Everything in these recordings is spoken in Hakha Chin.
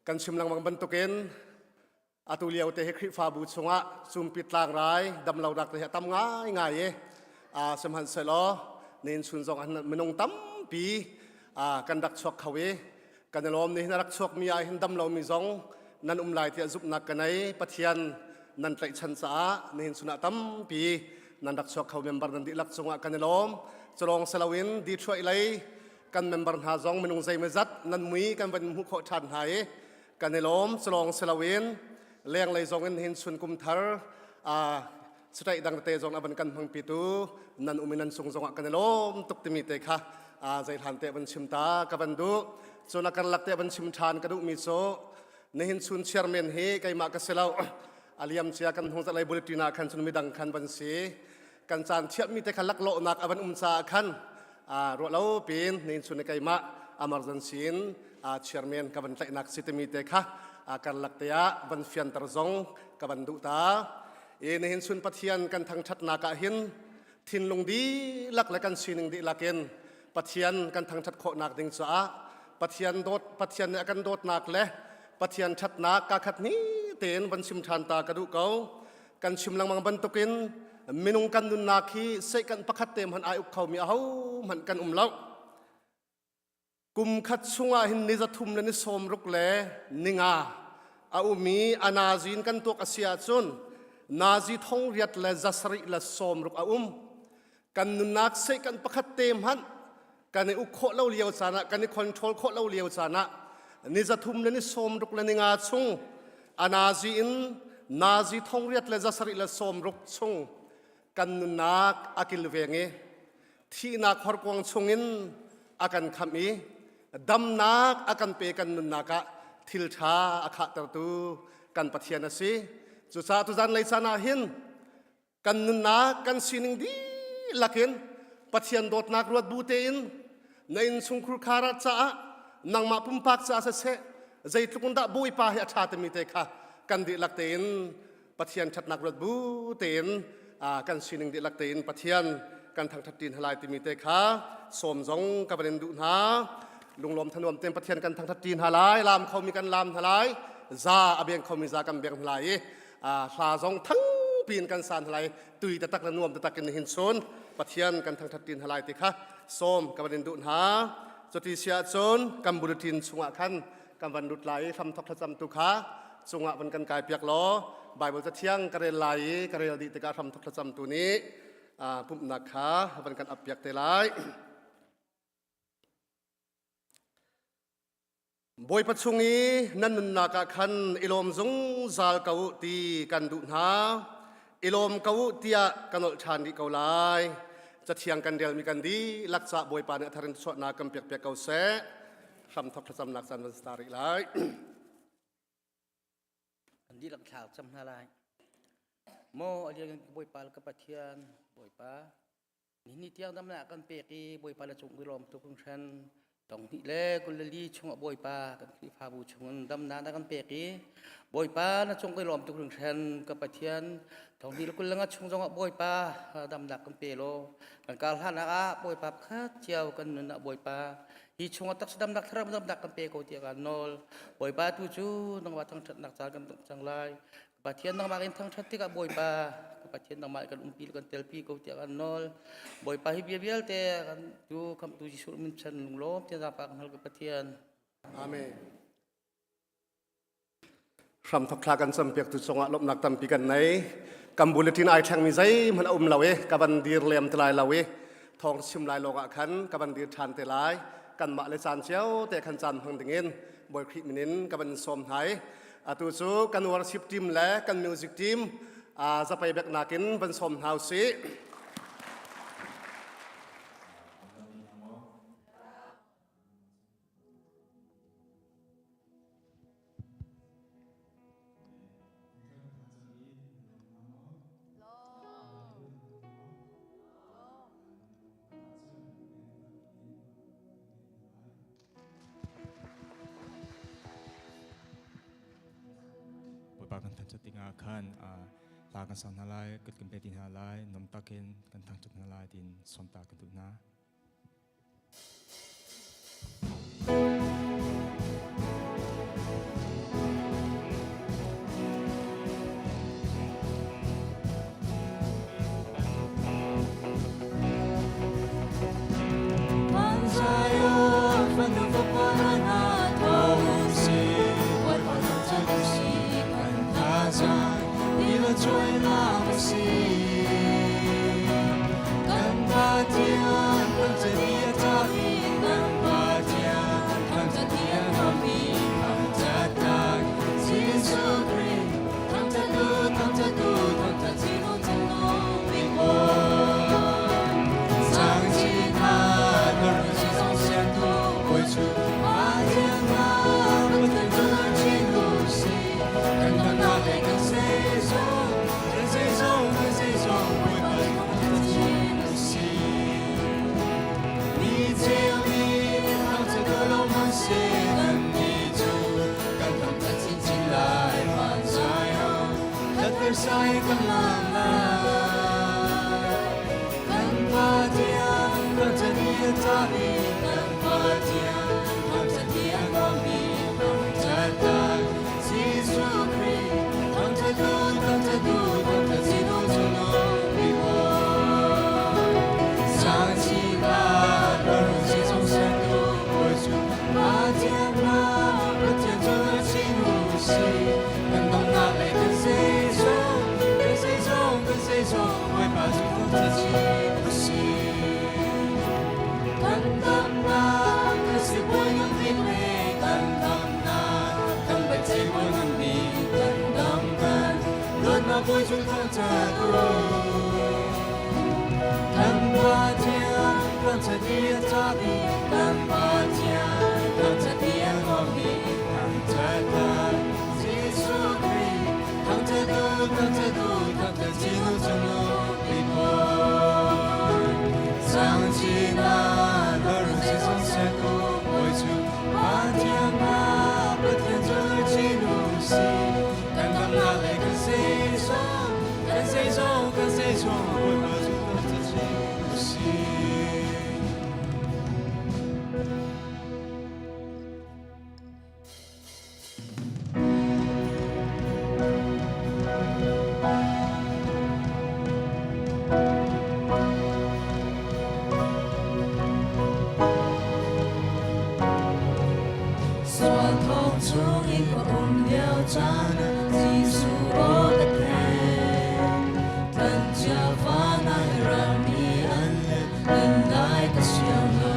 Kan chim lengmang bantukin atu lio te hi Khrihfabu chungah cumpi tlangrai damlonak te hi a tam ngaingai i sihmanhsehlaw nihin chun zong ah minung tampi kan rak chuak kho i kan i lawm. Nihin a rak chuakmi ah hin damlomi zong nan um lai tiah zumhnak ka nei. Pathian nan tlaihchan caah nihin chun ah tampi nan rak chuak kho. Member nan dihlak cungah kan i lawm. Culawng siloin Detroit lei kan member hna zong minung zeimawzat nan mui kan van hmuh khawh ṭhan hna i kan i lawm. Culawng siloin lenglei zong in hin chun kum thar sataih dang te zong avan kan hmangpitu nan um i nan sung zongah kan i lawm tuk timi te kha zeihlan te van chim ta ka van duh. Cun a karlak te van chim ṭhan ka duhmi cu nihin chun chairman hi keimah ka si lo. A liam cia kan hnung zalei bulletin ah khan cun midang khan van si. Kan caan thiahmi te kha laklawhnak a van um caah khan ruah lo pin nihin chun keimah emergency in chairman ka van tlaihnak si timi te kha karlak te ah van fianter zong ka van duh ta i. Nihin chun Pathian kan thangṭhatnak ah hin thinlung dihlak le kan sining dihlak in Pathian kan thangṭhat khawhnak ding caah Pathian dawt, Pathian nih a kan dawtnak le Pathian ṭhatnak ka khat ni tein van chim ṭhan ta ka duh ko. Kan chim lengmang bantukin minung kan nunnak hi sehkan pakhat te hmanh ai uk khomi aho hmanh kan um lo. Kum khat chungah hin ni 3 le ni 60 le ninga a um i a nazi in kan tuak a si ahcun nazi 8 le 760 a um. Kan nunnak sehkan pakhat te hmanh kan i uk khawh lo lio caan ah, kan i control khawh lo lio caan ah ni 3 le ni 60 le ninga chung a nazi in nazi 8 le 760 chung kan nunnak a kilveng i thihnak horkuang chungin a kan khamh i damnak a kan pe, kan nunnak ah thil ṭha a khahtertu kan Pathian a si. Cucaah tuzan lei caan ah hin kan nunnak kan sining dihlak in Pathian dawtnak ruat bu tein na innchungkhur khar ah caah, nangmah pumpak caah siseh, zeitluk in dah Bawipa hi a ṭha timi te kha kan dihlak tein Pathian ṭhatnak ruat bu tein kan sining dihlak tein Pathian kan thangṭhat ṭin halai timi te kha sawm zong ka van in duh hna. Lunglawm thanuam tein Pathian kan thangṭhat ṭi hna lai. Laam khomi kan laam hna lai, za a beng khomi za kan beng hna lai i hla zong thangpi in kan san hna lai. Tui taktak le nuam taktak in hin chun Pathian kan thangṭhat ṭin hna lai ti kha sawm ka van in duh hna. Cuti si ahcun kan bulletin chungah khan kan van lut lai i hramthok thlacam tu kha cungah van kan kai piak law Bible cathiang ka rel lai i ka rel dih tikah hramthok thlacam tu nih pumhnak kha van kan ap piak te lai. Bawipa chung i nan nunnak ah khan i lawm zungzal ko u ti kan duh hna. I lawm ko u tiah ka nolh ṭhan rih ko lai. Cathiang kan relmi kan dihlak cah Bawipa nih a thar in chuahnak kan piak piak ko seh. Hramthok thlacamnak caan van star rih lai. Kan dihlak thla cam hna lai. Maw a lian Bawipa le ka Pathian, Bawipa, Nihin tiang damnak kan pek i Bawipa le cung i lawm tuk hringhran. Tong hnih le 24 chungah Bawipa kan Khrihfabu chungin damnak na kan pek i Bawipa na cung i lawm tuk hringhran. Ka Pathian, thong hnih le 25 chung zongah Bawipa damnak kan pe law kan kar hlannak ah Bawipa pakhat cio kan nun ah Bawipa hi chungah taksa damnak, thlarau damnak kan pe ko tiah kaan nawl. Bawipa, tu cu nangmah thangṭhatnak caan kan dongh cang lai. Pathian, nangmah in thangṭhat tikah Bawipa, ka Pathian, nangmah kan umpi kan telpi ko tiah kan nawl. Bawipa, hi bia vialte kan tu khamtu Jesuh min chan lunglawm tiah zaangfah kan hal, ka Pathian. Amen. Hramthok thla kan campiak tu cungah lawmhnak tampi kan nei. Kan bulletin ai thlengmi zeihmanh a um lo i ka van dir lem te lai lo i thawng chim lai lawng ah khan ka van dir ṭhan te lai. Kanmah le caan cio te khan caan hmang dingin Bawi Khrih min in ka van sawm hna i atu cu kan worship team le kan music team zapei bek nakin van sawm hna usih. Bawipa kan thangṭhat tikah khan hla kan sang hna lai, kut kan pe ti hna lai, nom takin kan thangṭhat hna lai tiin sawmta kan duh hna. kan lam lai. Kan Pathian thangṭhat i a tlakmi kan Pathian thangṭhat i a nuammi thangṭhat lai. Jesuh Khrih thangṭhat u, thangṭhat u, thangṭhat sin u cungnung bik Bawi. Sang chin ah ro si zong ser tu Bawi cu Pathian hna Pathian cu chin u sih. Kan donghnak le kan zeizong, kan zeizong, kan zeizong Bawipa cu thangṭhat chin u sih. Kan damnak kan sibawi ngan bik le kan damnak kan biaceih bawi ngan bik kan dam kan luatnak bawi cu thangṭhat u. Kan Pathian thangṭhat i a tlakmi kan Pathian thangṭhat i a nuammi thangṭhat lai. Jesuh Khrih thangṭhat u, thangṭhat u, thangṭhat chin u cungnung bik Bawi. Sang chin ah ro zeizong sertu Bawi cu Pathian hna Pathian cu chin u sih. Kan damnak le kan zeizong, kan zeizong, kan zeizong Bawipa cu thangṭhat chin u sih. Sual thong chungin ka um lio caan ah Jesuh aw ka theih. Tlan cia van ah i rami an let, len lai ka siang lo.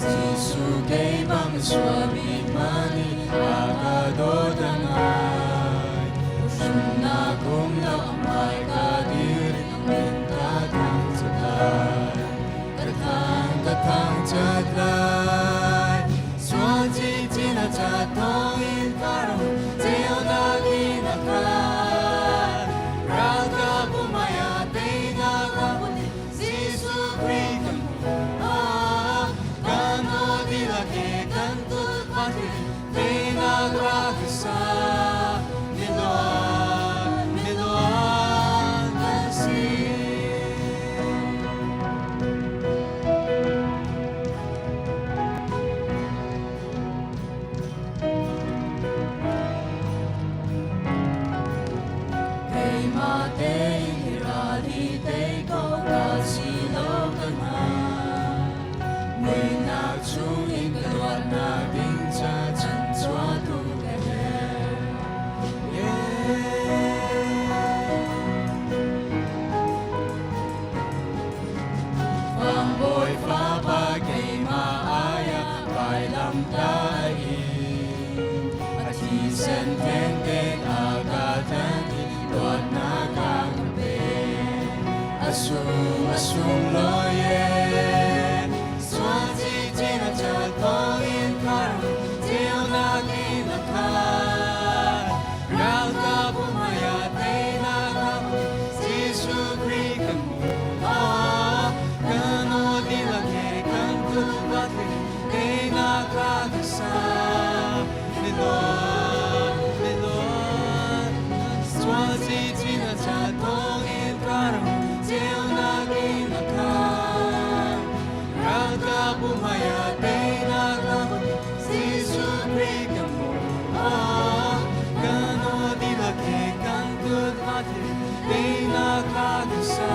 Jesuh keimah suami mani a ka dawt ngai. Hrimnak um lo hmai ka dir min ka thangṭhat lai. Ka thang ka thangṭhat lai. Sual chinchin a cat thawngin ka ram ceunak in a khat. Ralkap umai ah teinak a hmun i Jesuh Khrih kan hmuh. Ah, kan aw dihlak he kan kut pahnih teinak ra ka sa. Miluan, miluan kan si. Keimah tein hi ral hi tei ko ka si lo ka hngal. Muihnak chungin ka luatnak ding ca chan chuahtu ka herh. Yeah. Fangbawi fapa keimah ai ah vailamtah in a thisen thengten a ka thanh i luatnak a ka pek. A sung a sunglawi e sual cikcin a cat thawngin kharum ceunak in a khat. Ralkap hmai ah teinak a hmu Jesuh Khrih kan hmuh. Ah, kan aw dihlak he kan kut patling teinak a ka sa. Miluan, miluan, sual cikcin a cat thawngin kharum ceunak in a khat. Ralkap hmai ah teinak a hmu Jesuh Khrih kan hmuh. Ah, kan aw dihlak he kan kut patling teinak a ka sa.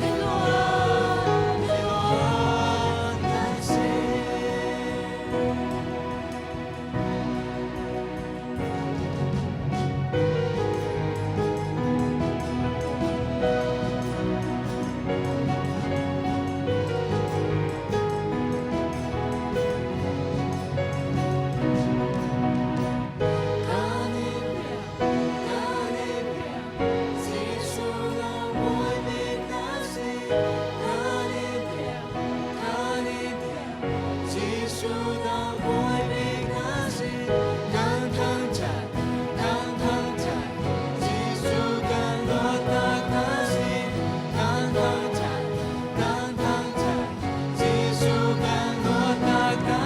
Miluan, miluan kan si. Kan i piah, kan i piah, Jesuh na bawi bik na si. Kan i piah, kan i piah, Jesuh na bawi bik na si. Kan thangṭhat, kan thangṭhat, Jesuh kan luatnak na si. Kan thangṭhat, kan thangṭhat, Jesuh kan luatnak na.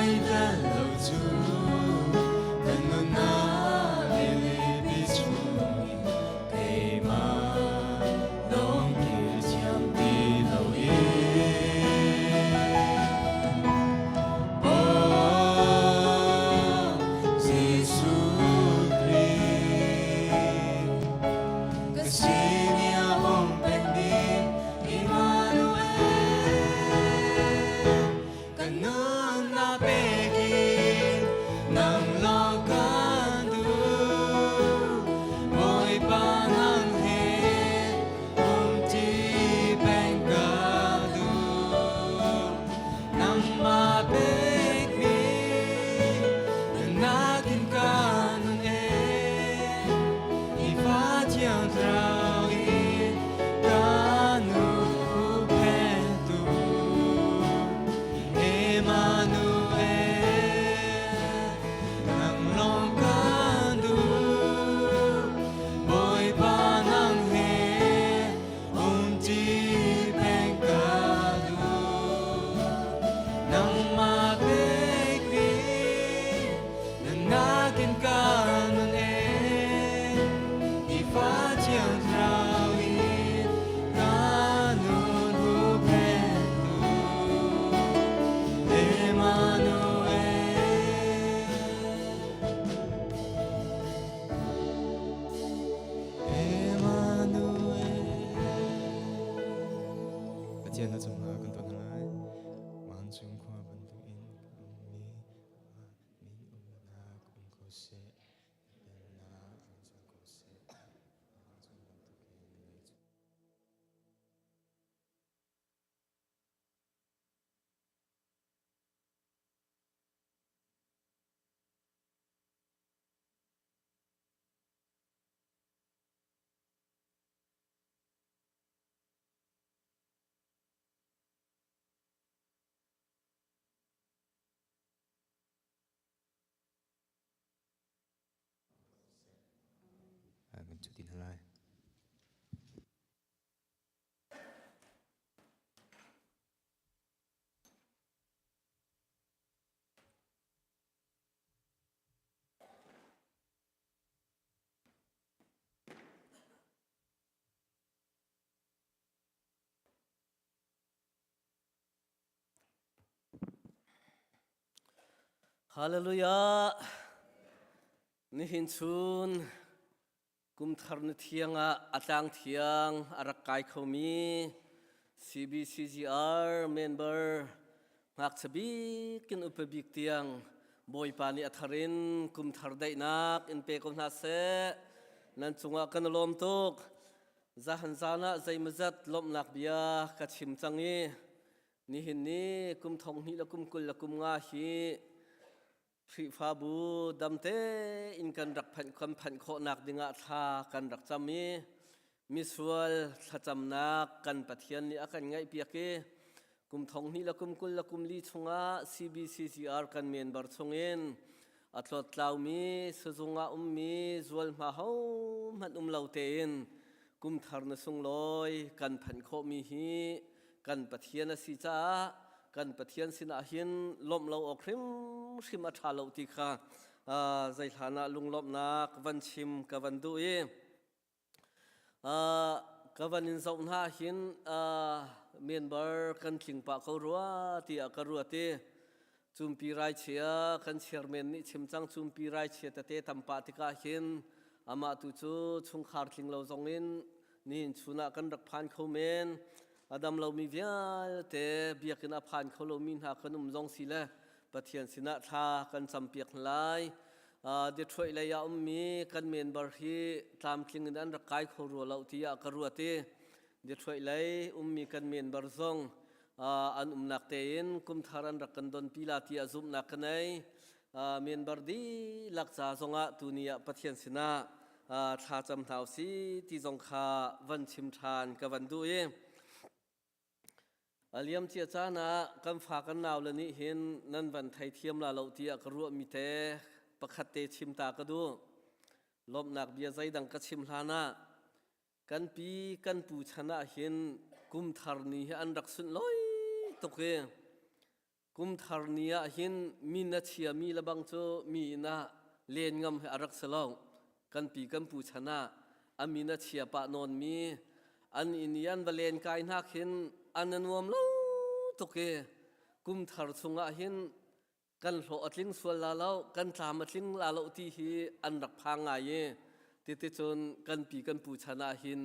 Nai tel lo cu kan nunnak rilipi chungin keimah lawng kir thiam ti loin. Oh, Jesuh Khrih, ka sin i a um peng ding Emmanuel, kan nunnak pekin nang lawng kan duh. Bawipa nang he umṭi peng ka duh. Nangmah pekmi nunnak in ka nun ee. Nifa thiang thlarau in ka nu phentu. Emmanuel, nang lawng kan duh. Bawipa nang he umṭi peng ka duh. Nangmah pekmi nunnak in ka nun ee. Nifa thiang thlarau in ka nun huhphentu. Emmanuel. Emmanuel. Pathian na cungah kan ton lai. Vancung khua bantukin ka ummi min umnak um ko seh. Pennak tlung cang ko seh. Vancung bantukin leicung Kan cu ti hna lai. Hallelujah. Nihin chun kumthar ni thiang ah a tlang thiang a rak kai khomi CBCGR member ngakchia bik in upa bik tiang Bawipa nih a thar in kumthar daihnak in pe ko hna seh. Nan cungah kan i lawm tuk. Zahan zan ah zeimawzat lawmhnak bia ka chim cang i nihin ni kum thong hnih le kum 20 le kum nga hi Khrihfabu damte in kan rak phanh kan phanh khawhnak dingah thla kan rak cam i misual thlacamnak kan Pathian nih a kan ngaihpiak i kum thong hnih le kum 20 le kum li chungah CBCCR kan member chungin a tlawttlaumi sazung ah ummi zualhma hohmanh um lo tein kumthar na sunglawi kan phanh khawhmi hi kan Pathian a si caah kan Pathian sinah hin lawmh lo awk hrimhrim a ṭha lo ti kha zei hlan ah lunglawmhnak van chim ka van duh i Ka van in zoh hna hin member kan tling pah ko rua tiah ka ruat i cumpi raichia kan chairman nih chim cang cumpi raichia tete tam pah tikah hin amah tu cu chungkhar tling lo zong in nihin chun ah kan rak phan kho men a dam lomi vialte biakinn a phan kho lomi hna kan um zong si le Pathian sinah thla kan campiak hna lai. Detroit lei ah ummi kan member hi tlamtling in an rak kai kho rua lo tiah ka ruat i Detroit lei ummi kan member zong an umnak tein kumthar an rak kan don pi la tiah zumhnak ka nei. Member dihlak ca zongah tuni ah Pathian sinah thla cam hna usih ti zong kha van chim ṭhan ka van duh i A liamcia caan ah kan fa kan naule nih hin nan van theithiam la lo tiah ka ruahmi te pakhat te chim ta ka duh. Lawmhnak bia zeidang ka chim hlan ah kan pi kan pu chan ah hin kum thar ni hi an rak sunlawi tuk i. Kum thar ni ah hin min a chiami lebang cu mi inn ah len ngam hi a rak si lo. Kan pi kan pu chan ah a min a chia pah nawnmi an inn i an va len kai hna khin an a nuam lo tuk i kum thar chungah hin kan hlawh a tling sual la lo, kan tlam a tling la lo ti hi an rak phang ngai i titicun kan pi kan pu chan ah hin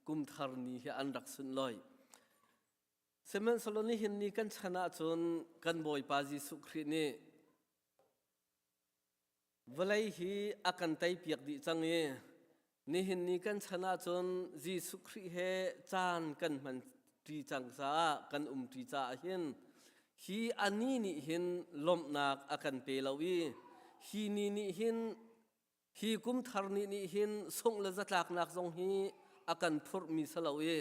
kum thar ni hi an rak sunlawi. Sihmanhsehlaw nihin ni kan chan ahcun kan Bawipa Jesuh Khrih nih vawlei hi a kan teipiak dih cang i nihin ni kan chan ahcun Jesuh Khrih he caan kan hman ṭi cang caah kan um ṭi caah hin hi a ni nih hin lawmhnak a kan pe lo i hi ni nih hin Hi kum thar ni nih hin sungh le zatlaknak zong hi a kan phurhmi si lo i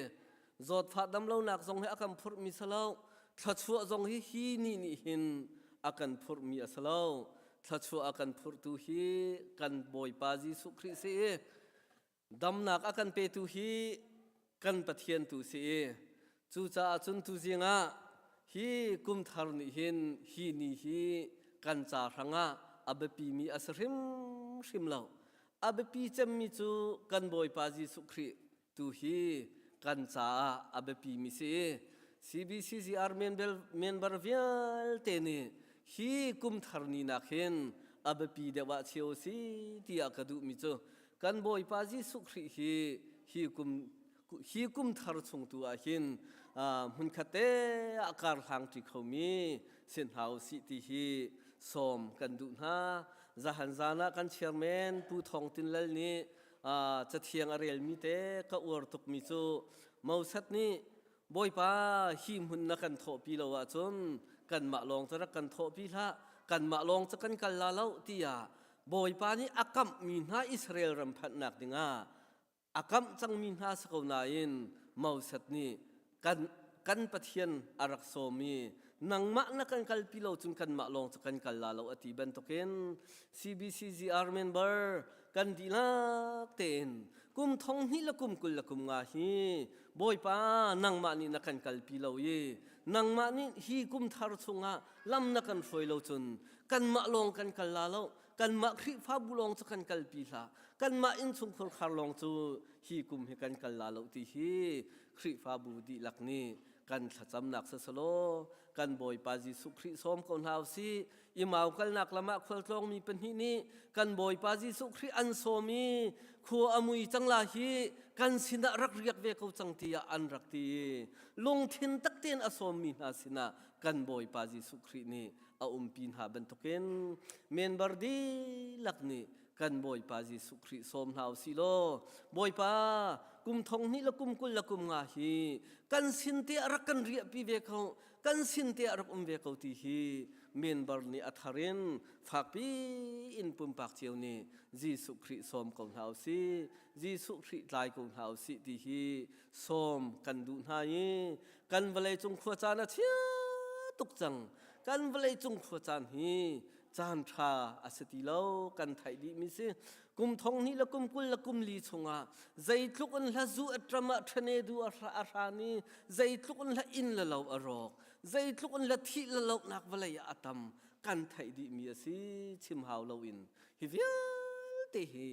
zawtfah damlonak zong hi a kan phurhmi si lo. Thluachuah zong hi hi ni nih hin a kan phurhmi a si lo. Thluachuah a kan phurhtu hi kan Bawipa Jesuh Khrih si i damnak a kan petu hi kan Pathian tu si i cucaah cun tuzing ah hi kum thar nih hin hi ni hi kan ca hrangah a biapimi a si hrimhrim lo. A biapi cemmi cu kan Bawipa Jesuh Khrih tu hi kan caah a biapimi si i CBCGR member vialte nih hi kum thar ni nak hin a biapi deuh ah chio si tiah ka duhmi cu kan Bawipa Jesuh Khrih hi hi kum hi kum thar chung tu ah hin hmunkhat te ah kar hlang ṭi khomi si hna usih ti hi sawm kan duh hna. Zahan zan ah kan chairman Pu Thawng Tin Lal nih cathiang a relmi te ka uar tukmi cu Moses nih Bawipa hi hmun na kan thawhpi lo ahcun kanmah lawng cu rak kan thawhpi hlah kanmah lawng cu kan kal la lo tiah Bawipa nih a kamhmi hna Israel ram phanhnak dingah a kamh cangmi hna si ko nain Moses nih kan kan Pathian a rak sawm i nangmah na kan kalpi lo cun kanmah lawng cu kan kal la lo a ti bantukin CBCGR member kan dihlak tein kum thong hnih le kum 20 le kum nga hi Bawipa nangmah nih na kan kalpi lo i nangmah nih hi kum thar chungah lam na kan hruai lo cun kanmah lawng kan kal la lo kanmah Khrihfabu lawng cu kan kalpi hlah kanmah innchungkhur khar lawng cu hi kum hi kan kal la lo ti hi Khrihfabu dihlak nih kan thlacamnak siselaw kan Bawipa Jesuh Khrih sawm ko hna usih Imau kalnak lam ah khualtlawngmi pahnih nih kan Bawipa Jesuh Khrih an sawm i khua a mui cang la hi kan sinah rak riak ve ko cang tiah an rak ti i lungthin tak tein a sawmmi hna sinah kan Bawipa Jesuh Khrih nih a umpi hna bantukin member dihlak nih kan Bawipa Jesuh Khrih sawm hna usih law Bawipa kum thong hnih le kum 20 le kum nga hi kan sin te ah rak kan riahpi ve ko kan sin te ah rak um ve ko ti hi member nih a thar in fakpi in pumpak cio nih Jesuh Khrih sawm ko hna usih Jesuh Khrih tlai ko hna usih ti hi sawm kan duh hna i kan vawlei cung khua caan a chia tuk cang kan vawlei cung khua caan hi caan ṭha a si ti lo kan theih dihmi si kum thong hnih le kum 20 le kum li chungah zeitluk in hla zu a ṭam ah ṭhane du a hran i zeitluk in hla inn le lo a rawk zeitluk in hla thih le lohnak vawlei ah a tam kan theih dihmi a si chim hau loin hi vialte hi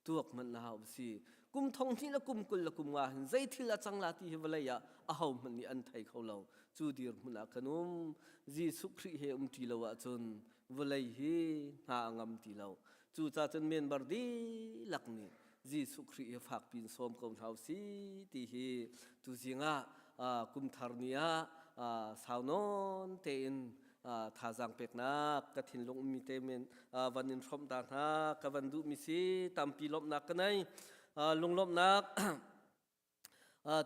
tuak hmanh na hau si kum thong hnih le kum 20 le kum nga hin zei thil a cang la ti hi vawlei ah aho hmanh nih an thei kho lo cu dirhmun ah kan um Jesuh Khrih he um ṭi lo ahcun vawlei hi hna a ngam ti lo cucaah cun member dihlak nih Jesuh Khrih hi fakpi in sawm ko hna usih ti hi tuzing ah kum thar ni ah sau nawn tein thazaang peknak ka thinlung ummi te men van in hrawmh ta hna ka van duhmi si tampi lawmhnak ka nei lunglawmhnak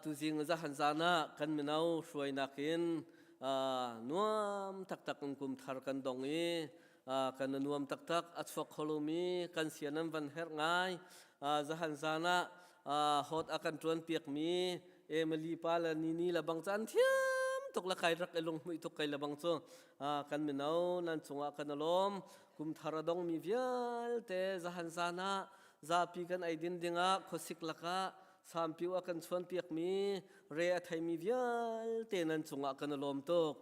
tuzing zahan zan ah kan mino hruainak in nuam taktak in kum thar kan dong i kan nuam taktak a chuak kho lomi kan sian an van herh ngai zahan zan ah hot a kan ṭuan piakmi Emily pa le Nini le bang cu an thiam tuk le kai rak i lunghmuih tuk kai le bang cu kan mino nan cungah kan alawm kum thar a dongmi vialte zahan zan ah zapi kan eidin dingah khuasik lakah sampiu a kan chuan piakmi re a theimi vialte nan cungah kan alawm tuk.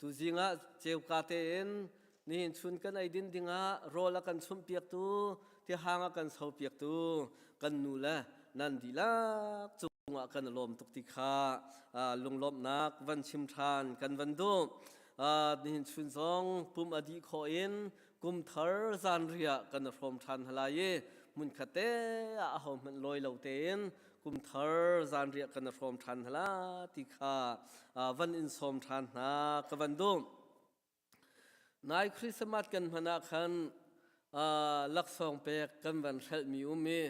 Tuzing ah ceuka tein nihin chun kan eidin dingah rawl a kan chumhpiaktu, tihang a kan sopiaktu kan nu le nan dihlak cungah kan i lawm tuk ti kha lunglawmhnak van chim ṭhan kan van duh. Nihin chun zong pum a dih khawh in kum thar zanriah kan i hrawm ṭhan hna lai i hmunkhat te ah ahohmanh lawi lo tein kum thar zanriah kan i hrawm ṭhan hna la ti kha van in sawm ṭhan hna ka van duh. Nai Christmas kan hman ah khan laksawng pek kan van hrelhmi um i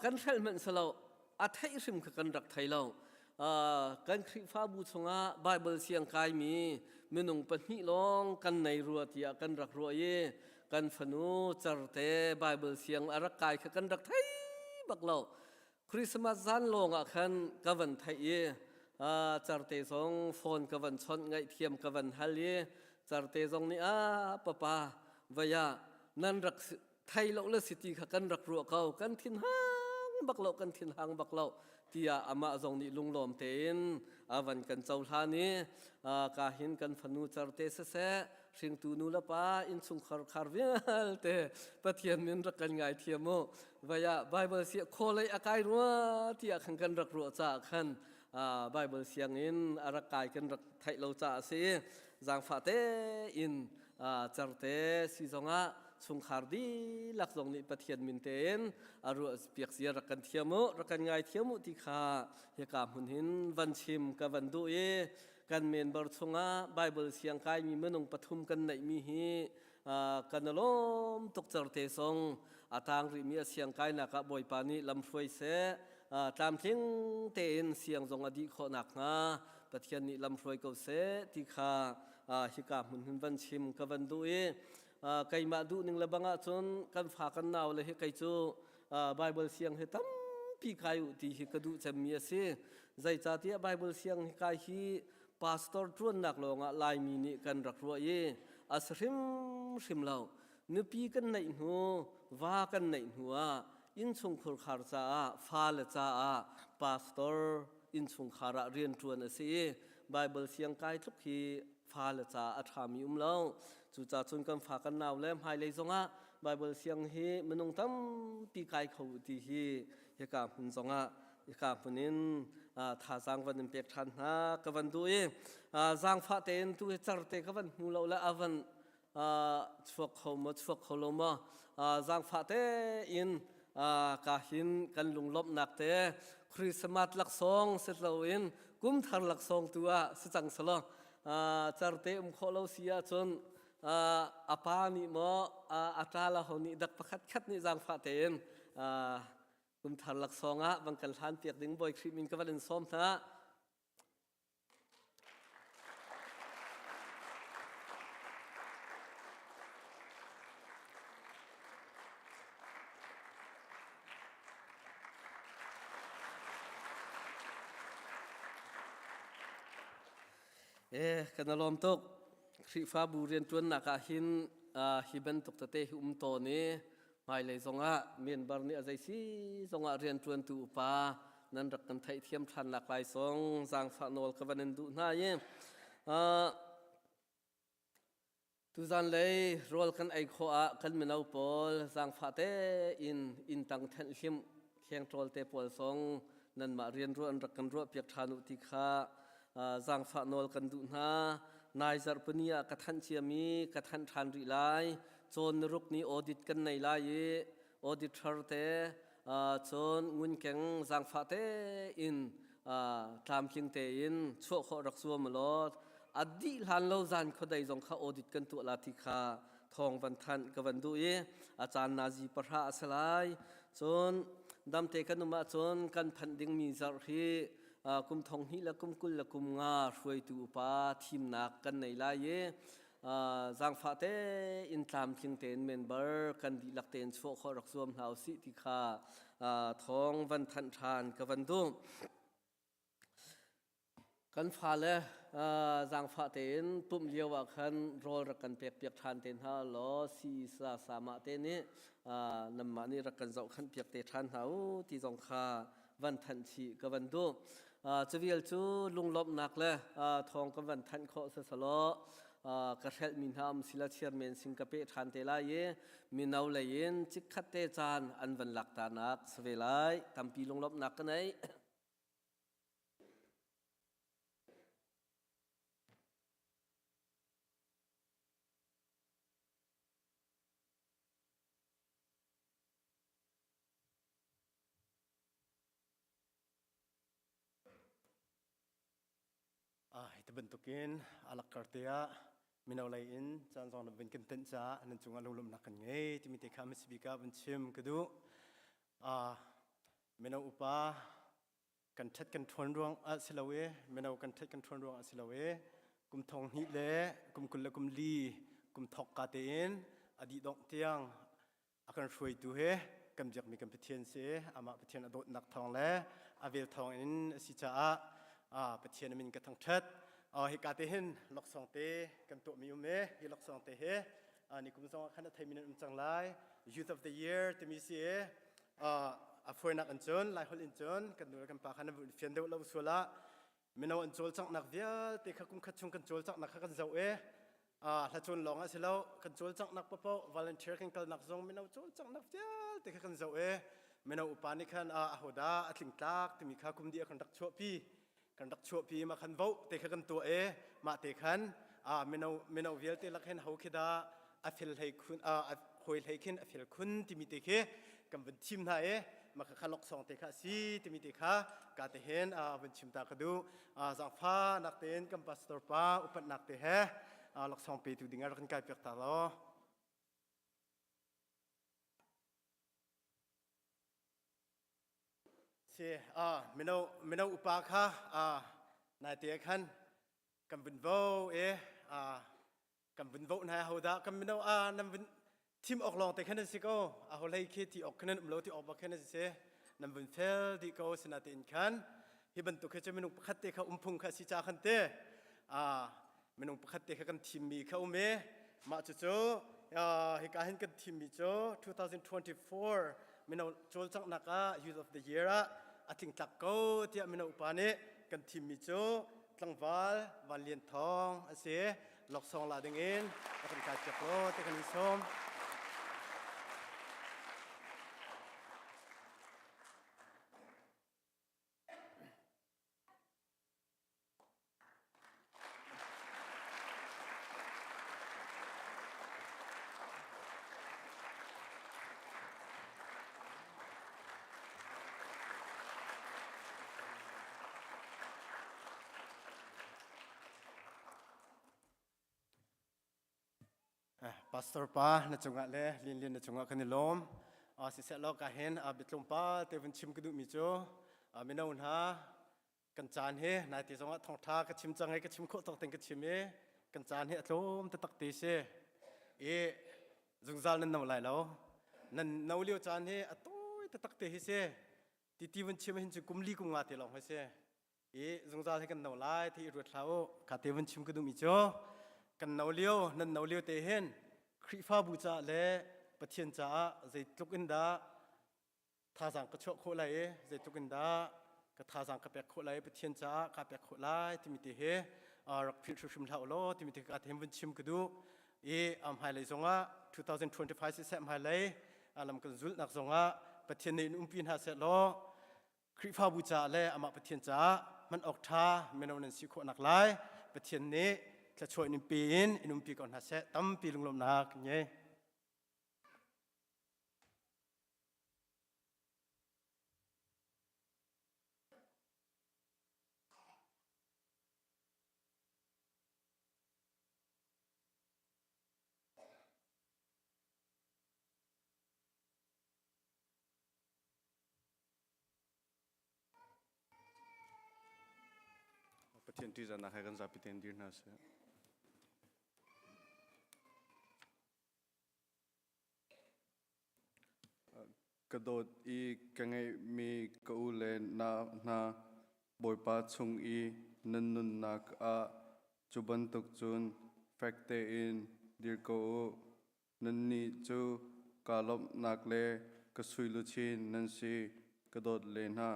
kan hrelh hmanh si lo a theih hrim kha kan rak thei lo. Kan Khrihfabu chungah Bible siang kaimi minung pahnih lawng kan nei rua tiah kan rak ruah i kan fanu carte Bible siang a rak kai kha kan rak thei bak lo. Christmas zan lawng ah khan ka van theih i carte zong phone ka van chawnh ngaihthiam ka van hal i carte zong nih a papa vaya nan rak thei lo le city kha kan rak ruah ko kan thin hang bak lo kan thin hang bak lo tiah amah zong nih lunglawm tein a van kan cohlan i ka hin kan fanu carte siseh hringtu nu le pa innchungkhar khar vialte Pathian min rak kan ngaithiam u vaya Bible si kholei a kai rua tiah khan kan rak ruah caah khan Bible sianginn a rak kai kan rak theih lo caah a si zaangfah tein carte si zongah chungkhar dihlak zong nih Pathian min tein a ruah piak zia rak kan thiam u rak kan ngai thiam u ti kha hika hmun hin van chim ka van duh i kan member chungah Bible siang kaimi minung pathum kan neihmi hi kan lawm tuk certe song a tang rihmi a siang kainak ah Bawipa nih lamhruai seh tlamtling tein siang zong a dih khawh nakhnga Pathian nih lamhruai ko seh ti kha hika hmun hin van chim ka van duh i keimah duh ning le bang ahcun kan fa kan nau le hi kei cu Bible siang hi tampi kai u ti hi ka duh cemmi a si. Zeicahtiah Bible siang hi kai hi pastor ṭuannak lawngah Laimi nih kan rak ruah i a si hrimhrim lo. Nupi kan neih hnu, va kan neih hnu ah innchungkhur khar caah, fale caah pastor innchungkhar ah rianṭuan a si i Bible siang kai tluk hi fale caah a ṭhami um lo. Cucaah cun kan fa kan nau le hmailei zongah Bible siang hi minung tampi kai kho ti hi hika hmun zongah hika hmun in thazaang van in pek ṭhan hna ka van duh i zaangfah tein tu hi carte ka van hmu lo le a van chuak kho maw chuak kho lo maw zaangfah tein ka hin kan lunglawmhnak te Christmas laksawng si loin kum thar laksawng tu ah si cang selaw carte um khawh lo si ahcun a pa nih maw a ṭa la ho nih dak pakhat khat nih zaangfah tein kum thar laksawng ah van kan hlan piak ding Bawi Khrih min ka van in sawm hna. Eh, kan lawm tuk. Khrihfabu rianṭuannak ah hin hi bantuk tete hi um tawn i hmailei zongah member nih a zei si zongah rianṭuantu upa nan rak kan theihthiam ṭhan nak lai song zaangfah nawl ka van in duh hna i tuzan lei rawl kan ei khawh ah kan mino pawl zaangfah tein inn tang thenh hlim khengṭawl te pawl zong nanmah rian ruah an rak kan ruah piak ṭhan u ti kha zaangfah nawl kan duh hna. Nai zarhpini ah ka thanh ciami ka thanh ṭhan rih lai. Cawn niruk ni audit kan nei lai i auditor te cun ngunkeng zaangfah tein tlamtling tein chuah khawh rak zuam law a dih hlan lo zan khuadei zong kha audit kan tuah la ti kha thawng van thanh ka van duh i a caan nazi pahra a si lai. Cun damte kan um ahcun kan phanh dingmi zarh hi kum thong hnih le kum 20 le kum nga hruaitu upa thimnak kan nei lai i zaangfah tein tlamtling tein member kan dihlak tein chuah khawh rak zuam hna usih ti kha thawng van thanh ṭhan ka van duh. Kan fale zaangfah tein pumh lio ah khan rawl rak kan pekpiak ṭhan te hna law sii sa samah te nih nanmah nih rak kan zohkhenh piak te ṭhan hna u ti zong kha van thanh chih ka van duh. Cuvial cu lunglawmhnak le thawng kan van thanh khawh sasalaw ka hrelhmi hna um sila chairman sing ka pe ṭhan te lai i mino lei in chikkhat te caan an van lak ta nak si ve lai. Tampi lunglawmhnak ka nei. Hi bantukin alakkar te ah mino lei in caan zong na vun kan tenh caah nan cungah lunglawmhnak kan ngei timi te kha hmasabik ah vun chim ka duh. Mino upa kan ṭhat kan ṭhawn ruang ah si lo i mino kan ṭhat kan ṭhawn ruang ah si lo i kum thong hnih le kum 24 le kum li kum thok ka tein a dih dongh tiang a kan hruaitu he kan biakmi kan Pathian si amah Pathian a dawtnak thawng le a vel thawng in a si caah Pathian min ka thangṭhat. Hika te hin laksawng te kan tuahmi um e hi laksawng te he ni kum zong ah khan a theimi nan um cang lai. Youth of the Year timi si e a fawinak in cun Laiholh in cun kan nu le kan pa khan an vun fian deuh lo sual ah mino an cawlcanghnak vialte kha kum khat chung kan cawlcanghnak kha kan zoh i hla cawn lawng ah si lo kan cawlcanghnak paohpaoh volunteer kan kalnak zong mino cawlcanghnak vialte kha kan zoh i mino upa nih khan ahodah a tlingtlak timi kha kum dih ah kan rak chuahpi kan rak chuahpi ma khan vote te kha kan tuah i mah te khan mino mino vialte lak hin ho khi dah a fel hlei khun a hawi hlei khin a fel khun timi te khi kan vun thim hna i mah kha laksawng te kha a si timi te kha ka te hin vun chim ta ka duh. Zaangfa nak tein kan pastor pa upatnak te he laksawng petu ding ah rak kan kai piak ta law. Si mino mino upa kha nai te khan kan vun vo e kan vun voh hna hodah kan mino a nan vun thim awk lawng te khan an si ko a ho hlei khi ti awk khan an um lo ti awk bak khan an si nan vun fel dih ko sinatein khan hi bantuk hi cu minung pakhat te kha umphung kha si ca khan te a minung pakhat te kha kan thimmi kha um i mah cucu hika hin kan thimmi cu 2024 mino cawlcanghnak ah Youth of the Year ah a tlingtlak ko tiah mino upa nih kan thimmi cu tlangval Van Lian Thawng a si. Laksawng la ding in a kan kai piak law ti kan in sawm. Pastor pa na cungah le Lin Lin na cungah kan i lawm. Siseh law ka hin biatlung pa te vun chim ka duhmi cu mino hna kan caan hi naite zongah thawngtha ka chim cang i ka chim khawh tawk ten ka chim i kan caan hi a tlawm taktak te si i zungzal nan no lai lo nan no lio caan hi a tawi taktak te hi si titi vun chim hin cu kum li kum nga te lawng hi si i zungzal hi kan no lai ti i ruat hlah u ka te vun chim ka duhmi cu kan no lio nan no lio te hin Khrihfabu caah le Pathian caah zeitluk in dah thazaang ka chuah khawh lai i zeitluk in dah ka thazaang ka pek khawh lai Pathian caah ka pek khawh lai timi te hi rak philh hrimhrim hlah u law timi te ka te hin vun chim ka duh i hmailei zongah 2025 siseh hmailei lam kan zulhnak zongah Pathian nih in umpi hna seh law Khrihfabu caah le amah Pathian caah hman awk ṭha mino nan si khawh nak lai Pathian nih thluachuah in pe in in umpi ko hna seh tampi lunglawmhnak ngei. Pathian ṭihzahnak he kan zapi tein dir hna seh. Ka dawt i ka ngeihmi ka u le nau hna, Bawipa chung i nan nunnak ah cu bantuk cun fek tein dir ko u. Nannih cu kaa lawmhnak le ka sui luchin nan si, ka dawt le hna.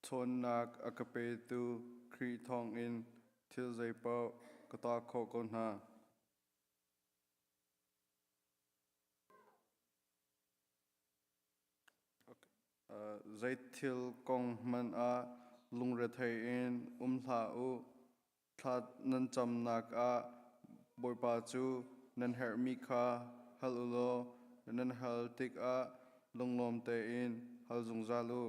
Ṭhawnnak a ka petu Khrih thawngin thil zeipaoh ka tuah khawh ko hna. Zei thil kong hmanh ah lungrethei in um hlah u. Thla nan camnak ah Bawipa cu nan herhmi kha hal u law nan hal tikah lunglawm tein hal zungzal u.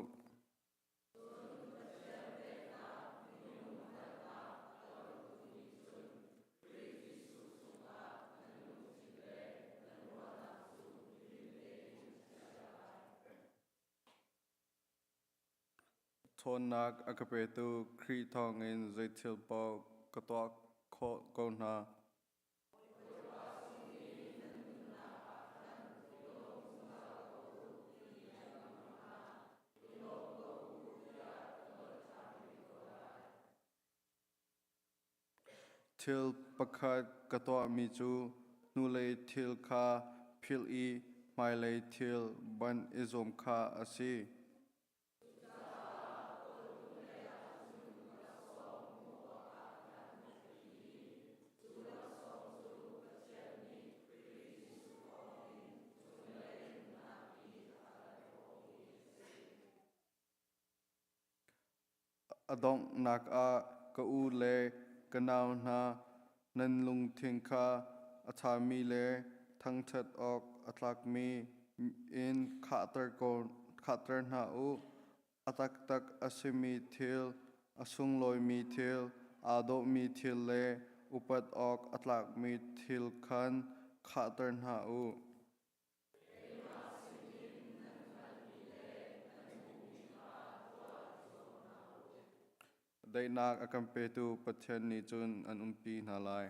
Ṭhawnnak a ka petu Khrih thawngin zei thil paoh ka tuah khawh ko hna. Thil pakhat ka tuahmi cu hnulei thil kha philh i hmailei thil banh i zuam kha a si. A donghnak ah ka u le ka nau hna, nan lungthin kha a ṭhami le thangṭhat awk a tlakmi in khahter hna u. A taktak a simi thil, a sunglawimi thil, aa dawhmi thil le upat awk a tlakmi thil khan khahter hna u. Daihnak a kan petu Pathian nih cun an umpi hna lai.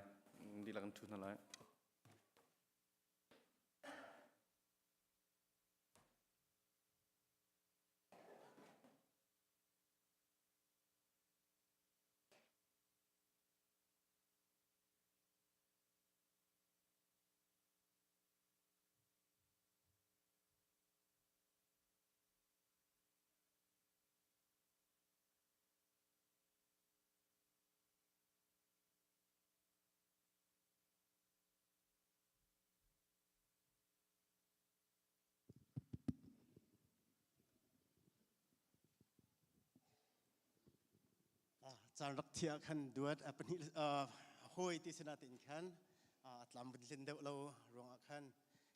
Dihlak an ṭhu hna lai. Caan rak thiah khan duat a pahnih hawi ti sinah tin khan a tlam vun tlin deuh lo ruangah khan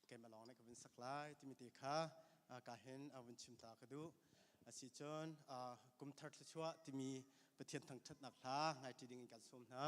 keimah lawng nih ka vun sak lai timi te kha ka hin a vun chim ta ka duh. Asi cun kum thar thluachuah timi Pathian thangṭhatnak hla ngai ṭi ding in kan sawm hna.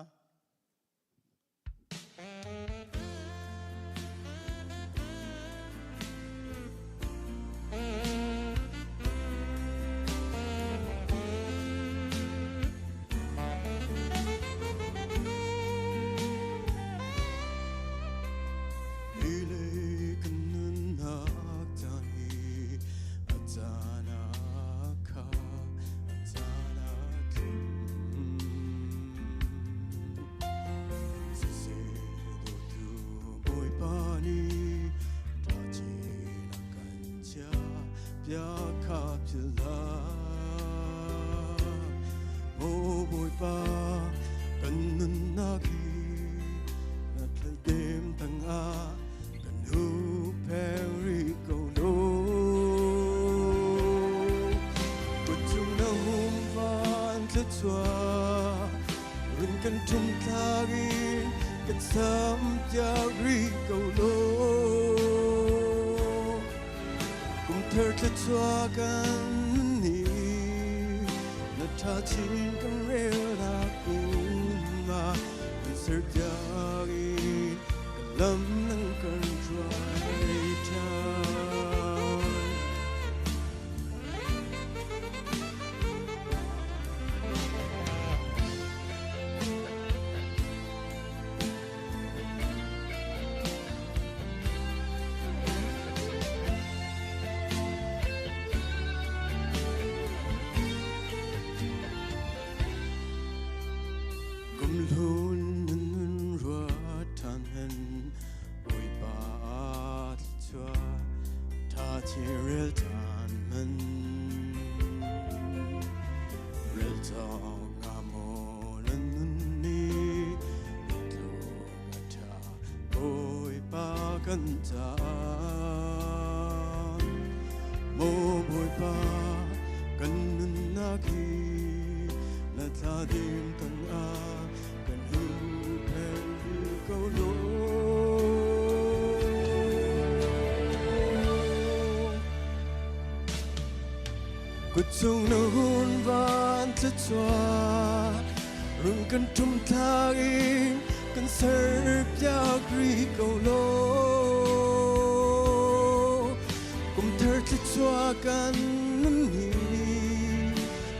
kan caah. Maw Bawipa, kan nunnak hi na thla dim tangah kan huhphenh ko law. Kut cung na hun van thluachuah rung kan ṭhum thlak in kan serpiak rih ko law. Kum thar thluachuah kan nun hi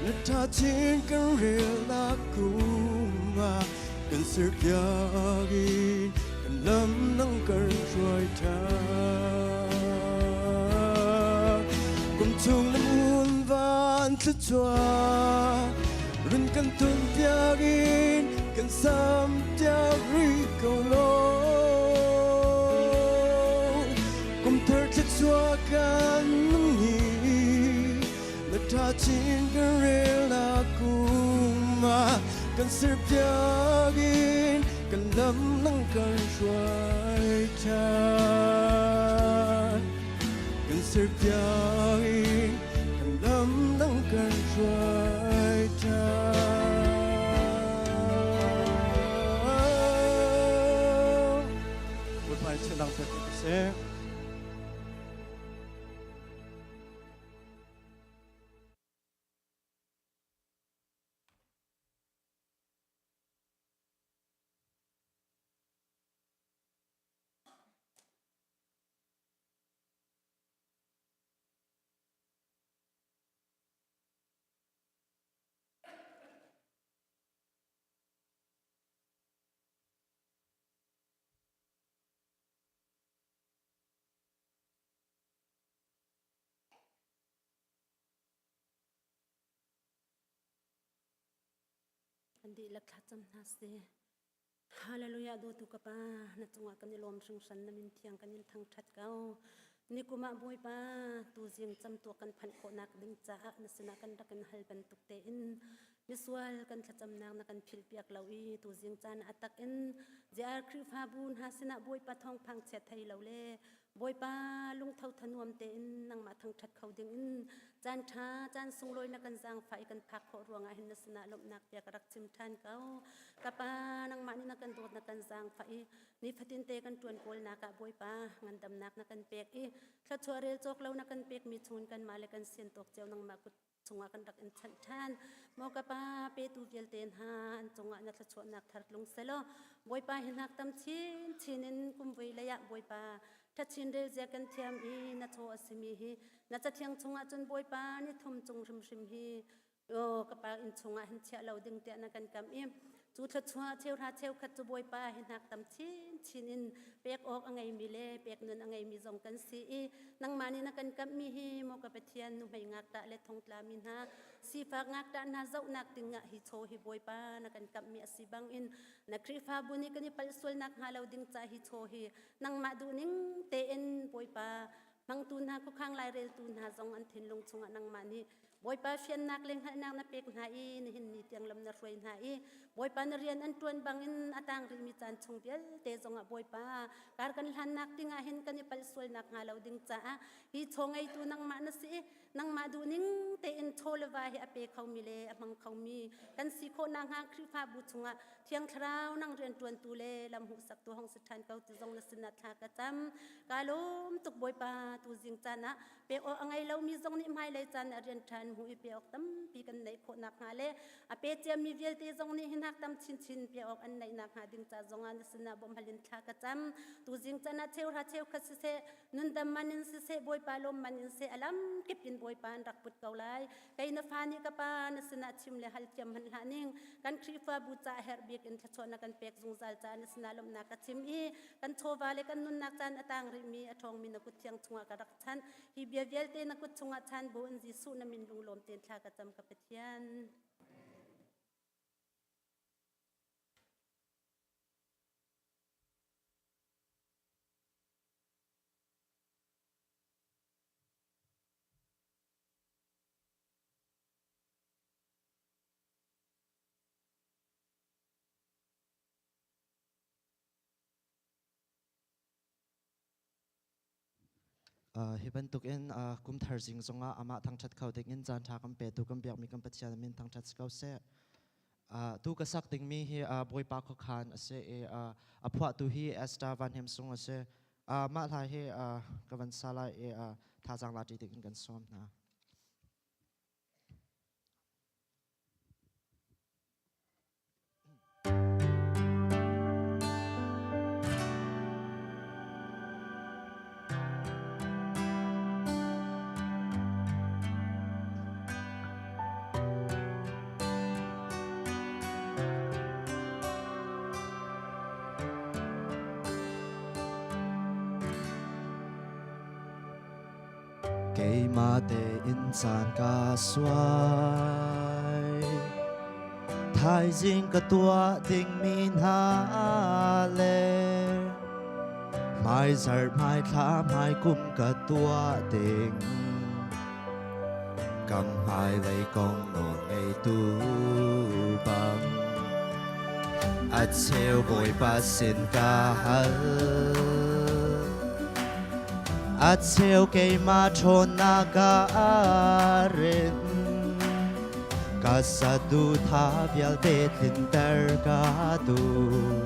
na ṭha chin kan relnak kum ah kan serpiak in kan lam nang kan hruai ṭhan. Kum chung na mun van thluachuah run kan tun piak in kan sam piak rih ko law. Kum thar thluachuah kan nung hi na ṭha chin kan relnak kum ah kan serpiak in kan lam nang kan hruai ṭhan. Kan serpiak in kan lam nang kan hruai ṭhan. Bawipa in chiah pek ko seh. Kan dihlak thlacam hna sih. Hallelujah dawtu ka pa na cungah kan i lawm hringhran na min thiang kan in thangthat ko. Nikum ah Bawipa tuzing camtuak kan phanh khawhnak ding caah na sinah kan rak in hal bantuk tein misual kan thlacamnak na kan philhpiak lo i tuzing caan a tak in JR Khrihfabu hna sinah Bawipa thawngphang chiat thei lo le Bawipa lungtho thanuam tein nangmah thangṭhat kho dingin caan ṭha caan sunglawi na kan zaangfah i kan phak khawh ruangah hin na sinah lawmhnak bia ka rak chim ṭhan ko. Ka pa nangmah nih na kan dawt na kan zaangfah i nifatin te kan ṭuan kawlnak ah Bawipa ngandamnak na kan pek i thluachuah rel cawk lo na kan pekmi chungin kanmah le kan sian tawk cio nangmah kut chungah kan rak in chanh ṭhan. Maw ka pa petu vialte hna an cungah na thluachuahnak thar tlung selaw Bawipa hi hnak tam chinchin in kum vui lei ah Bawipa ṭhachin rel zia kan thiam i na chaw a simi hi na cathiang chungah cun Bawipa ni thum cung hrimhrim hi aw ka pa inn chungah hin chiah lo ding tiah na kan kam i cu thluachuah cheuhra cheukhat cu Bawipa hi hnak tam chinchin in pek awk a ngeimi le pek nun a ngeimi zong kan si i nangmah nih na kan kamhmi hi maw ka Pathian nuhmei ngakṭah le thongtlami hna sifak ngakṭah hna zohnak dingah hi chaw hi Bawipa na kan kamhmi a si bangin na Khrihfabu nih kan i palh sualnak hnga lo ding ca hi chaw hi nangmah duhning tein Bawipa hmangtu hna khuakhang laireltu hna zong an thinlung chungah nangmah nih Bawipa fiannak le hngalhnak na pek hna i nihin ni tiang lam na hruai hna i Bawipa na rian an ṭuan bangin a tang rihmi caan chung vialte zongah Bawipa kar kan hlannak dingah hin kan i palh sualnak hnga lo ding caah hi chaw ngeitu nangmah na si i nangmah duhning tein chaw le va hi a pe khomi le a hmang khomi kan si khawh nakhnga Khrihfabu chungah Thiang Thlarau nang rian ṭuantu le lam hmuhsaktu hong si ṭhan ko ti zong na sinah thla ka cam. Ka lawm tuk Bawipa tuzing caan ah pek awk a ngei lomi zong nih hmailei caan ah rian ṭha an hmuh i pek awk tampi kan neih khawh nakhnga le a pe ciami vialte zong nih hi hnak tam chinchin pek awk an neih nakhnga ding ca zongah na sinah bawmhhal in thla ka cam. Tuzing caan ah cheuhra cheukhat siseh nundam man in siseh Bawipa lawm man in seh a lam kip in Bawipa an rak put ko lai. Kei na fa nih ka pa na sinah chim le hal thiam hmanh hlah ning kan Khrihfabu ca herh bik in thluachuah na kan pek zungzal caah na sinah lawmhnak ka chim i kan chawva le kan nunnak caan a tang rihmi a ṭhawngmi na kut thiang chungah ka rak chanh. Hi bia vialte na kut chungah chan bu in Jesuh na min lunglawm tein thla ka cam ka Pathian. Hi bantukin kum thar zing zongah amah thangṭhat kho dingin caan ṭha kan petu kan biakmi kan Pathian min thangṭhat si ko seh. Tu ka sak dingmi hi Bawipa khuakhan a si i a phuahtu hi Esther Van Hem Sung a si. Mah hla hi ka van sa lai i thazaang la ṭi dingin kan sawm hna. Keimah tein caan ka suai. Thaizing ka tuah dingmi hna le hmaizarh hmaithla hmaikum ka tuah ding kam hmailei kong nawl ngeitu bang a cheu Bawipa sin ka hal. A cheu keimah ṭhawnnak ka rin. Ka saduhthah vialte tlinter ka duh.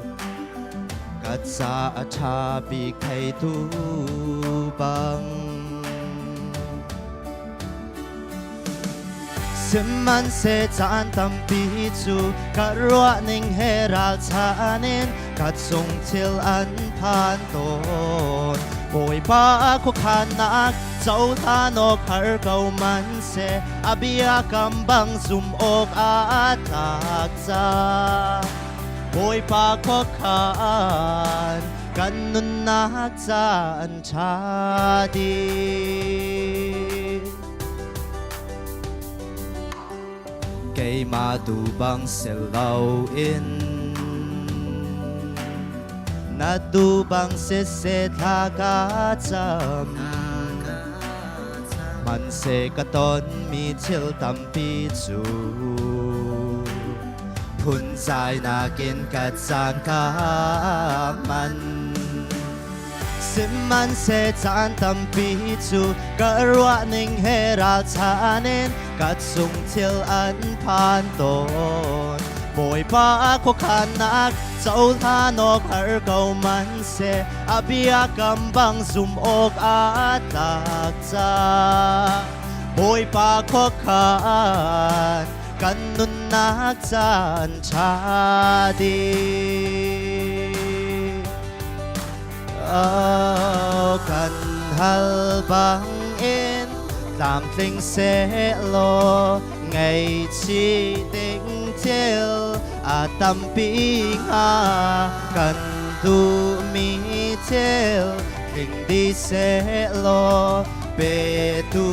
Ka ca a ṭha bik theitu bang. Sihmanhseh caan tampi cu ka ruahning he ralchan in ka chung thil an phan tawn. Bawipa khuakhannak cohlan awk har ko man seh, a biakam bang zum awk aa tlak ca. Bawipa khuakhan kan nunnak caan ṭha dih. Keimah tu bang si loin na tu bang siseh thla ka cam. Hmanhseh ka tonmi thil tampi cu phunzai nakin ka caan ka man. Sihmanhseh caan tampi cu ka ruahning he ralchan in ka chung thil an phan tawn. Bawipa khuakhannak cohlan awk har ko man seh, a biakam bang zum awk aa tlak ca. Bawipa khuakhan kan nunnak caan ṭha dih. Oh, kan hal bangin tlamtling sehlaw ngaihchih ding thil a tampi hnga kan duhmi thil tling dih sehlaw petu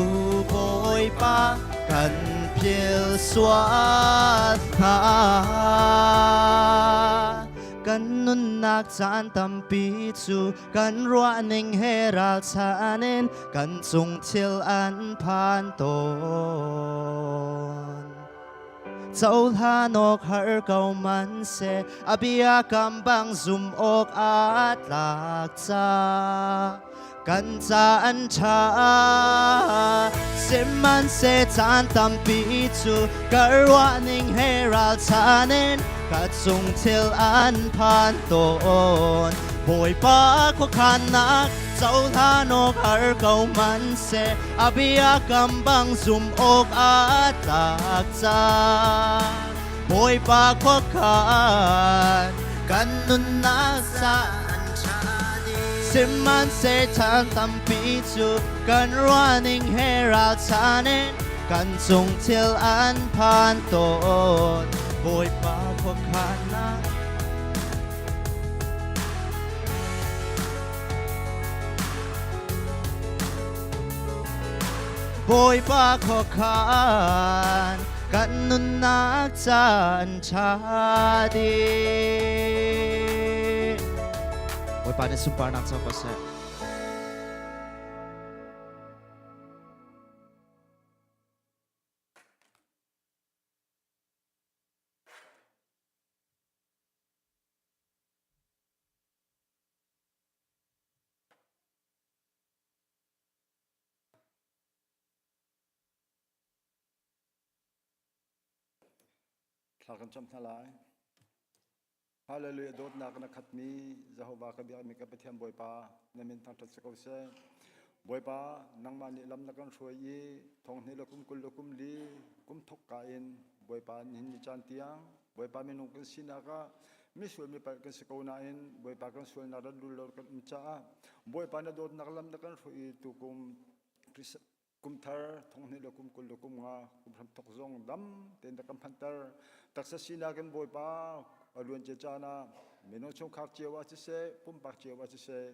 Bawipa kan phil sual hna. Kan nunnak caan tampi cu kan ruahning he ralchan in kan cung thil an phan tawn. Cohlan awk har ko man seh, a biakam bang zum awk aa tlak ca. Kan ca an ṭha sihmanhseh caan tampi cu ka ruahning he ralchan in ka cung thil an phan tawn. Bawipa khuakhannak cohlan awk har ko hmanhseh a biakam bang zum awk aa tlak ca. Bawipa khuakhan kan nunnak caan ṭha Sihmanhseh chan tampi cu kan ruahning he ralchan in kan cung thil an phan tawn. Bawipa khuakhannak Bawipa khuakhan kan nunnak caan ṭha dih. Bawipa nih sunparnak co ko seh. Thla kan cam hna lai. Hallelujah dawtnak na khatmi Jehovah ka biakmi ka Pathian Bawipa na min thangṭhat si ko seh. Bawipa nangmah nih lam na kan hruai i thong hnih le kum 20 le kum li kum thok ka in Bawipa nihin ni caan tiang Bawipa minung kan sinak ah misual mi palh kan si ko nain Bawipa kan sualnak rat lul lo kan um caah Bawipa na dawtnak lam na kan hruai i tukum Kumthar thonghnih le kum 20 le kum nga kum hramthok zong dam tein rak kan phanter. Taksa sinak in Bawipa a luancia caan ah minung chungkhar cio ah siseh, pumpak cio ah siseh,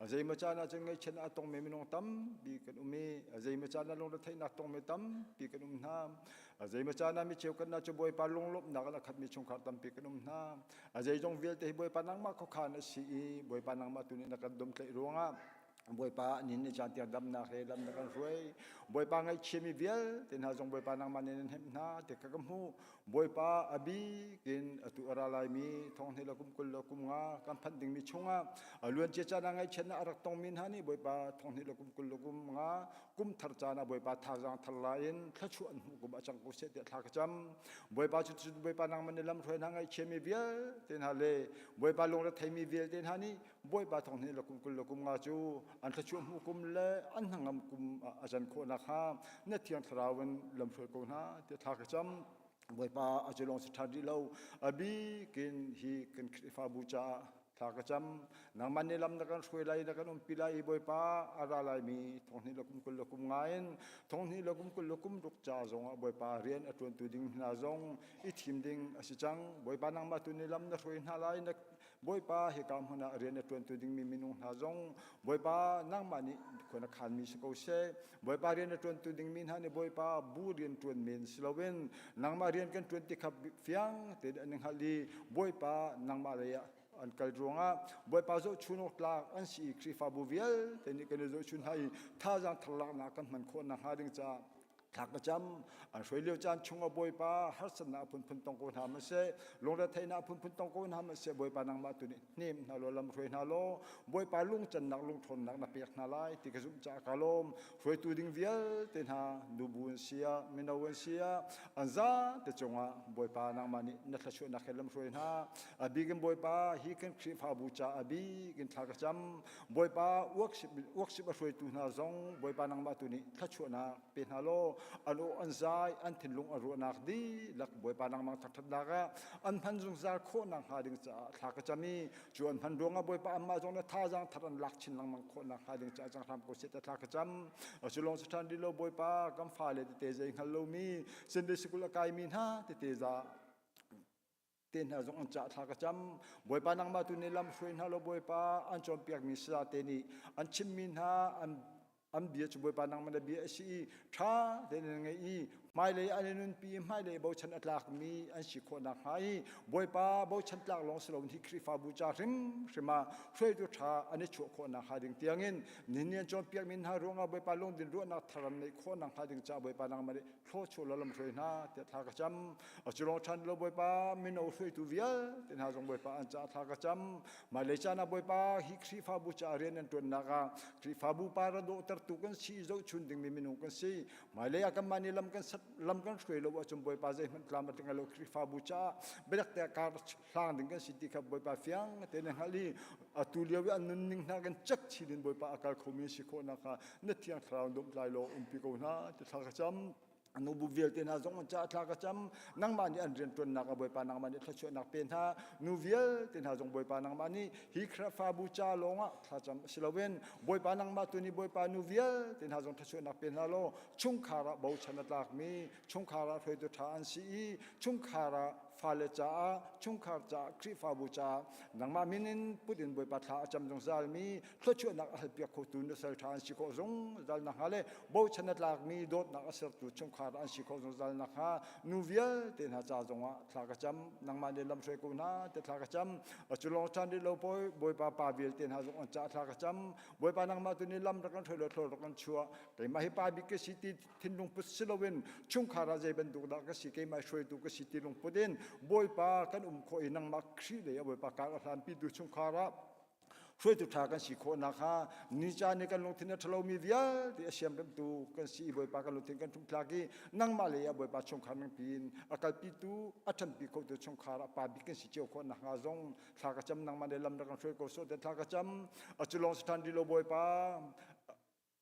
a zeimaw caan ah cun ngaihchiat a tongmi minung tampi kan um i a zeimaw caan ah lungretheihnak tongmi tampi kan um hna. A zeimaw caan ah mi cheukhat hna cu Bawipa lunglawmhnak in a khatmi chungkhar tampi kan um hna. A zeizong vialte hi Bawipa nangmah khuakhan a si i Bawipa nangmah tu nih na kan domhtlaih ruangah Bawipa nin ni caan tiang damnak he lam na kan hruai. Bawipa ngaihchiami vialte hna zong Bawipa nangmah nih nan hnemh hna ti kha ka hmuh. Bawipa a bik in atu a ra laimi thonghnih le kum 20 le kum nga kan phanh dingmi chungah a luancia caan ah ngaihchiatnak a rak tongmi hna nih Bawipa thonghnih le kum 20 le kum nga kum thar caan ah Bawipa thazaang thar la in thluachuah an hmuh kum a cang ko seh tiah thla ka cam. Bawipa cu Bawipa nangmah nih lam hruai hna ngaihchiami vialte hna le Bawipa lungretheimi vialte hna nih Bawipa thong hnih le kum 20 le kum nga cu an thluachuah hmuh kum le an hnangam kum ah a can khawh nakhnga na thiang thlarau in lamhruai ko hna tiah thla ka cam. Bawipa a cu lawng si ṭhan rih lo. A bikin hi kan Khrihfabu caah thla ka cam. Nangmah nih lam na kan hruai lai, na kan umpi lai i Bawipa a ra laimi thong hnih le kum 20 le kum nga in thong hnih le kum 20 le kum ruk ca zongah Bawipa rian a ṭuantu ding hna zong i thim ding a si cang. Bawipa nangmah tu nih lam na hruai hna lai, na Bawipa hika hmun ah rian a ṭuantu dingmi minung hna zong Bawipa nangmah nih khua na khanmi si ko seh. Bawipa rian a ṭuantu dingmi hna nih Bawipa bu rian ṭuan men si loin nangmah rian kan ṭuan ti kha fiang tein an i hngalh i Bawipa nangmah lei ah an kal ruangah Bawipa zohchun awk tlak an si i Khrihfabu vialte nih kan i zohchun hna i thazaang tharlaknak kan hman khawh nakhnga ding caah Thla ka cam. An hruai lio caan chungah Bawipa harsatnak a phunphun tong ko hna hmanhseh, lungretheihnak a phunphun tong ko hna hmanhseh, Bawipa nangmah tu nih hnem hna law lam hruai hna law, Bawipa lungcannak lungṭhawnnak na pek hna lai ti ka zumh caah ka lawm. Hruaitu ding vialte hna nubu an si ah, mino an si ah, an zate cungah Bawipa nangmah nih na thluachuahnak he lam hruai hna. A bik in Bawipa hi kan Khrihfabu ca a bik in thla ka cam. Bawipa worship a hruaitu hna zong Bawipa nangmah tu nih thluachuahnak pe hna law an aw an zai an thinlung a ruahnak dihlak Bawipa nangmah thangṭhatnak ah an hman zungzal khawh nakhnga ding caah thla ka cam i cu an hman ruangah Bawipa anmah zong na thazaang thar an lak chin lengmang khawh nakhnga ding caah cang hram ko seh thla ka cam. Cu lawng si ṭhan rih lo Bawipa kan fale tete zei hngal lomi Sunday sikul a kaimi hna tete za te hna zong an cah thla ka cam. Bawipa nangmah tu nih lam hruai hna law Bawipa an cawnpiakmi saya te nih an chimmi hna an an bia cu Bawipa nangmah na bia a si i ṭha tein an ngaih i hmailei an i nunpi i hmailei bochan a tlakmi an si khawh nakhnga i Bawipa bochan tlak lawng si loin hi Khrihfabu ca hrimhrim ah hruaitu ṭha an i chuah khawh nakhnga ding tiangin nihin an cawnpiakmi hna ruangah Bawipa lungdin ruahnak thar an neih khawh nakhnga ding caah Bawipa nangmah nih thluachuah law lam hruai hna tiah thla ka cam. A cu lawng ṭhan lo Bawipa mino hruaitu vialte hna zong Bawipa an caah thla ka cam. Hmailei caan ah Bawipa hi Khrihfabu caah rian an ṭuannak ah Khrihfabu para dawhtertu kan si i zohchun dingmi minung kan si. Hmailei ah kanmah nih lam kan sat lam kan hruai lo ahcun Bawipa zeihmanh tlam a tling lo Khrihfabu caah biatak te kar hlang ding kan si ti kha Bawipa fiang tein a hngalh i atu lio i an nunning hna kan cek chin in Bawipa a kal khomi si khawh nakhnga na thiang thlarau dawmtlai law umpi ko hna ti thla ka cam. Nubu vialte hna zong an caah thla ka cam. Nangmah nih an rianṭuannak ah Bawipa nangmah nih thluachuahnak pe hna. Nu vialte hna zong Bawipa nangmah nih hi Khrihfabu ca lawngah thlacam si loin Bawipa nangmah tu nih Bawipa nu vialte hna zong thluachuahnak pe hna law chungkhar ah bochan a tlakmi chungkhar ah hruaitu ṭha an si i chungkhar ah fale caah chungkhar caah Khrihfabu caah nangmah min in put in Bawipa thla a cam zungzalmi thluachuahnak a halpiak khotu nusal ṭha an si khawh zungzal nakhnga le bochan a tlakmi dawtnak a sertu chungkhar an si khawh zungzal nakhnga nu vialte hna ca zongah thla ka cam. Nangmah nih lamhruai ko hna ti thla ka cam. Cu lawng ṭhan rih lo Bawipa pa vialte hna zong an caah thla ka cam. Bawipa nangmah tu nih lam rak kan hruai law thlaw rak kan chuah. Keimah hi pa bik ka si ti thinlung put si loin chungkhar ah zei bantuk dah ka si keimah hruaitu ka si ti lungput in Bawipa kan um khawh i nangmah Khrih lei ah Bawipa kar a hlanpitu chungkhar ah. Hruaitu ṭha kan si khawh nakhnga ni caan i kan lungthin a ṭhalomi vialte a siamremtu kan si i Bawipa kan lungthin kan ṭhumthlak i nangmah lei ah Bawipa chungkhar ningpi in a kalpitu a ṭhanpi khotu chungkhar a pa bik kan si cio khawh nakhnga zong thla ka cam nangmah le lam rak kan hruai ko sawh tiah thla ka cam. A cu lawng si ṭhan rih lo Bawipa.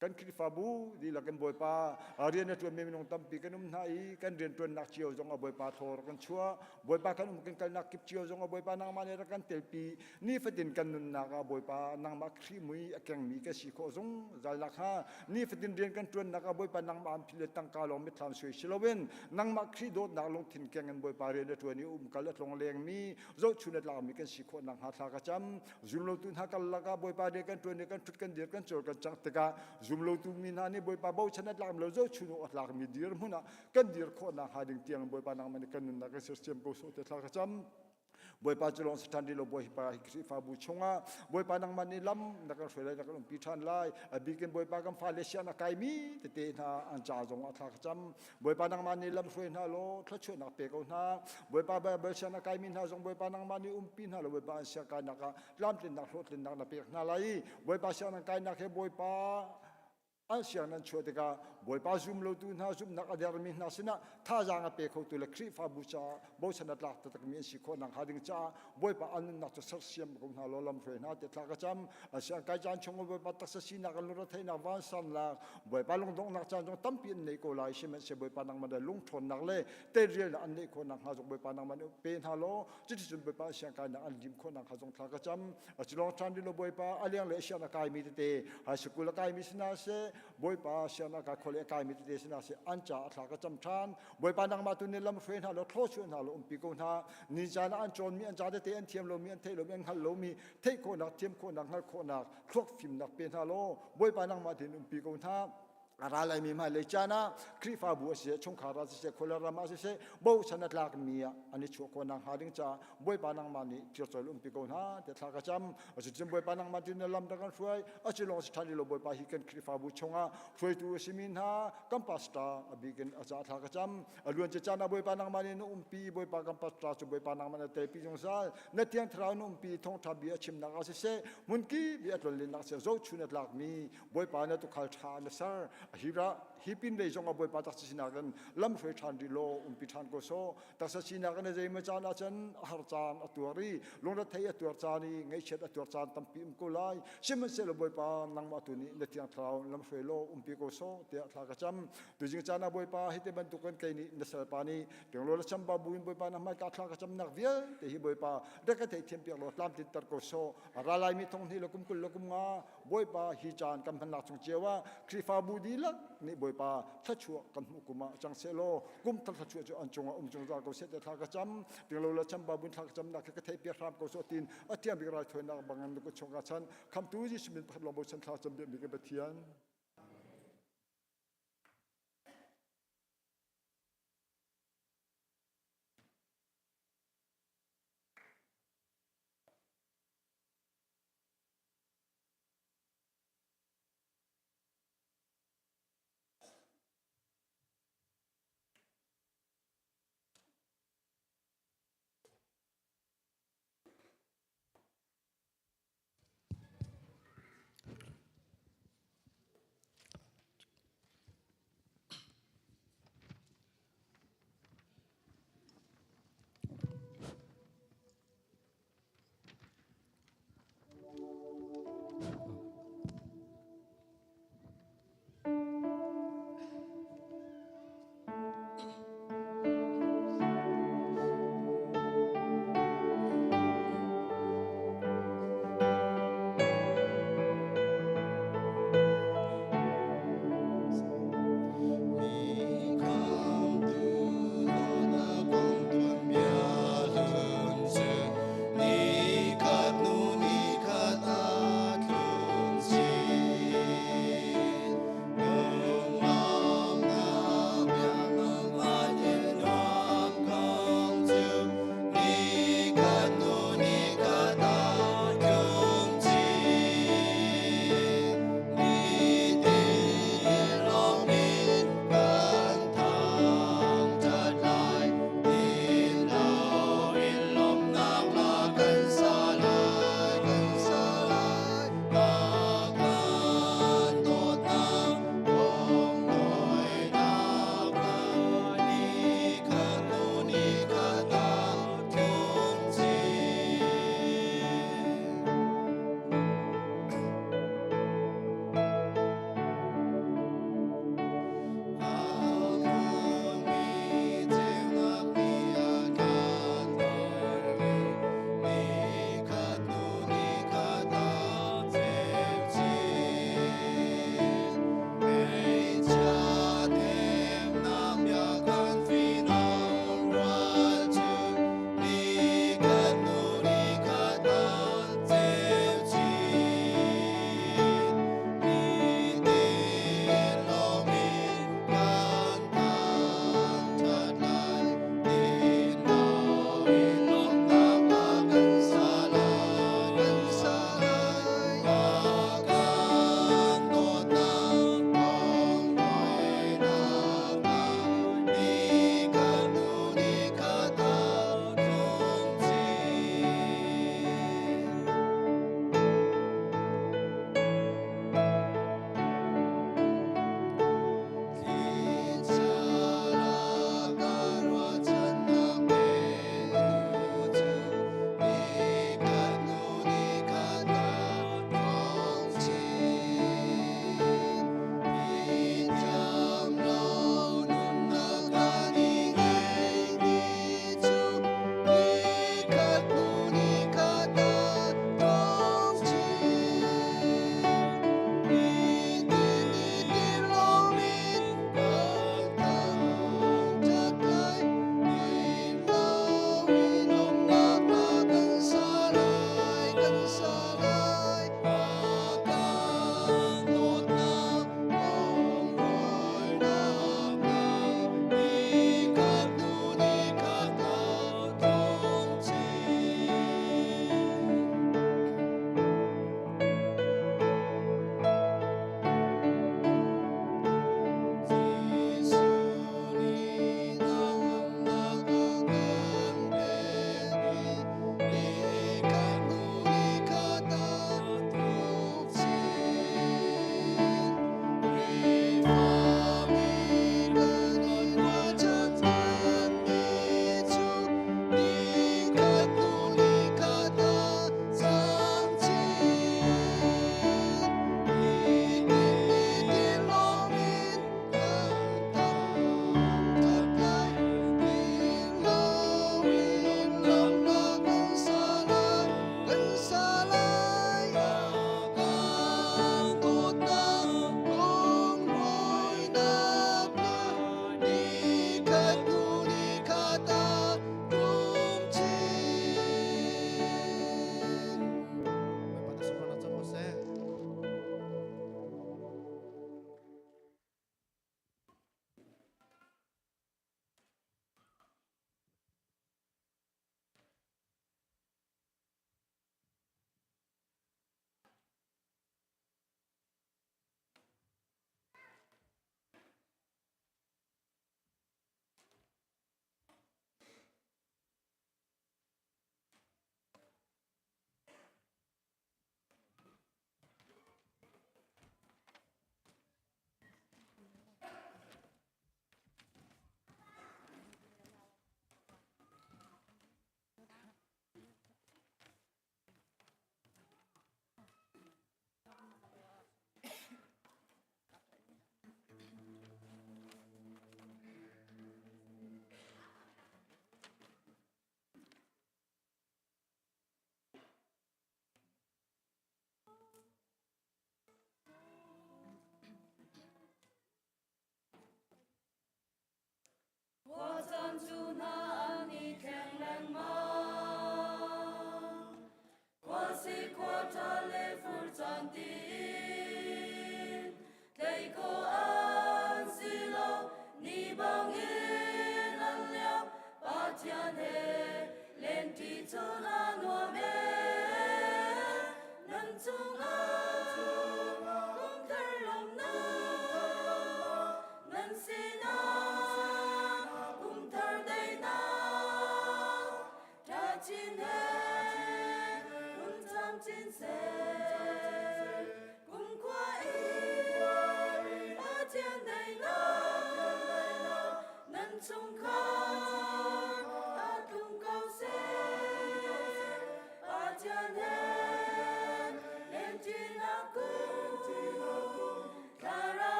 Kan Khrihfabu dihlak in Bawipa rian a ṭuanmi minung tampi kan um hna i kan rianṭuannak cio zong a Bawipa thaw rak kan chuah. Bawipa kan um kan kalnak kip cio zong a Bawipa nangmah nih rak kan telpi. Nifatin kan nunnak ah Bawipa nangmah Khrih mui a kengmi kan si khawh zungzal nakhnga nifatin rian kan ṭuannak ah Bawipa nangmah an philh le tangka lawng mitthlam suai si loin nangmah Khrih dawtnak lungthin keng in Bawipa rian a ṭuan i umkal a tlong lengmi zohchun a tlakmi kan si khawh nakhnga thla ka cam. Zumlotu hna karlak ah Bawipa rian kan ṭuan i kan ṭhut kan dir kan cawl kan cangh tikah zumlotu mi hna nih Bawipa bochan a tlakmi lo zohchun awk a tlakmi dirhmun ah kan dir khawh nakhnga ding tiang Bawipa nangmah nih kan nunnak kan sersiam ko sawh tiah thla ka cam. Bawipa cu lawng si ṭhan rih lo Bawipa hi Khrihfabu chungah Bawipa nangmah nih lam na kan hruai lai na kan umpi ṭhan lai. A bik in Bawipa kan fale sian a kaimi tete hna an ca zong ah thla ka cam. Bawipa nangmah nih lam hruai hna law thluachuahnak pe ko hna. Bawipa Baibal sian a kaimi hna zong Bawipa nangmah nih umpi hna law Bawipa an sian kainak ah tlamtlinnak hlawhtlinnak na pek hna lai. Bawipa sian an kainak he Bawipa an siang nan chuah tikah Bawipa zum lotu hna zumhnak a dermi hna sinah thazaang a pe khotu le Khrihfabu caah bochan a tlak taktakmi an si khawh nakhnga ding caah Bawipa an nunnak cu sersiam ko hna law lam hruai hna tiah thla ka cam. A siang kai caan chung Bawipa taksa sinak an lungretheihnak vansannak Bawipa lungdonghnak caan zong tampi an nei ko lai sihmanhsehlaw Bawipa nangmah le lungṭhawnnak le teirialnak an neih khawh nakhnga zong Bawipa nangmah nih pe hna law cuticun Bawipa siang kainak an lim khawh nakhnga zong thla ka cam. A cu lawng ṭhan rih lo Bawipa a leng le siang a kaimi tete high school a kaimi si hna seh Bawipa siang a kai khawle a kaimi tete si hna seh an caah thla ka cam ṭhan. Bawipa nangmah tu nih lam hruai hna law thlawchuah hna law umpi ko hna. Ni caan ah an cawnmi an ca tete an thiam lomi an theih lomi an hngalh lomi theih khawhnak thiam khawhnak hngalh khawhnak thluak fimnak pe hna law Bawipa nangmah tein umpi ko hna. A ra laimi hmailei caan ah Khrihfabu a siseh chungkhar ah siseh khual ram ah siseh bochan a tlakmi ah an i chuah khawh nakhnga ding caah Bawipa nangmah nih ṭialcawl umpi ko hna tiah thla ka cam. Cuticun Bawipa nangmah tin na lam rak kan hruai. A cu lawng si ṭhan lo Bawipa hi kan Khrihfabu chungah hruaitu a simi hna kan pastor a bik in a caah thla ka cam. A luancia caan ah Bawipa nangmah nih na umpi Bawipa kan pastor cu Bawipa nangmah na telpi zungzal. Na Thiang Thlarau na umpi thawngṭha bia a chimnak ah siseh hmunkip i a tlonlennak sia zohchun a tlakmi Bawipa na tuukhal ṭha na ser. Hi ra hi pin lei zongah Bawipa tak sinak in lam hruai ṭhan rih law umpi ṭhan ko sawh. Taksa sinak in zeimaw caan ahcun a har caan a tuar i lungrethei a tuar caan i ngaihchiat a tuar caan tampi um ko lai. Sihmanhsehlaw Bawipa nangmah tu nih na Thiang Thlarau lamhruai law umpi ko sawh tiah thla ka cam. Tuzing caan ah Bawipa hi te bantukin kei nih na salpa nih tinglaw le chamba buin Bawipa na hmaika thla ka camnak vialte hi Bawipa rak ka theihthiam piak law tlamtlinter ko sawh. A ra laimi thong hnih le kum 20 le kum nga Bawipa hi caan kan hmannak chung cio ah Khrihfabu dihlak nih Bawipa thluachuah kan hmuh kum ah cang sehlaw kum thar thluachuah cu an cungah um zungzal ko seh tiah thla ka cam. Tinglo le chamba bun thla ka camnak khi ka theih piak hram ko sawh tiin a thiang bik raithawinak bangin na kut chungah chan khamtu Jesuh min pakhat lawng bochan thla cam biakmi kan Pathian.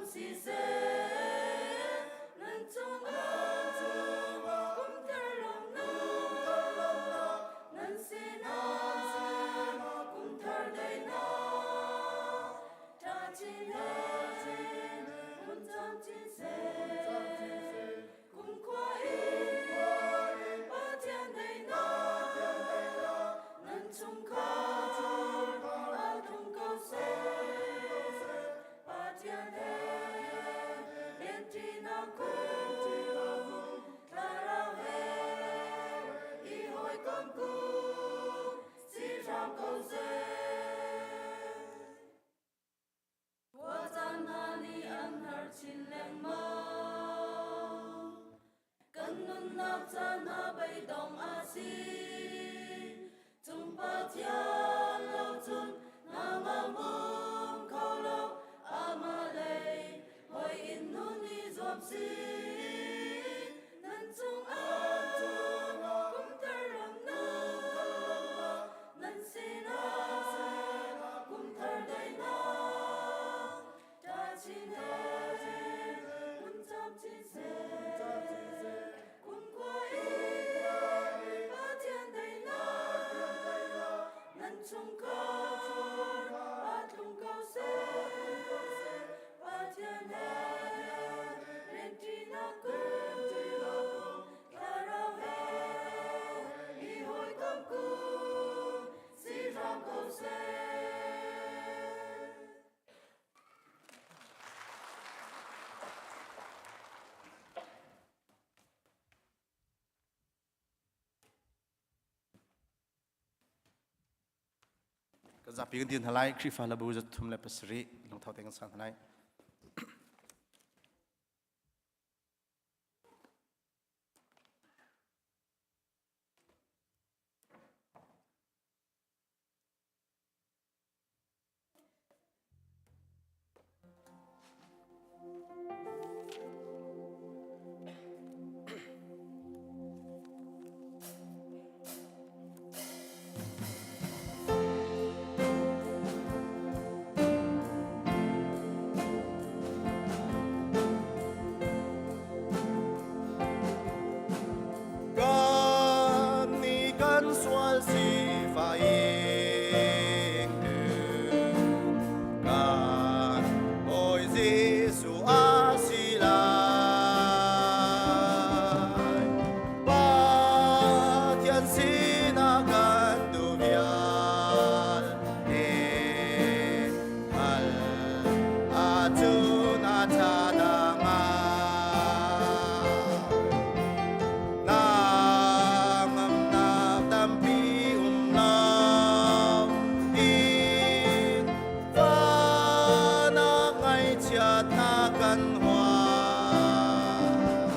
siseh, nan cungah kumthar lawmhnak, nan sinah kumthar daihnak, ṭha chin he hmun camcin seh. Kumkhua in Pathian daihnak, nan chungkhar aa tlung ko seh. Pathian he rianṭinak kum, thlarau he i hawikom kum, si hram ko seh. Khuacaan hna nih an har chin lengmang. Kan nunnak caan ah beidong a si. Cung Pathian lo cun hnangam um kho lo. Amah lei hoi in nun i zuam si. Nan cungah kumthar ramnak nan sinah kumthar daihnak ṭha chin he hmun camcin seh. Kumkhua in Pathian daihnak nan chungkhar aa tlung ko seh. Pathian he rianṭinak kum, thlarau he i hawikom kum, si hram ko seh. Kan zapi kan dir hna lai. Khrihfa hlabu 307 lungtho te kan sang hna lai. Kan ni kan sual sifah ing kan Bawi Jesuh a si lai. Pathian sinah kan duh vialte hal ahcun a ṭha dah ngai. Ngamnak tampi um lo in fahnak ngaihchiatnak kan huam.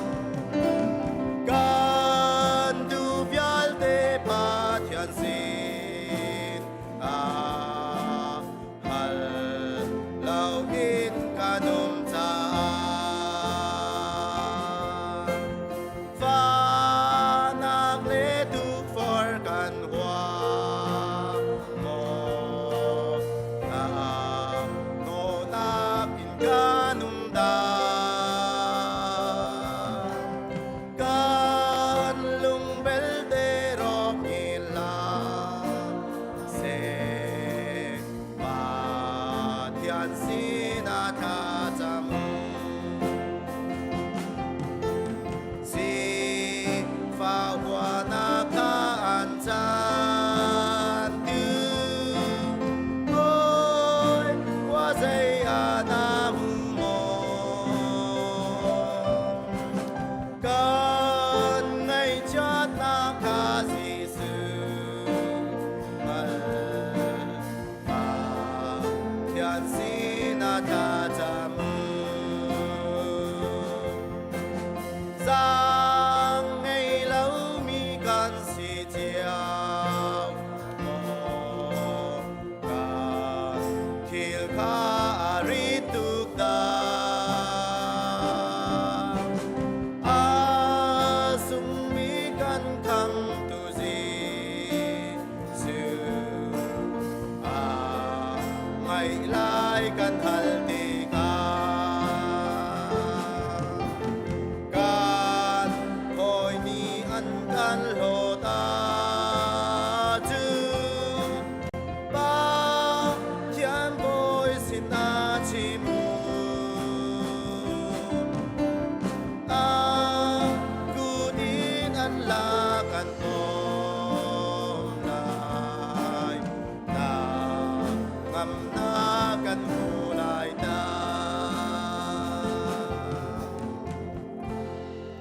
Kan duh vialte Pathian sin ah hal loin kan um caah fahnak le tukforh kan huam maw? Nawnak in kan um dah? hnangamnak kan hmu lai ta.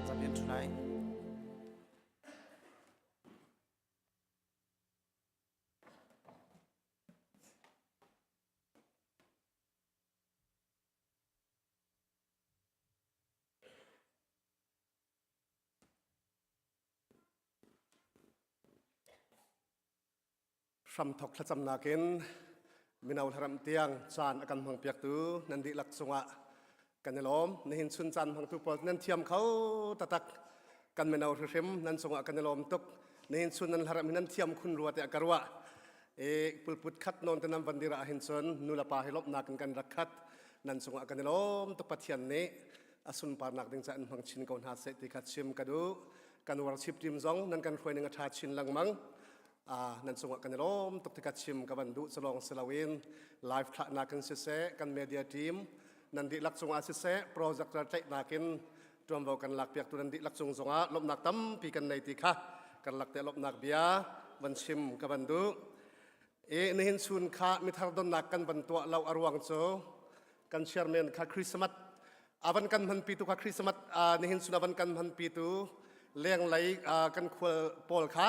Zapian ṭhulai. Hramthok thlacamnak in mino hlaram tiang caan a kan hmangpiaktu nan dihlak cungah kan i lawm. Nihin chun caan hmangtu pawl nan thiam kho tatak. Kan mino hrihrim nan cungah kan i lawm tuk. Nihin chun nan hlaram hi nan thiam khun rua tiah ka ruah. E pulput khat nawn te nan van dir ah hin cun nu le pa hi lawmhnak in kan rak khat. Nan cungah kan i lawm tuk Pathian nih a sunparnak ding ca in hmang chin ko hna seh ti kha chim ka duh. Kan worship team zong nan kan hruai ning a ṭha chin lengmang. Nan cungah kan i lawm tuk tikah chim ka van duh culawng si loin live thlahnak in siseh kan media team nan dihlak cungah siseh projector tlaihnak in ṭuanvo kan lakpiaktu nan dihlak cung zongah lawmhnak tampi kan nei ti kha kan lak te lawmhnak bia van chim ka van duh. I nihin chun kha mithar donnak kan van tuah lo a ruang cu kan chairman kha Christmas avan kan hmanpi tu kha Christmas nihin chun avan kan hmanpi tu lenglei kan khual pawl kha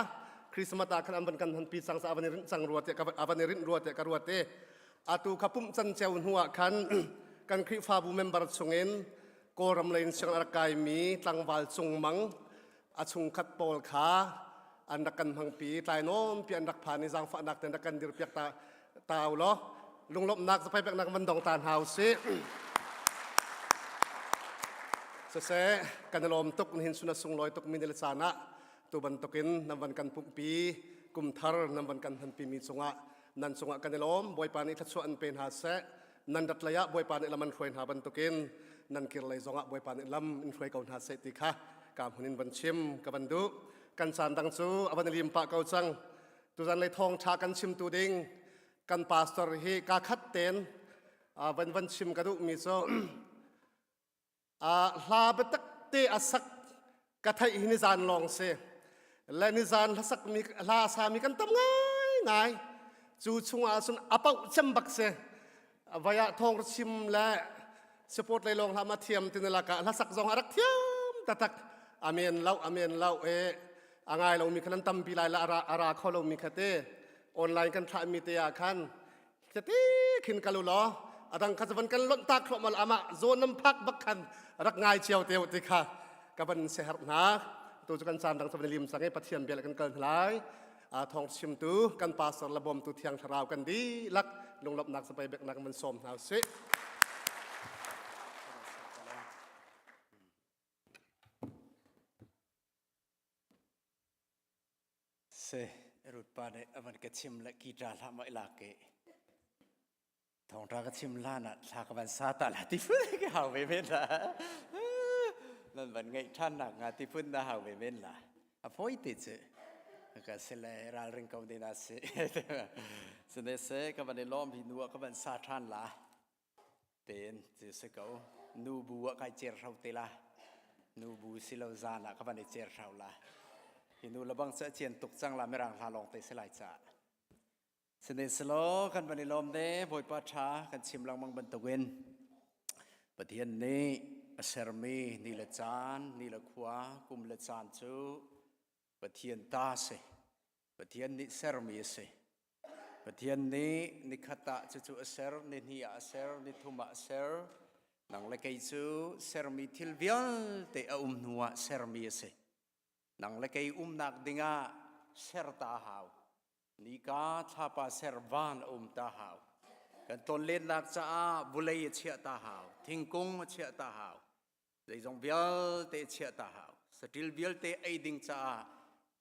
Christmas ah khan an van kan hmanpi cang sa avan i rinh cang rua te avan i rinh rua te ka ruat te atu kha pumh can ceu hnu ah khan kan Khrihfabu member chungin Kawlram lei in siang a rak kaimi tlangval Cung Mang a chungkhat pawl kha an rak kan hmangpi tlai nawnpi an rak phan i zaangfahnak ten rak kan dirpiak ta ta u law lunglawmhnak zapai peknak van dong ta hna usih. Siseh kan i lawm tuk nihin sun a sunglawi tuk mi ni le caan ah tu bantukin nan van kan pumhpi kum thar nan van kan hmanpi mi cungah nan cungah kan i lawm Bawipa nih thluachuah an pe hna seh nan rat lei ah Bawipa nih lam an hruai hna bantukin nan kir lei zongah Bawipa nih lam in hruai ko hna seh ti kha ka hmun in van chim ka van duh. Kan caan dang cu a van i lim pah ko cang. Tuzan lei thawngṭha kan chimtu ding kan pastor hi ka khat ten van van chim ka duhmi cu Hla biatak te a sak ka theih hi nizan lawng si. Le nizan hlasakmi hla a sami kan tam ngaingai. Cu chungah cun a pauh cem bak si. Vai ah thawng chim le support lei lawng hlah ma thiam ti lak ah hlasak zong a rak thiam taktak. Amen lo amen lo e a ngai lomi kha nan tampi lai la a ra kho lomi kha te online kan thlahmi te ah khan Tete khin kal u law adang kha van kan lonh tak thluahmal amah zawn nam phak bak khan rak ngai cio te ti kha ka van seher hna tu cu kan caan dang cu van lim cang i Pathian bia kan kal lai thawng chimtu kan pastor le bawmtu thiang thlarau kan dihlak lunglawmhnak sapai beknak van sawm hna usih. Se Ruth pa nih a van ka chim le guitar hlah maw i lak i thawngṭha ka chim hlan ah thla ka van sa ta la ti phun ka hau ve men la. Nan van ngeih ṭhan nak hnga ti phun na hau ve men la. A fawi te cu ka si le ralring ko ding na si. Sine se ka van i lawm hi nu ah ka van sa ṭhan la. Tein cu si ko. Nu bu ah kai cer hro te la. Nu bu si lo zan ah ka van i cer hro la. Hi nu lebang cu a cian tuk cang la mirang hla lawng te si lai caah. Sihmanhsehlaw kan van i lawm te Bawipa ṭha kan chim lengmang bantukin Pathian nih a sermi ni le caan, ni le khua, kum le caan cu Pathian ta a si. Pathian nih sermi a si. Pathian nih nikhat ah cucu a ser, nihnih ah a ser, nithum ah a ser. Nang le kei cu sermi thil vialte a um hnu ah sermi a si. Nang le kei umnak dingah ser ta hau. Nika thlapa ser van a um ta hau. Kan tlonlennak caah vulei a chiah ta hau. Thingkung a chiah ta hau. Zeizong vialte chiah ta hau. Saṭil vialte ei ding caah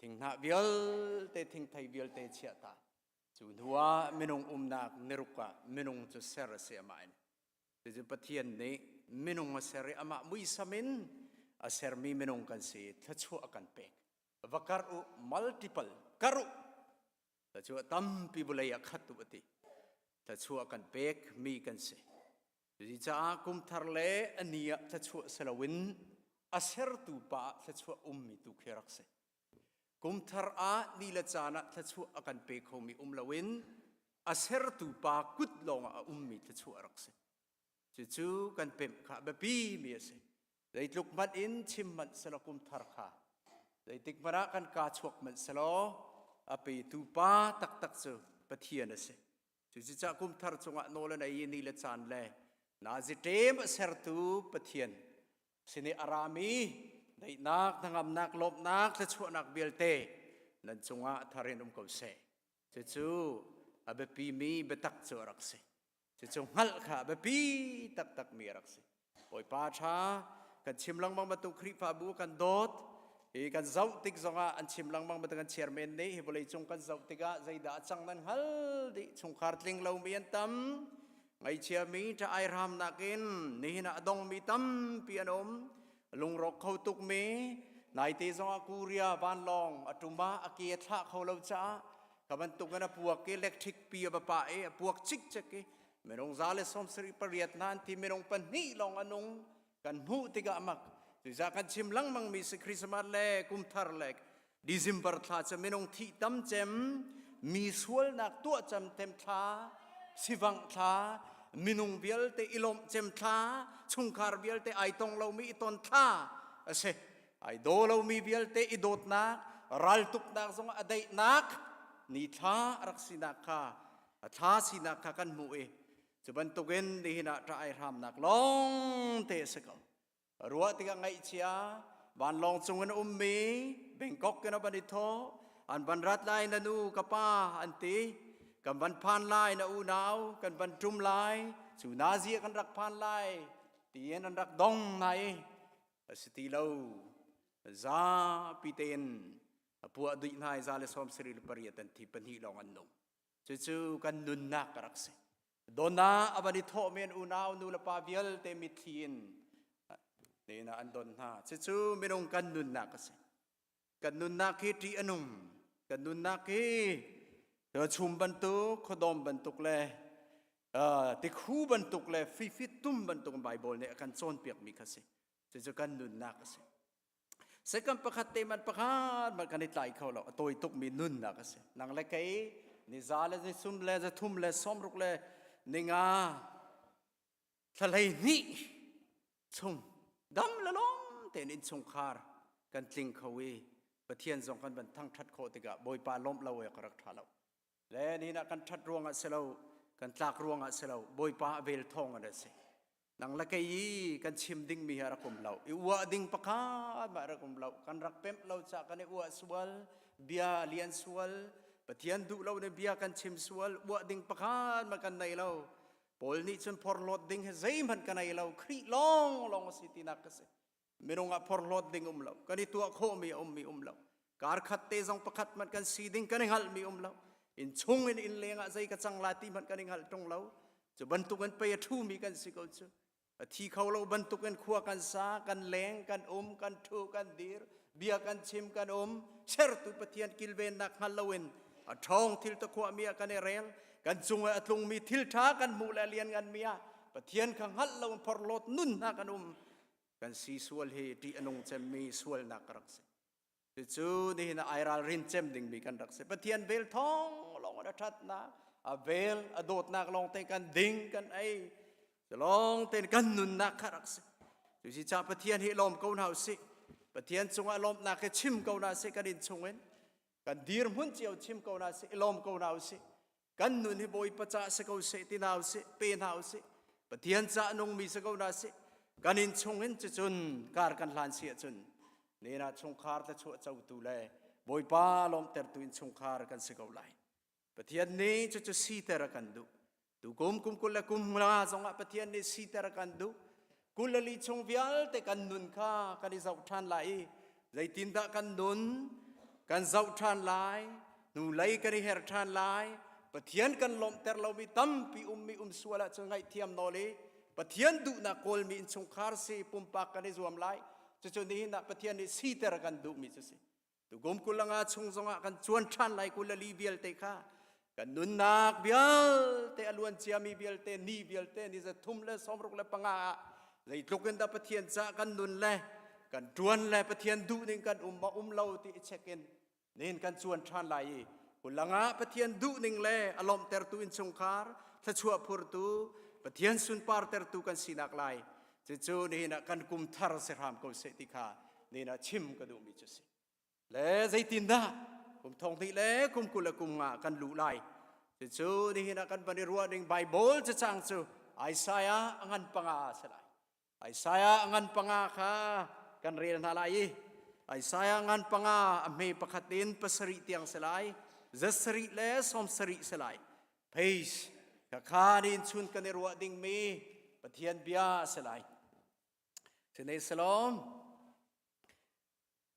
thinghnah vialte thingthei vialte chiah ta. Cu hnuah minung umnak niruk ah minung cu ser a si amah in. Cucu Pathian nih minung a ser i amah muisam in a sermi minung kan si thluachuah a kan pek. Va kar u multiple kar u thluachuah tampi vawlei ah khat u a ti. Thluachuah kan pek mi kan si. Cucaah kum thar le a ni ah thluachuah si loin a sertu pa ah thluachuah ummi tu khi rak si. Kum thar ah ni le caan ah thluachuah a kan pe khomi um loin A sertu pa kut lawngah a ummi thluachuah a rak si. Cucu kan pemh kha a biapi mi a si. Zeitluk hmanh in chim hmanh selaw kum thar kha zeitik hmanh ah kan kaa chuak hmanh selaw a petu pa taktak cu Pathian a si. Cucaah kum thar cungah nawl an ei i ni le caan le nazi ṭem a sertu Pathian sin i a rami daihnak, hnangamnak, lawmhnak, thluachuahnak vialte nan cungah a thar in um ko seh. Cucu a biapimi biatak cu a rak si. Cucu hngalh kha a biapi taktakmi a rak si. Bawipa ṭha kan chim lengmang bantuk Khrihfabu kan dawt hi kan zoh tik zongah an chim lengmang bantuk kan chairman nih hi vawleicung kan zoh tikah zeidah a cang nan hngal dih chungkhar tling lomi an tam ngaihchiami ṭa ai hramnak in nihin ah a dongmi tampi an um lungrawk kho tukmi naite zongah Korea vanlawng a ṭum ah a ke a thlah kho lo caah ka bantuk in a puak i electric pi a va pah i a puak cikcek i minung 178 hna an thi minung pahnih lawng a nung kan hmuh tikah mak cuza kan chim lengmang mi si Christmas le kumthar le December thla cu minung thih tam cem mi sualnak tuah cem tem thla sivangh thla minung vialte i lawmh cem thla chungkhar vialte ai tong lomi i ton thla a si ai daw lomi vialte i dawtnak raltuknak zong a daihnak ni thla a rak sinak kha a thla sinak kha kan hmuh i cu bantukin nihin ah ṭah ai hramnak lawng te a si ko. Ruah tikah ngaihchia vanlawng cung in a ummi Bangkok in a van i thawh an van rat lai na nu ka pa an ti kan van phan lai na unau kan van ṭum lai cu nazi kan rak phan lai tiin an rak dong hna i a si ti lo zapi tein a puah dih hna i 178 an thi pahnih lawng an nung Cucu kan nunnak a rak si. Donna a van i thawh men unau nu le pa vialte mitthli in nena an don hna. Cucu minung kan nunnak a si. Kan nunnak hi ṭih a nung. Kan nunnak hi chum bantuk, khuadawm bantuk le tikhu bantuk le fifit tum bantuk Bible nih a kan cawnpiakmi kha si. Cucu kan nunnak a si. Second pakhat te man pakhat man kan i tlai kho lo a tawi tukmi nunnak a si nang le kei ni za le ni sum le za thum le sawmruk le ninga thlalei hnih chung dam le lawm tein innchungkhar kan tling kho i Pathian zong kan van thangṭhat khawh tikah Bawipa lawmh lo e ka rak ṭha lo le nihin ah kan ṭhat ruangah si lo kan tlak ruangah si lo Bawipa a vel thawng an si Nang le kei i kan chim dingmi hi a rak um lo. I uah ding pakhat mah rak um lo. Kan rak pemh lo cah kan i uah sual, bia lian sual, Pathian duh lo nih bia kan chim sual, uah ding pakhat mah kan nei lo. Paul nih cun phorhlawt ding hi zeihmanh ka nei lo. Khrih lawng lawng a si tinak ka si. Minung ah phorhlawt ding um lo. Kan i tuah khawhmi a ummi um lo. Kar khat te zong pakhat hmanh kan si ding kan i hngalhmi um lo. Inn chung in inn leng ah zei ka cang lai ti hmanh kan i hngalh ṭung lo. Cu bantuk in pei a ṭhumi kan si ko cu. A thi kho lo bantuk in khua kan sa, kan leng, kan um, kan ṭhu, kan dir, bia kan chim, kan um. Sertu Pathian kilvennak hngal loin a ṭhawng thil takhuahmi ah kan i rel. Kan cung ah a tlungmi thil ṭha kan hmuh le a liannganmi ah Pathian kha hngalh loin phorhlawt nun hna kan um. Kan si sual hi ṭih a nung cemmi sualnak ka rak si. Cucu nihin ah ai ralrin cem dingmi kan rak si. Pathian vel thawng lawng in a ṭhatnak, a vel, a dawtnak lawng te kan ding, kan ei. Cu lawng tein kan nunnak kha rak si. Cusi caah Pathian hi lawm ko hna usih. Pathian cungah lawmhnak hi chim ko hna sih kan inn chungin. Kan dirhmun cio chim ko hna sih, i lawm ko hna usih. Kan nun hi Bawipa caah si ko seh ti hna usih, pe hna usih. Pathian caah nungmi si ko hna sih. Kan inn chungin cucun kar kan hlan si ahcun nena chungkhar thlachuah cotu le Bawipa lawmhtertu innchungkhar kan si ko lai. Pathian nih cucu siter a kan duh. Tukum kum 20 le kum nga zongah Pathian nih siter a kan duh. 24 chung vialte kan nun kha kan i zoh ṭhan lai i zeitindah kan nun kan zoh ṭhan lai, hnulei kan i her ṭhan lai, Pathian kan lawmhter lomi tampi ummi um sual ahcun ngaihthiam nawl i Pathian duhnak kawlmi innchungkhar si pumpak kan i zuam lai. Cucu nihin ah Pathian nih siter a kan duhmi cu si. Tukum 25 chung zongah kan cuan ṭhan lai 24 vialte kha kan nunnak vialte a luan ciami vialte ni vialte ni 365 ah zeitluk in dah Pathian caah kan nun le kan ṭuan le Pathian duhning kan um ma um lo ti i check in nihin kan cuan ṭhan lai i. Kulangah Pathian duhning le a lawmhtertu innchungkhar, thluachuah phurtu, Pathian sunpartertu kan sinak lai. Cucu nihin ah kan kum thar si hram ko seh ti kha nihin ah chim ka duhmi cu si. Le zeitindah kum thong hnih le kum 20 le kum nga kan luh lai. Cucu nihin ah kan van i ruah ding Bible cacang cu Isaiah a ngan panga a si lai. Isaiah ngan panga kha kan rel hna lai i Isaiah ngan panga a hme pakhat in pasarih tiang si lai zasarih le sawmsarih si lai page ka kha nin chun kan i ruah dingmi Pathian bia a si lai Sinei salom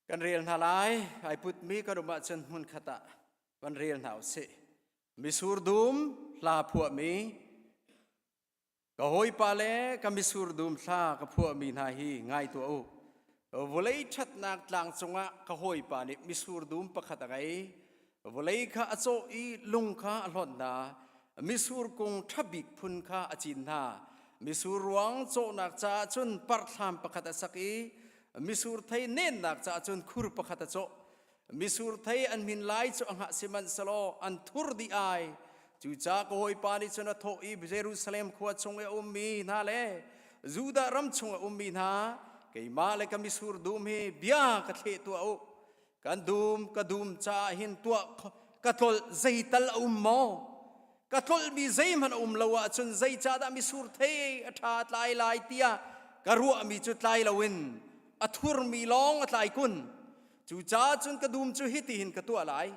kan rel hna lai ai putmi kan um ahcun hmun khat ah van rel hna usih misur dum hla phuahmi Ka hawipa le ka misur dum thla ka phuahmi hna hi ngai tuah u. Vawlei ṭhatnak tlang cungah ka hawipa nih misur dum pakhat a ngei. Vawlei kha a cawh i lung kha a hlonh hna. Misur kung ṭha bik phun kha a cin hna. Misur ruang cawhnak caah cun parthlam pakhat a sak i misur thei nennak caah cun khur pakhat a cawh. Misur thei an hmin lai cu a hngah sihmanhsehlaw an thur dih ai. Cucaah ka hawipa nih cun a thawh i Jerusalem khua chung i a ummi hna le Judah ram chung a ummi hna keimah le ka misur dum hi bia ka thleh tuah u. Kan dum ka dum caah hin tuah ka tlolh zeital a um maw? Ka tlolhmi zeihmanh a um lo ahcun zeicahdah misur thei a ṭha tlai lai tiah ka ruahmi cu tlai loin a thurmi lawng a tlai kun. Cucaah cun ka dum cu hitihin ka tuah lai.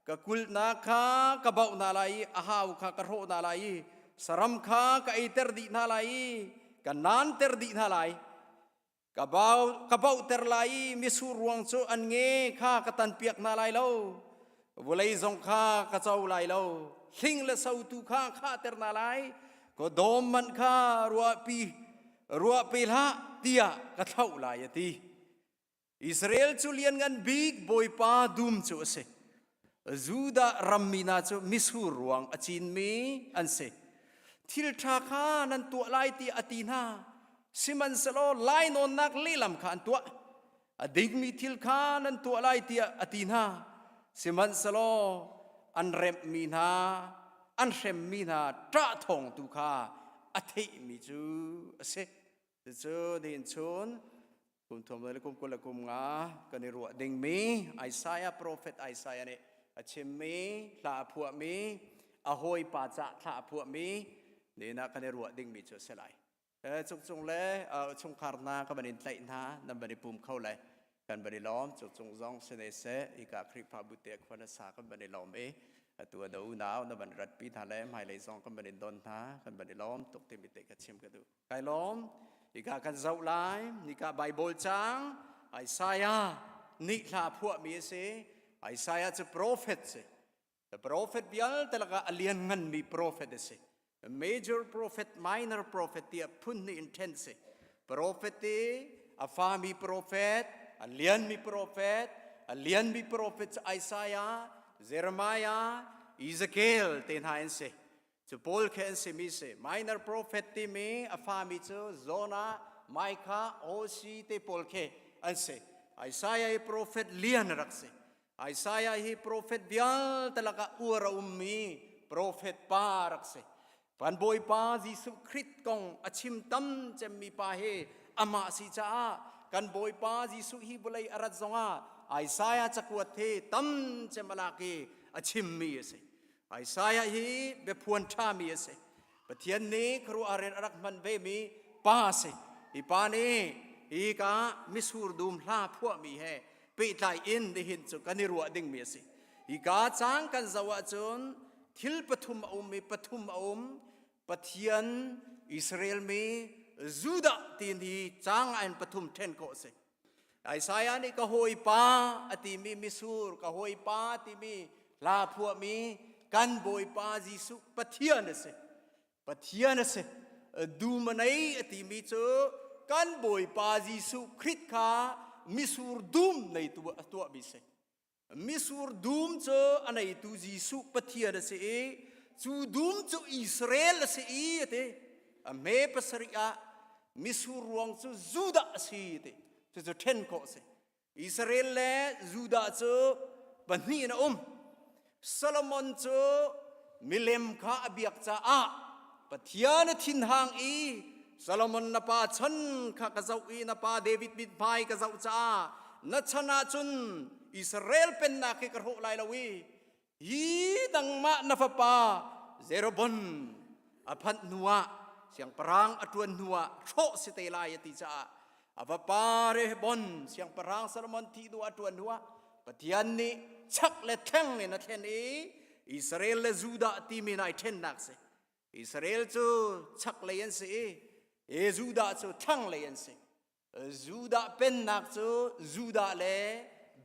Ka kulhnak kha ka bauh hna lai i a hau kha ka hrawh hna lai i saram kha ka eiter dih hna lai i ka naanter dih hna lai. Ka, bau, ka bauhter lai i mitsur ruang cu an nge kha ka tanpiak hna lai lo. Vawlei zong kha ka co lai lo. Hling le sotu kha khahter hna lai. Ka dawm man kha ruahpi ruahpi hlah tiah ka thlauh lai a ti. Israel cu lianngan bik Bawipa dum cu a si. Judah rammi hna cu mitsur ruang a cinmi an si. Thil ṭha kha nan tuah lai ti a ti hna. Sihmanhsehlaw lainawnnak lehlam kha an tuah. A dingmi thil kha nan tuah lai tiah a ti hna. Sihmanhsehlaw an remhmi hna, an hremmi hna ṭah thawng tu kha a theihmi cu a si. Cucu nihin chun kum thum le kum 20 le kum nga kan i ruah dingmi Isaiah prophet Isaiah nih a chimmi hla a phuahmi a hawipa cah thla a phuahmi nihin ah kan i ruah dingmi cu a si lai. Cungcung le chungkhar hna ka van in tlaih hna nan van i pum kho le kan van i lawm cungcung zong si seh ika Khrihfabu te khua na sa kan van i lawm i atu a do unau na van ratpi hna le hmailei zong kan van in don hna kan van i lawm tuk timi te ka chim ka duh. Kai lawm. Hika kan zoh lai. Nika Bible cang Isaiah nih hla phuahmi a si. Isaiah cu prophet si. The prophet vialte lakah a liannganmi prophet a si. Major prophet, minor prophet tiah phun hnih in ṭhen si. Prophet i a fami prophet, a lianmi prophet, a lianmi prophet cu Isaiah, Jeremiah, Ezekiel te hna an si. Cu pawl khi an simi si. Minor prophet timi a fami cu Jonah, Micah, Hosea te pawl khi an si. Isaiah hi prophet lian a rak si. Isaiah hi prophet vialte lakah uar a ummi prophet pa rak si. Van Bawipa Jesuh Khrist kong a chim tam cemmi pa hi amah si caah kan Bawipa Jesuh hi vawlei a rat zongah Isaiah cakuat hi tam cem a lak i a chimmi a si. Isaiah hi biaphuan ṭhami a si. Pathian nih khuaruahhar in a rak hman vemi pa a si. Hi pa nih hi ka misur dum hla phuahmi he pehtlai in nihin cu kan i ruah dingmi a si. Hi ka cang kan zoh ahcun thil pathum a um i pathum a um. Pathian Israel mi Judah tin hi cang ah in pathum ṭhen khawh a si. Isaiah nih ka hawipa a timi misur ka hawipa timi hla phuahmi kan Bawipa Jesuh Pathian a si. Pathian a si. Dum a nei a timi cu kan Bawipa Jesuh Khrist kha misur dum neitu a tuahmi si. Misur dum cu a neitu Jesuh Pathian a si i cu dum cu Israel a si i a ti. A hme pasarih ah misur ruang cu Judah a si a ti. Cucu ṭhen khawh a si. Israel le Judah cu pahnih in a um. Solomon cu milem kha a biak caah Pathian a thinhang i Solomon na pa chan kha ka zoh i na pa David mithmai ka zoh caah na chan ahcun Israel pennak hi ka hrawh lai lo i hi nangmah na fapa Jeroboam a phanh hnuah siangpahrang a ṭuan hnuah hrawh si te lai a ti caah a fapa Rehoboam siangpahrang Solomon thih hnu a ṭuan hnuah Pathian nih chak le thleng in a thlen i Israel le Judah timi in ai ṭhennak si. Israel cu chaklei an si i Judah cu thlanglei an si. Judah pennak cu Judah le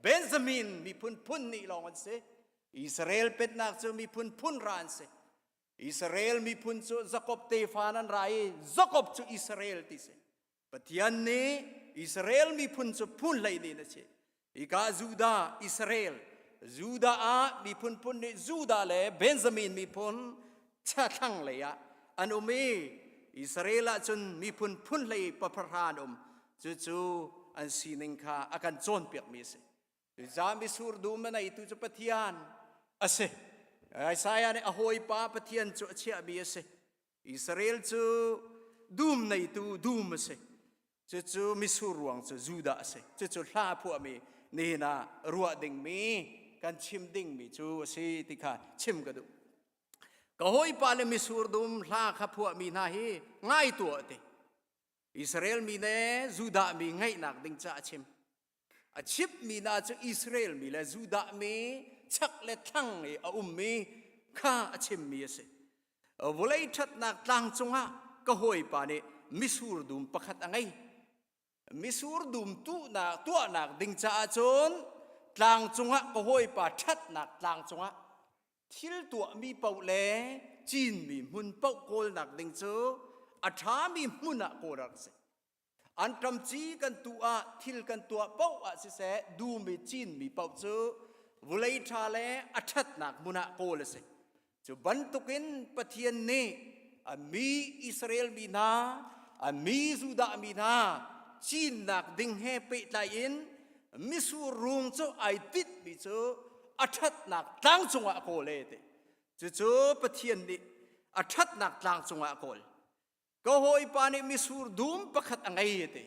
Benjamin miphun phun nih lawng an si. Israel pennak cu miphun phun ra an si. Israel miphun cu Jakob tefa an ra i Jakob cu Israel ti si. Pathian nih Israel miphun cu phun hlei in a si. Hika Judah, Israel, Judah ah miphun phun nih Judah le Benjamin miphun thlang lei ah an um i Israel ah cun miphun phun hlei paphra an um. Cucu an sining kha a kan cawnpiakmi a si. Cucaah misur dum a neitu cu Pathian a si. Isaiah nih a hawipa Pathian cu a chiahmi a si. Israel cu dum neitu dum a si. Cucu misur ruang cu Judah a si. Cucu hla phuahmi nihin ah ruah dingmi kan chim dingmi cu a si ti kha chim ka duh. Ka hawipa le misur dum hla kha phuahmi hna hi ngai tuah ti. Israel mi le Judah mi ngaihnak ding ca a chim. A chimmi hna cu Israel mi le Judah mi chak le thlang i a ummi kha a chimmi a si. Vawlei ṭhatnak tlang cungah ka hawipa nih misur dum pakhat a ngei. Misur dum tuhnak tuahnak ding caah cun tlang cungah ka hawipa ṭhatnak tlang cungah thil tuahmi paoh le cinmi hmun paoh kawlnak ding cu a ṭhami hmun ah kawl a rak si. Anṭam ci kan tuh ah thil kan tuah paoh ah siseh dum i cinmi paoh cu vulei ṭha le a ṭhatnak hmun ah kawl a si. Cu bantukin Pathian nih a mi Israel mi hna, a mi Judah mi hna cinnak ding he pehtlai in misur rung cu ai tinhmi cu a ṭhatnak tlang cungah a kawl e ti. Cucu Pathian nih a ṭhatnak tlang cungah a kawl. Ka hawipa nih misur dum pakhat a ngei ti.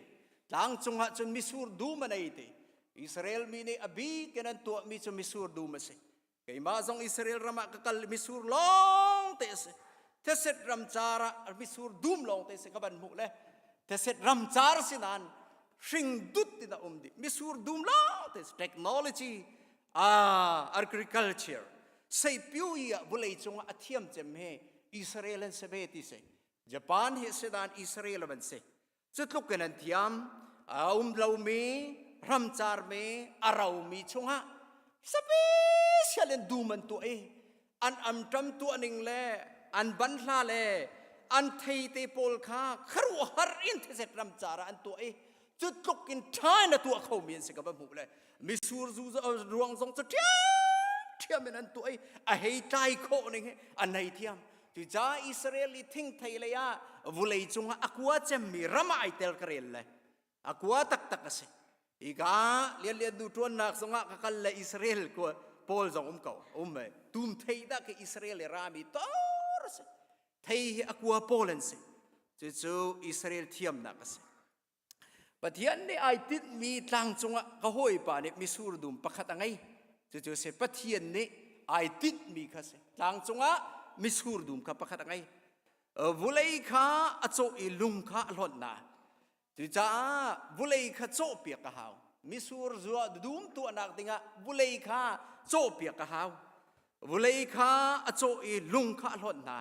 Tlang cungah cun misur dum a nei ti. Israel mi nih a bik in an tuahmi cu misur dum a si. Keimah zong Israel ram ah ka kal misur lawng te a si. Theset ram car ah misur dum lawng te si ka van hmuh le theset ram car si nain hring dut in a um dih. Misur dum lawng te technology ah agriculture seipiu i ah vulei cungah a thiam cem he Israel an si ve ti si. Japan hi sedan Israel an si. Cutluk in an thiam. A um lomi, ramcarmi, a romi chungah special in dum an tuah i an amṭam tuah ning le an banhla le an theite pawl kha khuaruahhar in theset ramcar ah an tuah i cu tluk in ṭha in a tuah khomi an si ka va hmuh le misur zu ruang zong cu ṭhiamṭhiam in an tuah i a hei tlai khawh ning hi an hei thiam cucaah Israel i thingthei lei ah vulei cungah a kua cemmi ram ah ai tel ka rel le a kua taktak a si hika lianlian nu ṭuannak zongah ka kal le Israel kua pawl zong um ko um e tum thei dah ke Israel i rami tor a si thei hi a kua pawl an si cucu Israel thiamnak a si Pathian nih ai tinhmi tlang cungah ka hawipa nih misur dum pakhat a ngei. Cucu si Pathian nih ai tinhmi kha si. Tlang cungah misur dum kha pakhat a ngei. Vulei kha a cawh i lung kha a hlonh na. Cucaah vulei kha cawhpiak a hau. Misur zua dum tuahnak dingah vulei kha cawhpiak a hau. Vulei kha a cawh i lung kha a hlonh hna.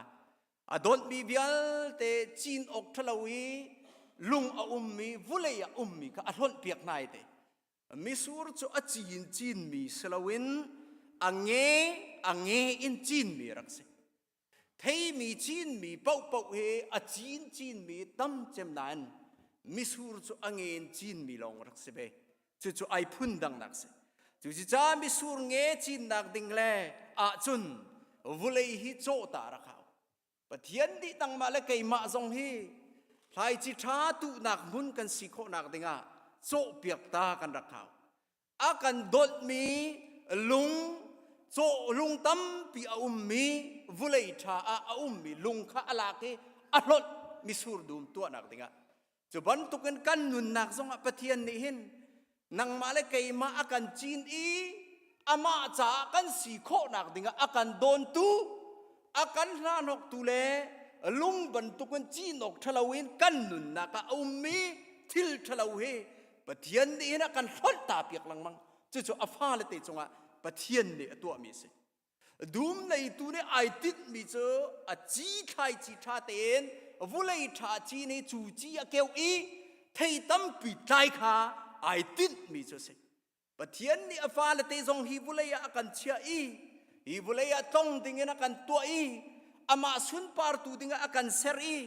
A donhmi vialte cin awk ṭhalo i lung a ummi vulei ah ummi kha a hlonhpiak hna i te. Misur cu a cin cinmi si loin a nge a nge in cinmi rak si. Theimi cinmi paohpaoh hi a cin cinmi tam cem nain misur cu a nge in cinmi lawng rak si ve. Cucu ai phun dangnak si. Cucaah misur nge cinnak ding le ahcun vulei hi cawhta rak hau. Pathian nih nangmah le keimah zong hi thlaici ṭha tuhnak hmun kan si khawhnak dingah cawhpiak ta kan rak hau. A kan dolhmi lung. Cawh lung tampi a ummi vulei ṭha ah a ummi lung kha a lak i a hlonh misur dum tuahnak dingah. Cu bantukin kan nunnak zongah Pathian nih hin nangmah le keimah a kan cin i amah caah kan si khawhnak dingah a kan dawntu, a kan hlahnawktu le lung bantukin cin awk ṭhalo in kan nunnak ah a ummi thil ṭhalo hi Pathian nih hin a kan hlonh ta piak lengmang. Cucu a fale te cungah Pathian nih a tuahmi a si. Dum neitu nih ai tinhmi cu a ci thlaici ṭha tein vulei ṭha cin i cu ci a keuh i thei tampi tlai kha ai tinhmi cu a si. Pathian nih a fale te zong hi vulei ah a kan chiah i hi vulei ah tlong dingin a kan tuah i amah sunpartu dingah a kan ser i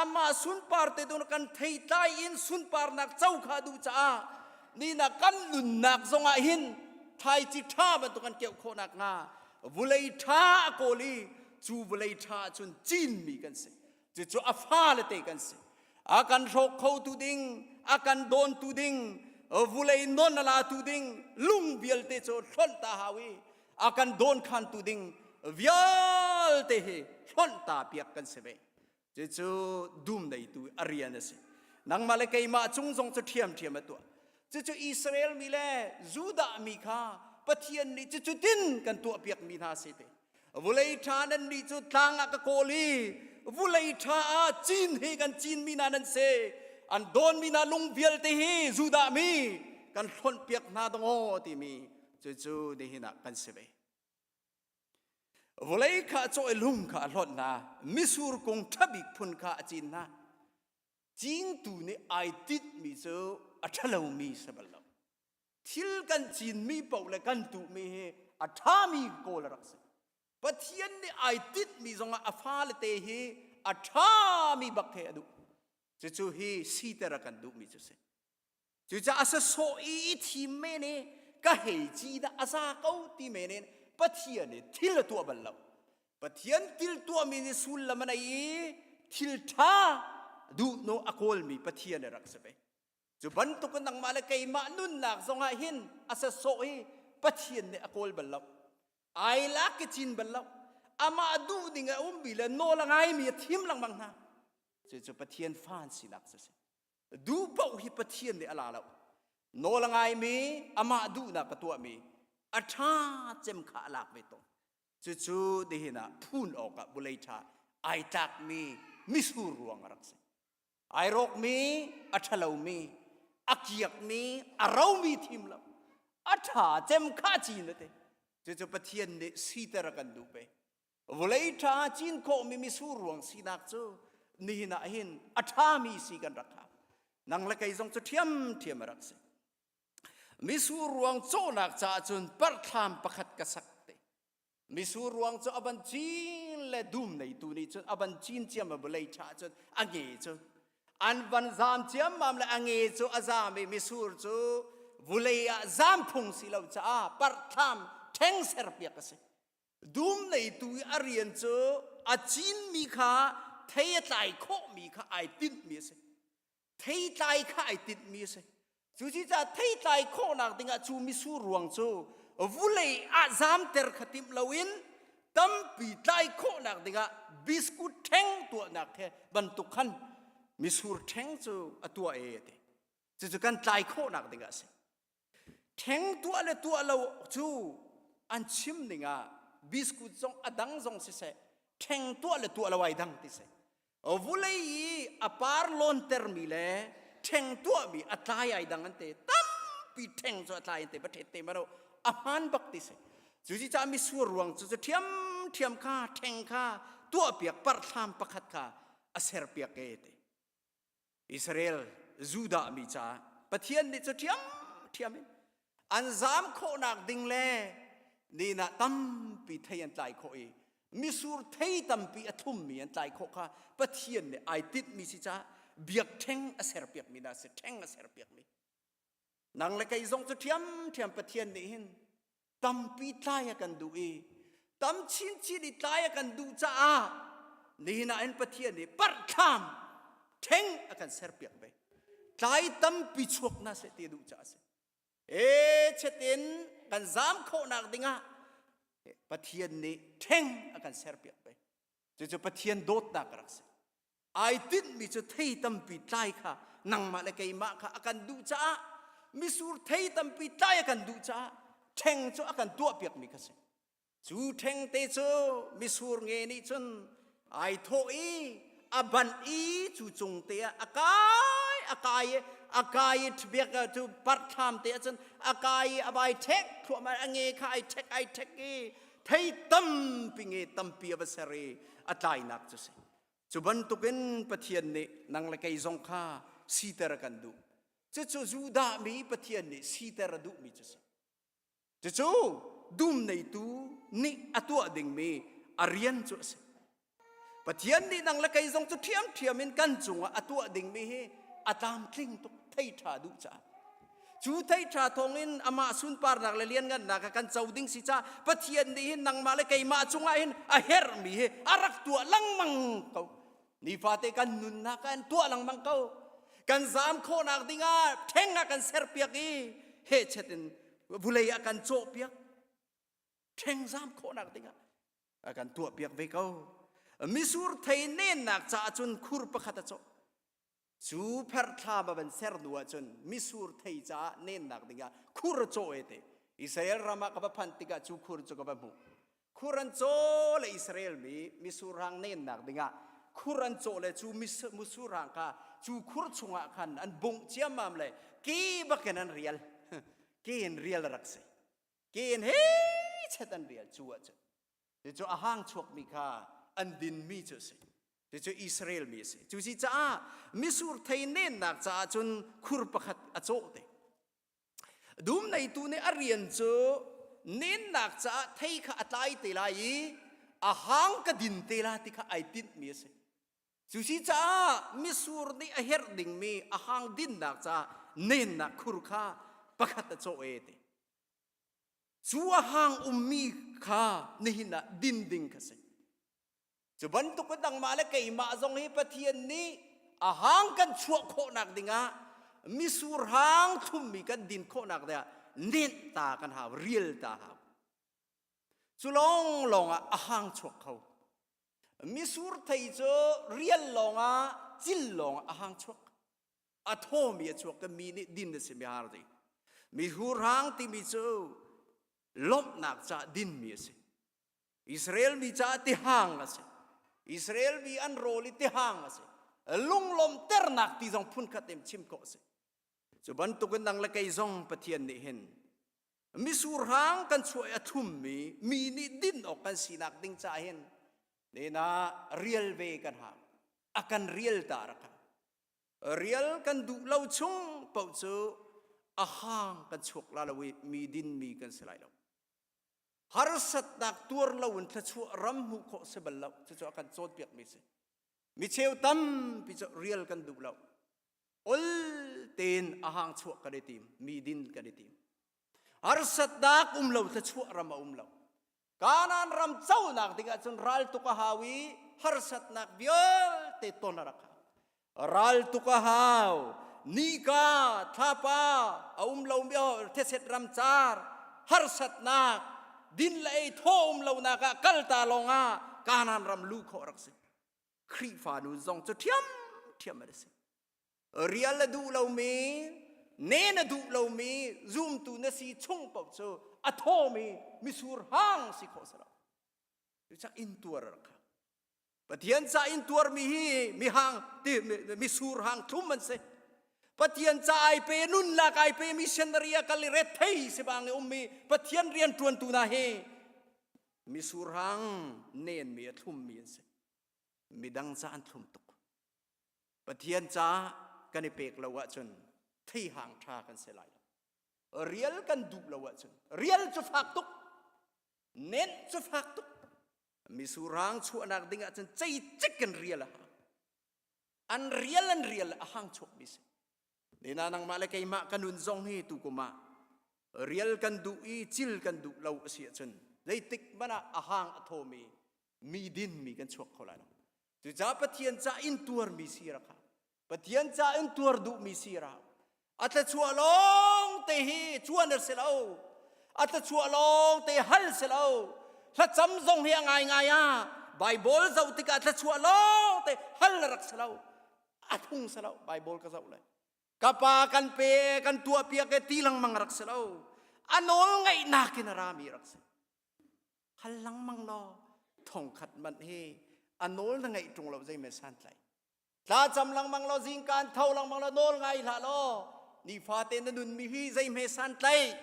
amah sunpar te dun kan theitlai in sunparnak co kha duh caah nina kan nunnak zongah hin thlaici ṭha bantuk kan keuh khawh nakhnga vulei ṭha a kawl i cu vulei ṭha cun cinmi kan si. Cucu a fale te kan si. A kan hrawk khotu ding, a kan dawntu ding, vulei non a latu ding lung vialte cu hlonh ta hau i a kan dawn khantu ding vialte hi hlonh ta piak kan si ve. Cucu dum neitu a rian a si. Nangmah le keimah cung zong cu ṭhiamṭhiam a tuah. Cucu Israel mi le Judah mi kha Pathian nih cucu tin kan tuahpiak mi hna si te. Vulei ṭha nan nih cu tlang ah ka kawl i vulei ṭha ah cin hi kan cin mi hna nan si. An dawn mi hna lung vialte hi Judah mi kan hlonhpiak hna dong timi cucu nihin ah kan si ve. Vawlei kha a cawh i lung kha a hlonh hna, mitsur kung ṭha bik phun kha a cin hna. Cingtu nih ai tinhmi cu a ṭhalomi si bal lo. Thil kan cinmi paoh le kan tuhmi hi a ṭhami kawl a rak si. Pathian nih ai tinhmi zongah a fale te hi a ṭhami bak he a duh. Cucu hi siter a kan duhmi cu si. Cucaah a sasawh i i thim men i ka hei ci dah a za ko ti men in Pathian nih thil a tuah bal lo. Pathian thil tuahmi nih sullam a nei i thil ṭha duhnu a kawlmi Pathian a rak si ve. Cu bantuk in nangmah le keimah nunnak zongah hin a sasawh hi Pathian nih a kawl bal lo. Ai lak i cin bal lo. Amah duh ding a ummi le nawl a ngaimi a thim lengmang hna. Cucu Pathian fa an sinak cu a si. Duh paoh hi Pathian nih a la lo. Nawl a ngaimi, amah duhnak a tuahmi, a ṭha cem kha a lak ve tawn. Cucu nihin ah phun awkah vulei ṭha ai tlakmi misur ruang a rak si. Ai rawkmi, a ṭhalomi, a kiakmi, a romi thim lo. A ṭha cem kha cin a ti. Cucu Pathian nih siter a kan duh ve. Vawlei ṭha cin khawhmi misur ruang sinak cu nihin ah hin a ṭhami si kan rak hau. Nang le kei zong cu ṭhiamṭhiam a rak si. Misur ruang cawhnak caah cun parthlam pakhat ka sak te. Misur ruang cu a van cin le dum neitu nih cun a van cin ciam a vawlei ṭha cun a nge cu an van zam ciammam le a nge cu a zam i misur cu vulei ah zam phung si lo caah parthlam ṭheng serpiak a si. Dum neitu i a rian cu a cinmi kha thei a tlai khawhmi kha ai tinhmi a si. Theitlai kha ai tinhmi a si. Cucaah theitlai khawhnak dingah cu misur ruang cu vulei ah zamter kha timh loin tampi tlai khawhnak dingah biscuit ṭheng tuahnak he bantuk khan misur ṭheng cu a tuah e a ti. Cucu kan tlai khawhnak dingah a si. Ṭheng tuah le tuah lo cu an chim ning ah biscuit zong a dang zong siseh ṭheng tuah le tuah lo ai dang ti si. Vulei i a par lawntermi le ṭheng tuahmi a tlai ai dang an te tampi ṭheng cu a tlai an te va ṭhet te mano a hmaan bak ti si. Cuci caah misur ruang cu cu ṭhiamṭhiam kha ṭheng kha tuahpiak parthlam pakhat kha a serpiak e ti. Israel Judah mi caah Pathian nih cu ṭhiamṭhiam in an zaam khawhnak ding le ni ah tampi thei an tlai khawh i misur thei tampi a thummi an tlai khawh kha Pathian nih ai tinhmi si caah biakṭheng a serpiakmi hna si ṭheng a serpiakmi nang le kei zong cu ṭhiamṭhiam Pathian nih hin tampi tlai a kan duh i tam chinchin i tlai a kan duh caah nihin ah hin Pathian nih parthlam ṭheng a kan serpiak ve tlai tampi chuak na seh ti a duh caah a si e chetin kan zam khawhnak dingah. Pathian nih ṭheng a kan serpiak ve. Cucu Pathian dawtnak a rak si. Ai tinhmi cu thei tampi tlai kha nangmah le keimah kha a kan duh caah misur thei tampi tlai a kan duh caah ṭheng cu a kan tuahpiakmi kha si. Cu ṭhengte cu misur nge nih cun ai thawh i a banh i cu cung te ah a kai a kai i a kai i biak cu parthlam te ah cun a kai i a vai ṭhek thluahmah a nge kha ai ṭhek ai ṭhek i thei tampi nge tampi a va ser i a tlainak cu si. Cu bantukin Pathian nih nang le kei zong kha siter a kan duh. Cucu Judah mi Pathian nih siter a duhmi cu si. Cucu dum neitu nih a tuah dingmi a rian cu a si. Pathian nih nang le kei zong cu ṭhiamṭhiam in kan cungah a tuah dingmi hi a tlamtling tuk thei ṭha duh caah. Cu thei ṭha thawngin amah sunparnak le lianngannak kha kan co ding si caah Pathian nih hin nangmah le keimah cungah hin a herhmi hi a rak tuah lengmang ko. Nifate kan nunnak ah an tuah lengmang ko. Kan zaam khawhnak dingah ṭheng ah kan serpiak i hehchet in vulei ah kan cawhpiak. Ṭheng zaam khawhnak dingah a kan tuahpiak ve ko. Misur thei nennak caah cun khur pakhat a cawh. Cu pherthlam a van ser hnu ahcun misur thei caah nennak dingah khur a cawh e te. Israel ram ah ka va phanh tikah cu khur cu ka va hmuh. Khur an caw le Israel mi misur hang nennak dingah khur an cawh le cu misur hang kha cu khur chungah khan an bungh ciammam le ke bakin an rial. Ke in rial a rak si. Ke in he chet an rial cu ahcun. Cucu a hang chuakmi kha an dinmi cu a si. Cucu Israel mi a si. Cu si caah misur thei nennak caah cun khur pakhat a cawh te. Dum neitu nih a rian cu nennak caah thei kha a tlai te lai i a hang ka din te la ti kha ai tinhmi a si. Cu si caah misur nih a herh dingmi a hang dinnak caah nennak khur kha pakhat a cawh e ti. Cu a hang ummi kha nihin ah din ding kha si. Cu bantuk in nangmah le keimah zong hi Pathian nih a hang kan chuah khawhnak dingah misur hang thlummi kan din khawhnak dingah nenh ta kan hau, rial ta hau. Cu lawnglawng ah a hang chuak kho. Misur thei cu rial lawngah cil lawngah a hang chuak. A thawmi a chuak ka mi nih din a si mi har ding. Mihur hang timi cu lawmhnak ca dinmi a si. Israel mi caah tihang a si. Israel mi an rawl i tihang a si. Lunglawmternak ti zong phunkhat in chim khawh a si. Cu bantukin nang le kei zong Pathian nih hin misur hang kan chuah i a thlummi mi nih din awk kan sinak ding caah hin nena rial ve kan hau. A kan rial ta rak hau. Rial kan duh lo chung paoh cu a hang kan chuak la lo i mi din mi kan si lai lo. Harsatnak tuar lo in thluachuah ram hmuh khawh si bal lo. Cucu a kan cawnpiakmi si. Mi cheu tampi cu rial kan duh lo. Ol tein a hang chuah kan i tim. Mi din kan i tim. Harsatnak um lo thluachuah ram a um lo. Kanaan ram conak ding ahcun raltuk a hau i harsatnak vialte ton a rak hau. Raltuk a hau. Nika, thlapa, a um lomi theset ramcar, harsatnak, din le ei thaw um lonak ah kal ta lawngah Kanaan ram lu khawh rak si. Khrihfa nun zong cu ṭhiamṭhiam a si. Rial a duh lomi, nen a duh lomi zumtu na si chung paoh cu a thawmi misur hang si khawh si lo. Cucaah intuar a rak hau. Pathian ca in tuarmi hi mihang ti misur hang thlum an si. Pathian ca ai pe nunnak ai pe missionary a kal i rethei si bang i ummi Pathian rian ṭuantu hna hi misur hang nenmi a thlummi an si. Midang ca an thlum tuk. Pathian ca kan i pek lo ahcun theihang ṭha kan si lai lo. Rial kan duh lo ahcun rial cu fak tuk, nen cu fak tuk. Misurang chuahnak ding ahcun ceicik in rial a hang. An rial an rial a hang chuakmi si. Nina nangmah le keimah ka nun zong hi tu kum ah rial kan duh i cil kan duh lo a si ahcun zeitik hmanh ah a hang a thawmi mi dinmi kan chuak kho lai lo. Cucaah Pathian ca in tuarmi si rak ha. Pathian ca in tuar duhmi si ra. A thluachuah lawng te hi cuan a si lo. A thluachuah lawng te hal si lo. Thlacam zong hi a ngaingai ah Bible zoh tikah thluachuah lawng te hal rak si lo. A phung si lo Bible ka zoh le. Ka pa kan pe kan tuah piak e ti lengmang rak si lo. A nawl ngaihnak in a rami rak si. Hal lengmang law thongkhat manh hi a nawl na ngaih ṭung lo zei santlai. Tla cam lengmang law zingkaan tho lengmang law nawl ngai hlah law nifate na nunmi hi zeihme santlai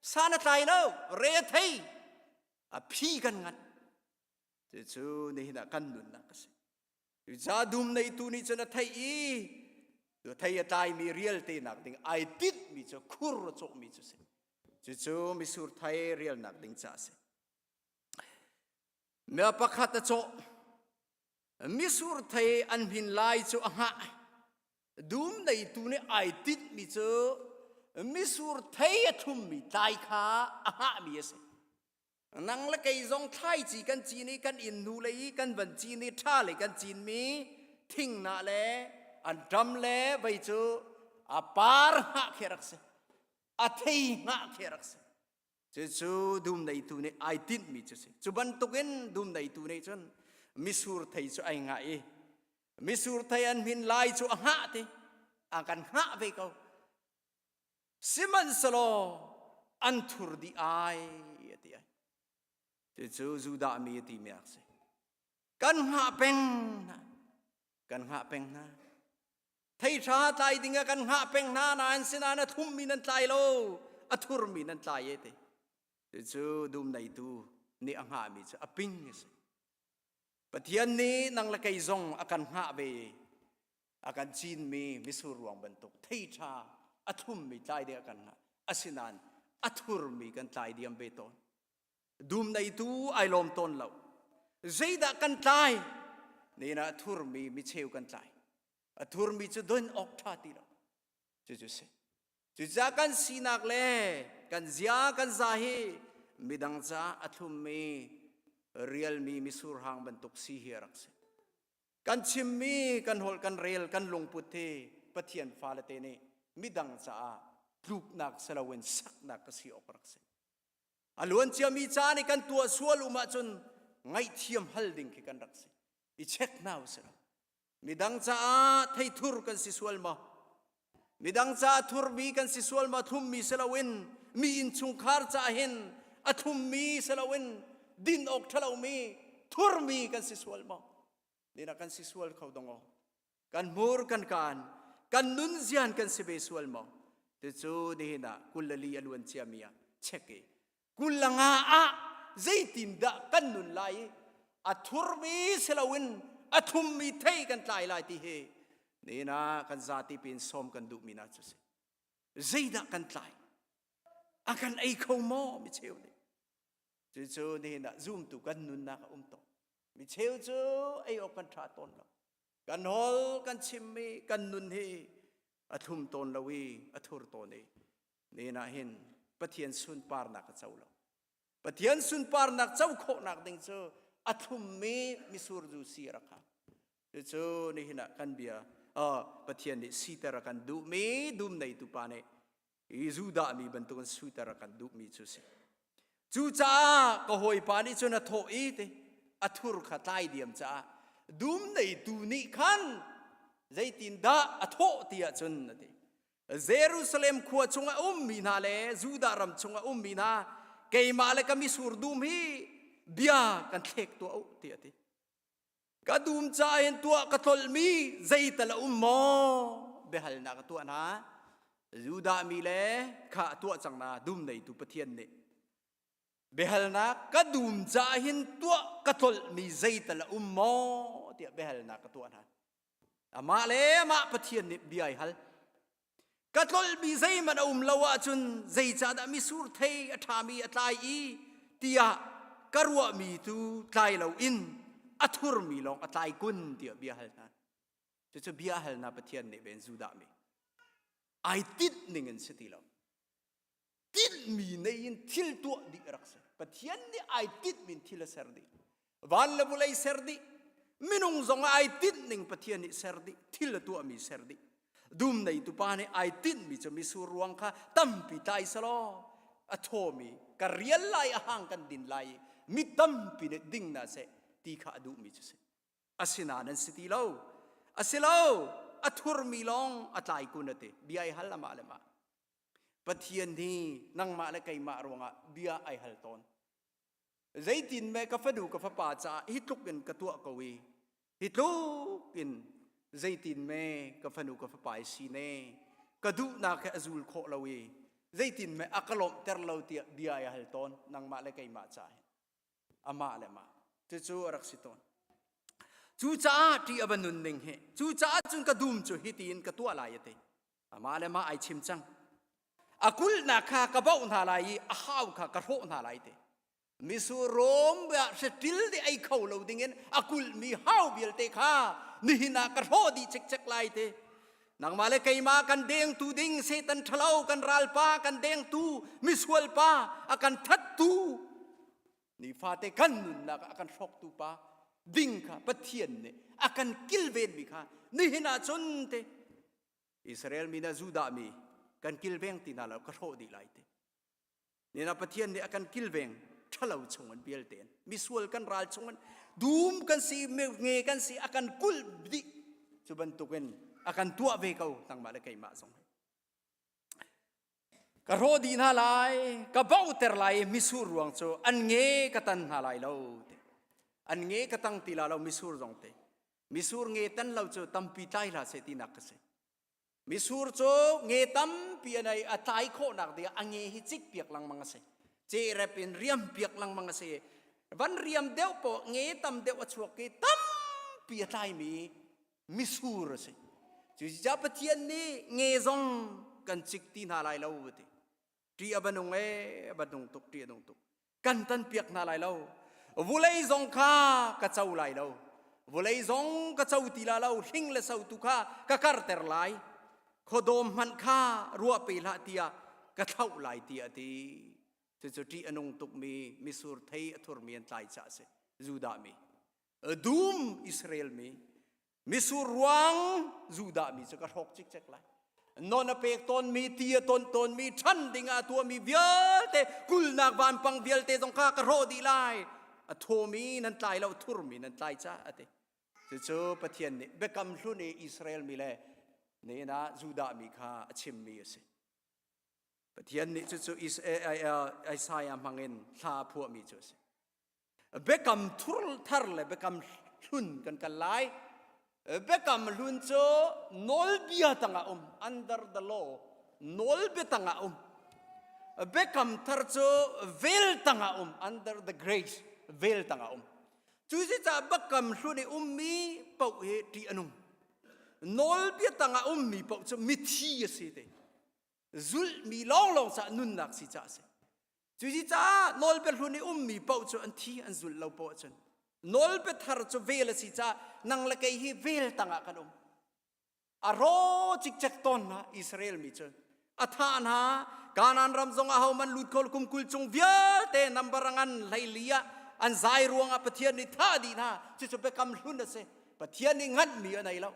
san a tlai lo re a thei a phi kan ngan cucu nihin ah kan nunnak a si cucaah dum neitu nih cun a theih i tu thei a tlaimi rial te nak ding ai tinhmi cu khur a cawhmi cu si cucu misur thei rialnak ding ca a si mi pakhat a cawh Misur thei an hmin lai cu a hngah. Dum neitu nih ai tinhmi cu misur thei a thlummi tlai kha a hngahmi a si. Nang le kei zong thlaici kan cin i kan inn hnu lei i kan van cin i ṭha lei kan cinmi thinghnah le anṭam le vei cu a par hngah khi a rak si. A thei hngah khi a rak si. Cucu dum neitu nih ai tinhmi cu si. Cu bantukin dum neitu nih cun misur thei cu ai ngah i misur thei an hmin lai cu a hngah ti a kan hngah ve ko. Sihmanhsehlaw an thur dih ai a ti ai. Cucu Judah mi a timi a si. Kan hngah peng hna. Kan hngah peng hna. Thei ṭha tlai ding ah kan hngah peng hna nain sinain a thlummi nan tlai lo, a thurmi nan tlai e ti. Cucu dum neitu nih a hngahmi cu a ping a si. Pathian nih nang le kei zong a kan hngah ve a kan cinmi misur ruang bantuk thei ṭha a thlummi tlai ding a kan hngah. Asinain a thurmi kan tlai diam ve tawn. Dum neitu ai lawm tawn lo. Zeidah kan tlai? Nina a thurmi micheu kan tlai. A thurmi cu don awk ṭha ti lo. Cucu si. Cucaah kan sinak le kan zia kan za hi midang caah a thlummi rialmi misur hang bantuk si hi a rak si. Kan chimmi, kan holh, kan rel, kan lungput hi Pathian fale te nih midang caah tluknak si loin saknak ka si awk a rak si. A luan ciami caan i kan tuah sual um ahcun ngaihthiam hal ding khi kan rak si. I check hna usih. Midang caah theithur kan si sual maw? Midang caah thurmi kan si sual maw? Thlummi si loin mi innchungkhar caah hin a thlummi si loin din awk ṭhalomi thurmi kan si sual maw? Nina kan si sual kho dong aw. Kan hmur kan kaan kan nunzian kan si ve sual maw? Cucu nihin ah 24 a luan ciami ah check i 25 ah zeitindah kan nun lai i a thurmi si loin a thlummi thei kan tlai lai ti hi nihin ah kan zati pin sawm kan duhmi na cu si zeidah kan tlai a kan ei kho maw mi cheu nih cucu nihin ah zumtu kan nunnak a um tawn mi cheu cu ei awk kan ṭha tawn lo kan hol kan chimmi kan nun hi a thlum tawn lo i a thur tawn i Nihin ah hin Pathian sunparnak a co lo. Pathian sunparnak co khawhnak ding cu a thlummi misur zu si a rak hau. Cucu nihin ah kan bia oh, Pathian nih siter a kan duhmi dum neitu pa nih i Judah mi bantukin suter a kan duhmi cu si. Cucaah ka hawipa nih cun a thawh i te a thur kha tlai diam caah dum neitu nih khan zeitindah a thawh ti ahcun a ti. Jerusalem khua chung a ummi hna le Judah ram chung a ummi hna keimah le ka misur dum hi bia kan thlek tuah u tiah a ti. Ka dum ca in tuah ka tlolhmi zeital a um maw? Biahalnak a tuah hna. Judah mi le kha a tuah cang na dum neitu Pathian nih biahalnak ka dum ca hin tuah ka tlolhmi zeital a um maw tiah biahalnak ka tuah hna. Amah le amah Pathian nih bia ai hal. Ka tlolhmi zeihmanh a um lo ahcun zeicahdah misur thei a ṭhami a tlai i tiah ka ruahmi tu tlai loin a thurmi lawng a tlai kun tiah bia hal hna. Cucu bia halna Pathian nih ven Judah mi. Ai tinh ning in si ti lo. Tinhmi nei in thil tuah dih a rak si. Pathian nih ai tinhmi in thil a ser dih. Van le vawlei ser dih. Minung zong ai tinh ning Pathian nih ser dih. Thil a tuahmi ser dih. Dum neitu pa nih ai tinhmi cu misur ruang kha tampi tlai selaw a thawmi ka rial lai a hang kan din lai i. Mi tampi nih ding hna seh ti kha a duhmi cu si. Asinain an si ti lo. A si lo, a thurmi lawng a tlai kun a ti. Bia ai hal amah le mah. Pathian hi nangmah le keimah ruangah bia ai hal tawn. Zeitin me ka fanu ka fapa caah hi tluk in ka tuah ko i hi tluk in zeitin me ka fanu ka fapa i si ne ka duhnak he a zul khawh lo i zeitin me a ka lawmhter lo tiah bia ai hal tawn nangmah le keimah caah hin amah le mah cucu a rak si tawn cucaah ṭih a va nun ning hi cucaah cun ka dum cu hi tiin ka tuah lai a ti amah le mah ai chim cang a kulhnak kha ka bauh hna lai i a hau kha ka hrawh hna lai ti misur rom ah hretil di ei kho lo dingin a kulhmi hau vialte kha nihin ah ka hrawh dih cikcek lai ti nangmah le keimah kan dengtu ding Satan ṭhalo kan ralpa kan dengtu misual pa a kan thattu nifate kan nunnak ah a kan hrawktu pa ding kha Pathian nih a kan kilvenmi kha nihin ah cun te Israel mi na Judah mi kan kilveng ti hna lo ka hrawh dih lai ti nina Pathian nih a kan kilveng ṭhalo chung an vialte in misual kan ral chung in dum kan si nge kan si a kan kulh dih cu bantukin a kan tuah ve ko nangmah le keimah zong ka hrawh dih hna lai ka bauhter lai i misur ruang cu an nge ka tan hna lai lo te an nge ka tang ti la lo misur zong te misur nge tan lo cu tampi tlai hlah seh tinak ka si misur cu nge tampi an ei a tlai khawhnak ding a nge hi cik piak lengmang a si cerep in riam piak lengmang a si van riam deuh poh nge tam deuh a chuak i tampi a tlaimi misur a si cucaah Pathian nih nge zong kan cik ti hna lai lo ti ṭi a va nung e a va nung tuk ṭi a nung tuk kan tan piak hna lai lo vulei zong kha ka co lai lo vulei zong ka co ti la lo hling le so tu kha ka karter lai khuadawm hmanh kha ruah pe hlah tiah ka thlauh lai tiah a ti cucu ṭih a nung tukmi misur thei a thurmi an tlai caah a si Judah mi dum Israel mi misur ruang Judah mi cu ka hrawk cikcek lai non a pek tawnmi ti a ton tawnmi ṭhan ding ah a tuahmi vialte kulnak vanpang vialte zong kha ka hrawh dih lai a thawmi nan tlai lo thurmi nan tlai ca a ti cucu Pathian nih biakam hlun i Israel mi le nihin ah Judah mi kha a chimmi a si Pathian nih cucu Isaiah hmangin thla a phuahmi cu a si Biakam thar le biakam hlun kan kal lai. Biakam hlun cu nawlbia tangah um, under the law, nawlbia tangah um. Biakam thar cu vel tangah um, under the grace, vel tangah um. Cu caah biakam hlun i ummi paoh hi ṭih a nung. Nawlbia tangah ummi paoh cu mithi a si te. Zulhmi lawnglawng caah nunnak si caah a si. Cucaah nawlbia hlun i ummi paoh cu an thi an zulh lo paoh ahcun nawlbia thar cu vel a si caah nang le kei hi vel tangah kan um. A raw cikcek tawn hna Israel mi cu. A thah hna Kanaan ram zong ah homan lut kho kum 20 chung vialte number a ngan hleili ah an zai ruangah Pathian nih thah dih hna cucu biakam hlun a si Pathian nih nganhmi a nei lo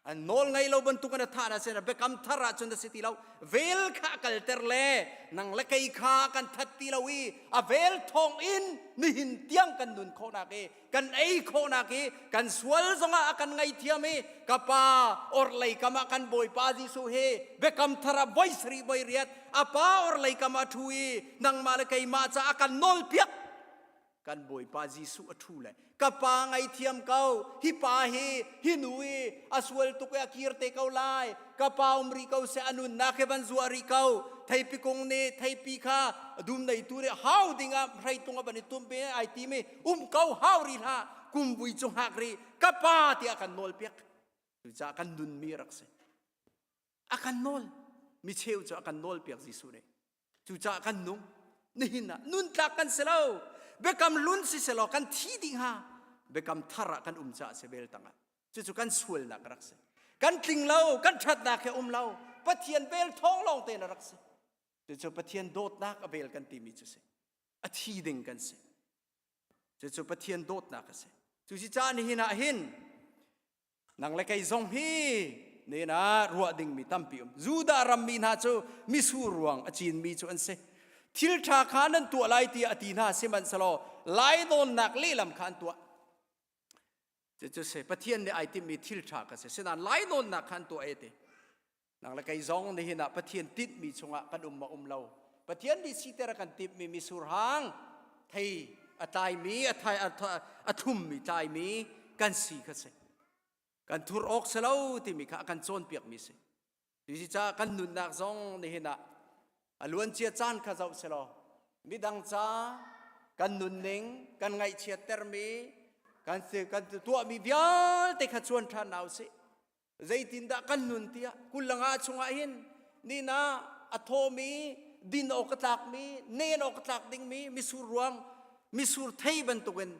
An nawl ngei lo bantuk in a thah na sin biakam thar ah cun a si ti lo vel kha a kalter le nang le kei kha kan that ti lo i a vel thawng in nihin tiang kan nun khawhnak i kan ei khawhnak i kan sual zongah a kan ngaithiam i ka pa orhlei kam ah kan bawipa Jesuh hi biakam thar ah voi sarih voi riat a pa orhlei kam ah ṭhu i nangmah le keimah caah a kan nawlpiak Kan Bawipa Jesuh a ṭhu le ka pa ngaithiam ko hi pa hi hi nu i a sual tuk i a kir te ko lai ka pa um rih ko seh a nunnak hi van zuah rih ko theipi kung nih theipi kha dum neitu nih hau dingah hreitung a van i tum pe ai tim i um ko hau rih hlah kumvui cu hngak rih ka pa tiah kan nawl piak cucaah kan nunmi rak si a kan nawl mi cheu cu a kan nawl piak Jesuh nih Cucaah kan nung. Nihin ah nun tlak kan si lo. Biakam hlun si selaw kan thi dih hnga. Biakam thar ah kan um caah si vel tangah. Cucu kan sualnak a rak si. Kan tling lo, kan ṭhatnak he um lo. Pathian vel thawng lawng tein a rak si. Cucu Pathian dawtnak a vel kan timi cu si. A thi ding kan si. Cucu Pathian dawtnak a si. Cucaah nihin ah hin Nang le kei zong hi nen ah ruah dingmi tampi um. Judah rammi hna cu misur ruang a cinmi cu an si. Thil ṭha kha nan tuah lai tiah a ti hna sihmanhsehlaw lainawnnak lehlam kha an tuah. Cucu si Pathian nih ai timhmi thil ṭha kha si. Sinain lainawnnak kha an tuah e ti. Nang le kei zong nihin ah Pathian tinhmi chungah kan um ma um lo. Pathian nih siter a kan timhmi misur hang thei a tlaimi a thai a thlummi tlaimi kan si kha si. Kan thur awk si lo timi kha a kan cawnpiakmi si. Cucaah kan nunnak zong nihin ah a luancia caan kha zoh selaw midang ca kan nunning kan ngaihchiattermi kan kan tuahmi vialte kha cuan ṭhan hna usih. Zeitindah kan nun tiah kullanga chungah hin nina a thawmi din awk a tlakmi nen awk a tlak dingmi misur ruang misur thei bantukin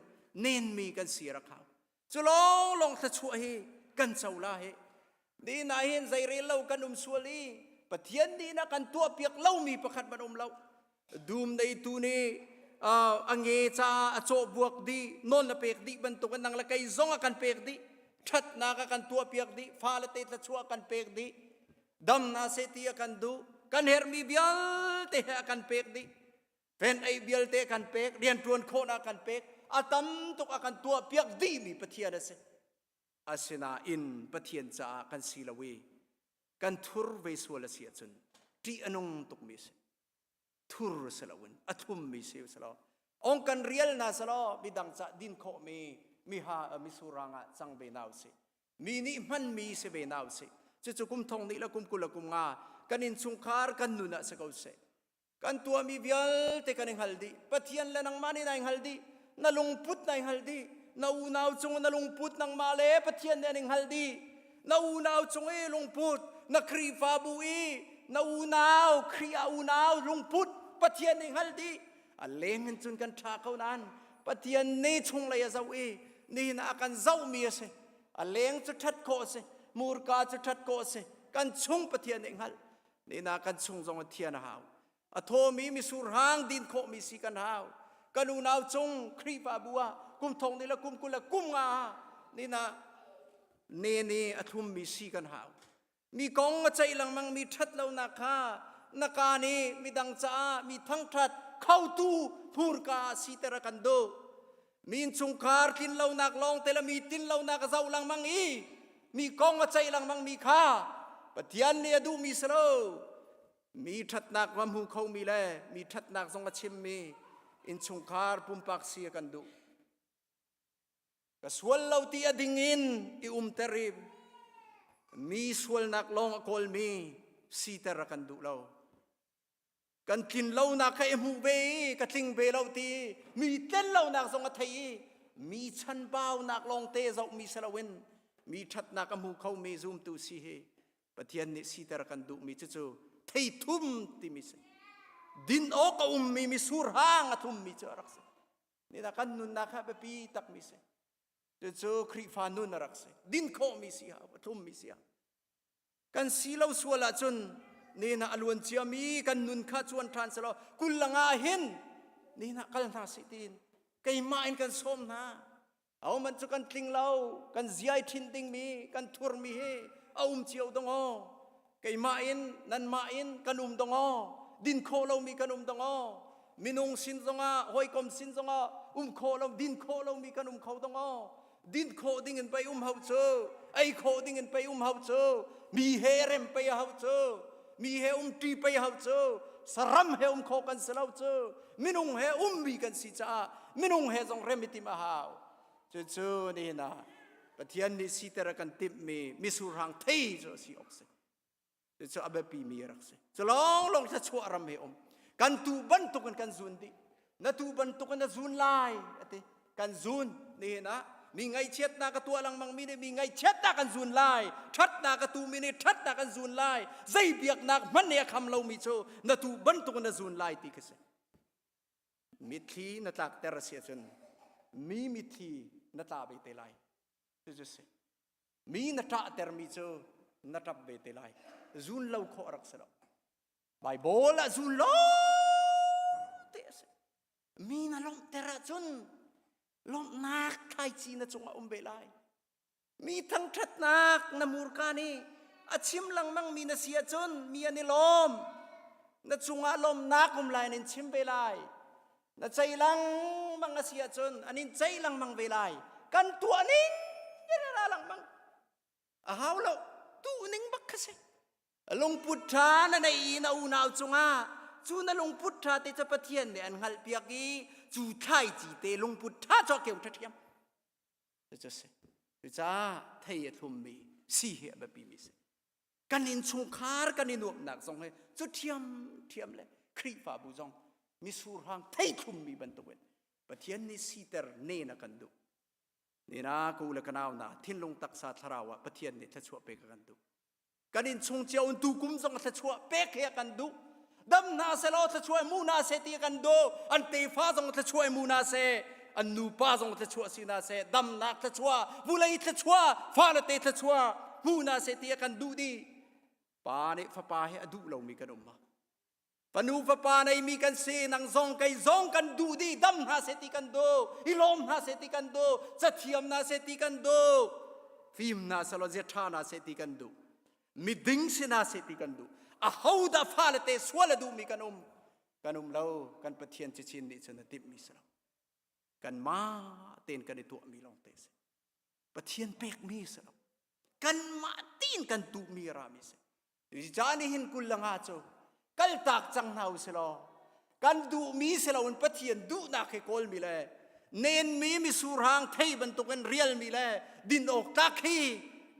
nenmi kan si rak hau. Cu lawnglawng thluachuah hi kan co la hi. Ni na hin zeirel lo kan um sual i Pathian nih na kan tuahpiak lomi pakhat man um lo. Dum neitu nih a nge caah a cawhbuak dih, nawl na pek dih bantukin nang le kei zong a kan pek dih. Ṭhatnak a kan tuahpiak dih, fale te thluachuah a kan pek dih. Dam hna seh ti a kan duh. Kan herhmi vialte he a kan pek dih. Fen ei vialte kan pek, rianṭuan khawhnak kan pek, a tam tuk a kan tuahpiak dihmi Pathian a si. Asinain Pathian caah kan si lo i kan thur ve sual a si ahcun ṭih a nung tukmi a si. Thur si loin a thummi si si lo. Ong kan rial na si law midang cah din khawhmi miha misurang ah cang ve na usih. Mi nih hmanmi si ve na usih. Cucu kum thong nih le kum 20 le kum nga kan innchungkhar kan nun ah si ko seh. Kan tuahmi vialte kan i hngal dih. Pathian le nangmah nih nai hngal dih. Na lungput nai hngal dih. Na unau cung na lungput nangmah le Pathian nih an i hngal dih. Na unau cung i lungput, na Khrihfabu i na unau, Khrih ah unau lungput Pathian nih hngal dih. A leng in cun kan ṭha ko nain Pathian nih chunglei a zoh i nihin ah a kan zohmi a si. A leng cu ṭhat khawh a si, murka cu ṭhat khawh a si. Kan chung Pathian nih hngalh. Nina kan chung zong a thian a hau. A thawmi misur hang din khawhmi si kan hau. Kan unau cung Khrihfabu ah kum thong ni le kum 20 le kum nga nina ne ne a thlummi si kan hau. Mi kong a ceih lengmang mi ṭhat lonak kha na ka nih midang caah mi thangṭhat khotu hmurka siter a kan duh. Mi innchungkhar tlinlonak lawng te le mi tinlonak a zoh lengmang i mi kong a ceih lengmang mi kha Pathian nih a duhmi si lo. Mi ṭhatnak va hmu khomi le mi ṭhatnak zong a chimmi innchungkhar pumpak si a kan duh. Ka sual lo ti a ding in i umter i mi sualnak lawng a kawlmi siter a kan duh lo. Kan tlin lonak kha i hmuh ve i ka tling ve lo ti mi tlen lonak zong a thei i mi chanbaunak lawngte zohmi si loin mi ṭhatnak a hmu khomi zumtu si hi Pathian nih siter kan duhmi cucu theithum timi si. Din awk a ummi misur hang a thummi cu a rak si. Nina kan nunnak kha biapi takmi si. Cucu Khrihfa nun a rak si. Din khawhmi si hau, a thummi si hau. Kan si lo sual ahcun nena a luan ciami kan nun kha cuan ṭhan selaw kul langa hin nena kal hna sih tiin keimah in kan sawm hna. Ahohmanh cu kan tling lo, kan ziai ṭhin dingmi, kan thurmi hi a um cio dong aw. Keimah in, nanmah in kan um dong aw. Din khawh lomi kan um dong aw. Minung sin zongah, hawikom sin zongah um khawh lo, din khawh lomi kan um kho dong aw. Din khawh ding in pei um hau cu, ei khawh ding in pei um hau cu, mi he rem pei hau cu, mi he um ṭi pei hau cu, saram he um khawh kan si lo cu, minung he ummi kan si caah minung he zong rem i tim a hau. Cucu nihin ah Pathian nih siter a kan timhmi misurhang thei cu a si awk si. Cucu a biapimi a rak si. Cu lawnglawng thluachuah ram he um. Kan tu bantukin kan zun dih. Na tu bantukin na zun lai a ti. Kan zun nihin ah mi ngaihchiatnak a tuah lengmang mi nih mi ngaihchiatnak kan zun lai. Ṭhatnak a tu mi nih ṭhatnak kan zun lai. Zei biaknak hmanh nih a kham lomi cu na tu bantukin na zun lai ti khi si. Mitthli na tlakter a si ahcun mi mitthli na tla ve te lai. Cucu si. Mi na ṭahtermi cu na ṭap ve te lai. Zun lo khawh a rak si lo. Baibal ah zun lo te a si. Mi na lawmhter ahcun lawmhnak thlaici na cungah um ve lai. Mi thangṭhatnak na murka nih a chim lengmang mi na si ahcun mi an i lawm. Na cungah lawmnak um lai an in chim ve lai. Na cei lengmang a si ahcun an in cei lengmang ve lai. Kan tuah ning in a ra lengmang. A hau lo, tuh ning bak kha si. Lungput ṭha na neih i na unau cungah cu na lungput ṭha te cu Pathian nih an hngalhpiak i cu thlaici te lungput ṭha cu a keu ṭha ṭhiam. Cucu si. Cucaah thei a thlummi si hi a biapimi si. Kan innchungkhar kan i nuamhnak zong hi cu ṭhiam ṭhiam le Khrihfabu zong misur hang thei thlummi bantukin Pathian nih siter ne na kan duh. Nina ka u le ka nau na thinlung taksa thlarau ah Pathian nih thluachuah pe ka kan duh. Kan innchung cio in tukum zong thluachuah pek he kan duh. Dam hna selaw thluachuah mu na seh ti kan duh. An tefa zong thluachuah mu na seh. An nupa zong thluachuah si na seh. Damnak thluachuah, vulei thluachuah, fale te thluachuah hmu na seh ti kan duh dih. Pa nih fapa he a duh lomi kan um ma. Fanu fapa neimi kan si, nang zong kei zong kan duh dih, dam hna seh ti kan duh, i lawm hna seh ti kan duh, cathiam hna seh ti kan duh, fim hna selaw zia ṭha hna seh ti kan duh, miding si hna seh ti kan duh. Aho dah fale te sual a duhmi kan um? Kan um lo, kan Pathian cicin nih cun a timhmi si lo. Kanmah tein kan i tuahmi lawng te si. Pathian pekmi si lo. Kanmah tein kan tuhmi rami si. Cucaah nihin 20 le nga cu kaltak cang hna u silaw kan duhmi si loin Pathian duhnak hi kawlmi le nenmi misurhang thei bantukin rialmi le din awk tlak hi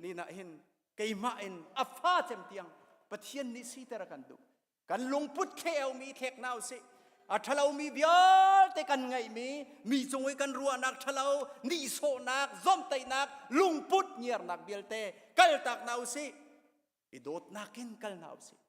ni nah hin keimah in a fa cem tiang Pathian nih siter a kan duh. Kan lungput kheu-mi thlek hna u sih. A ṭhalomi vialte kan ngeihmi mi cung i kan ruahnak ṭhalo, nihsawhnak, zomhtaihnak, lungput ngiarnak vialte kaltak hna u sih. I dawtnak in kal hna usih.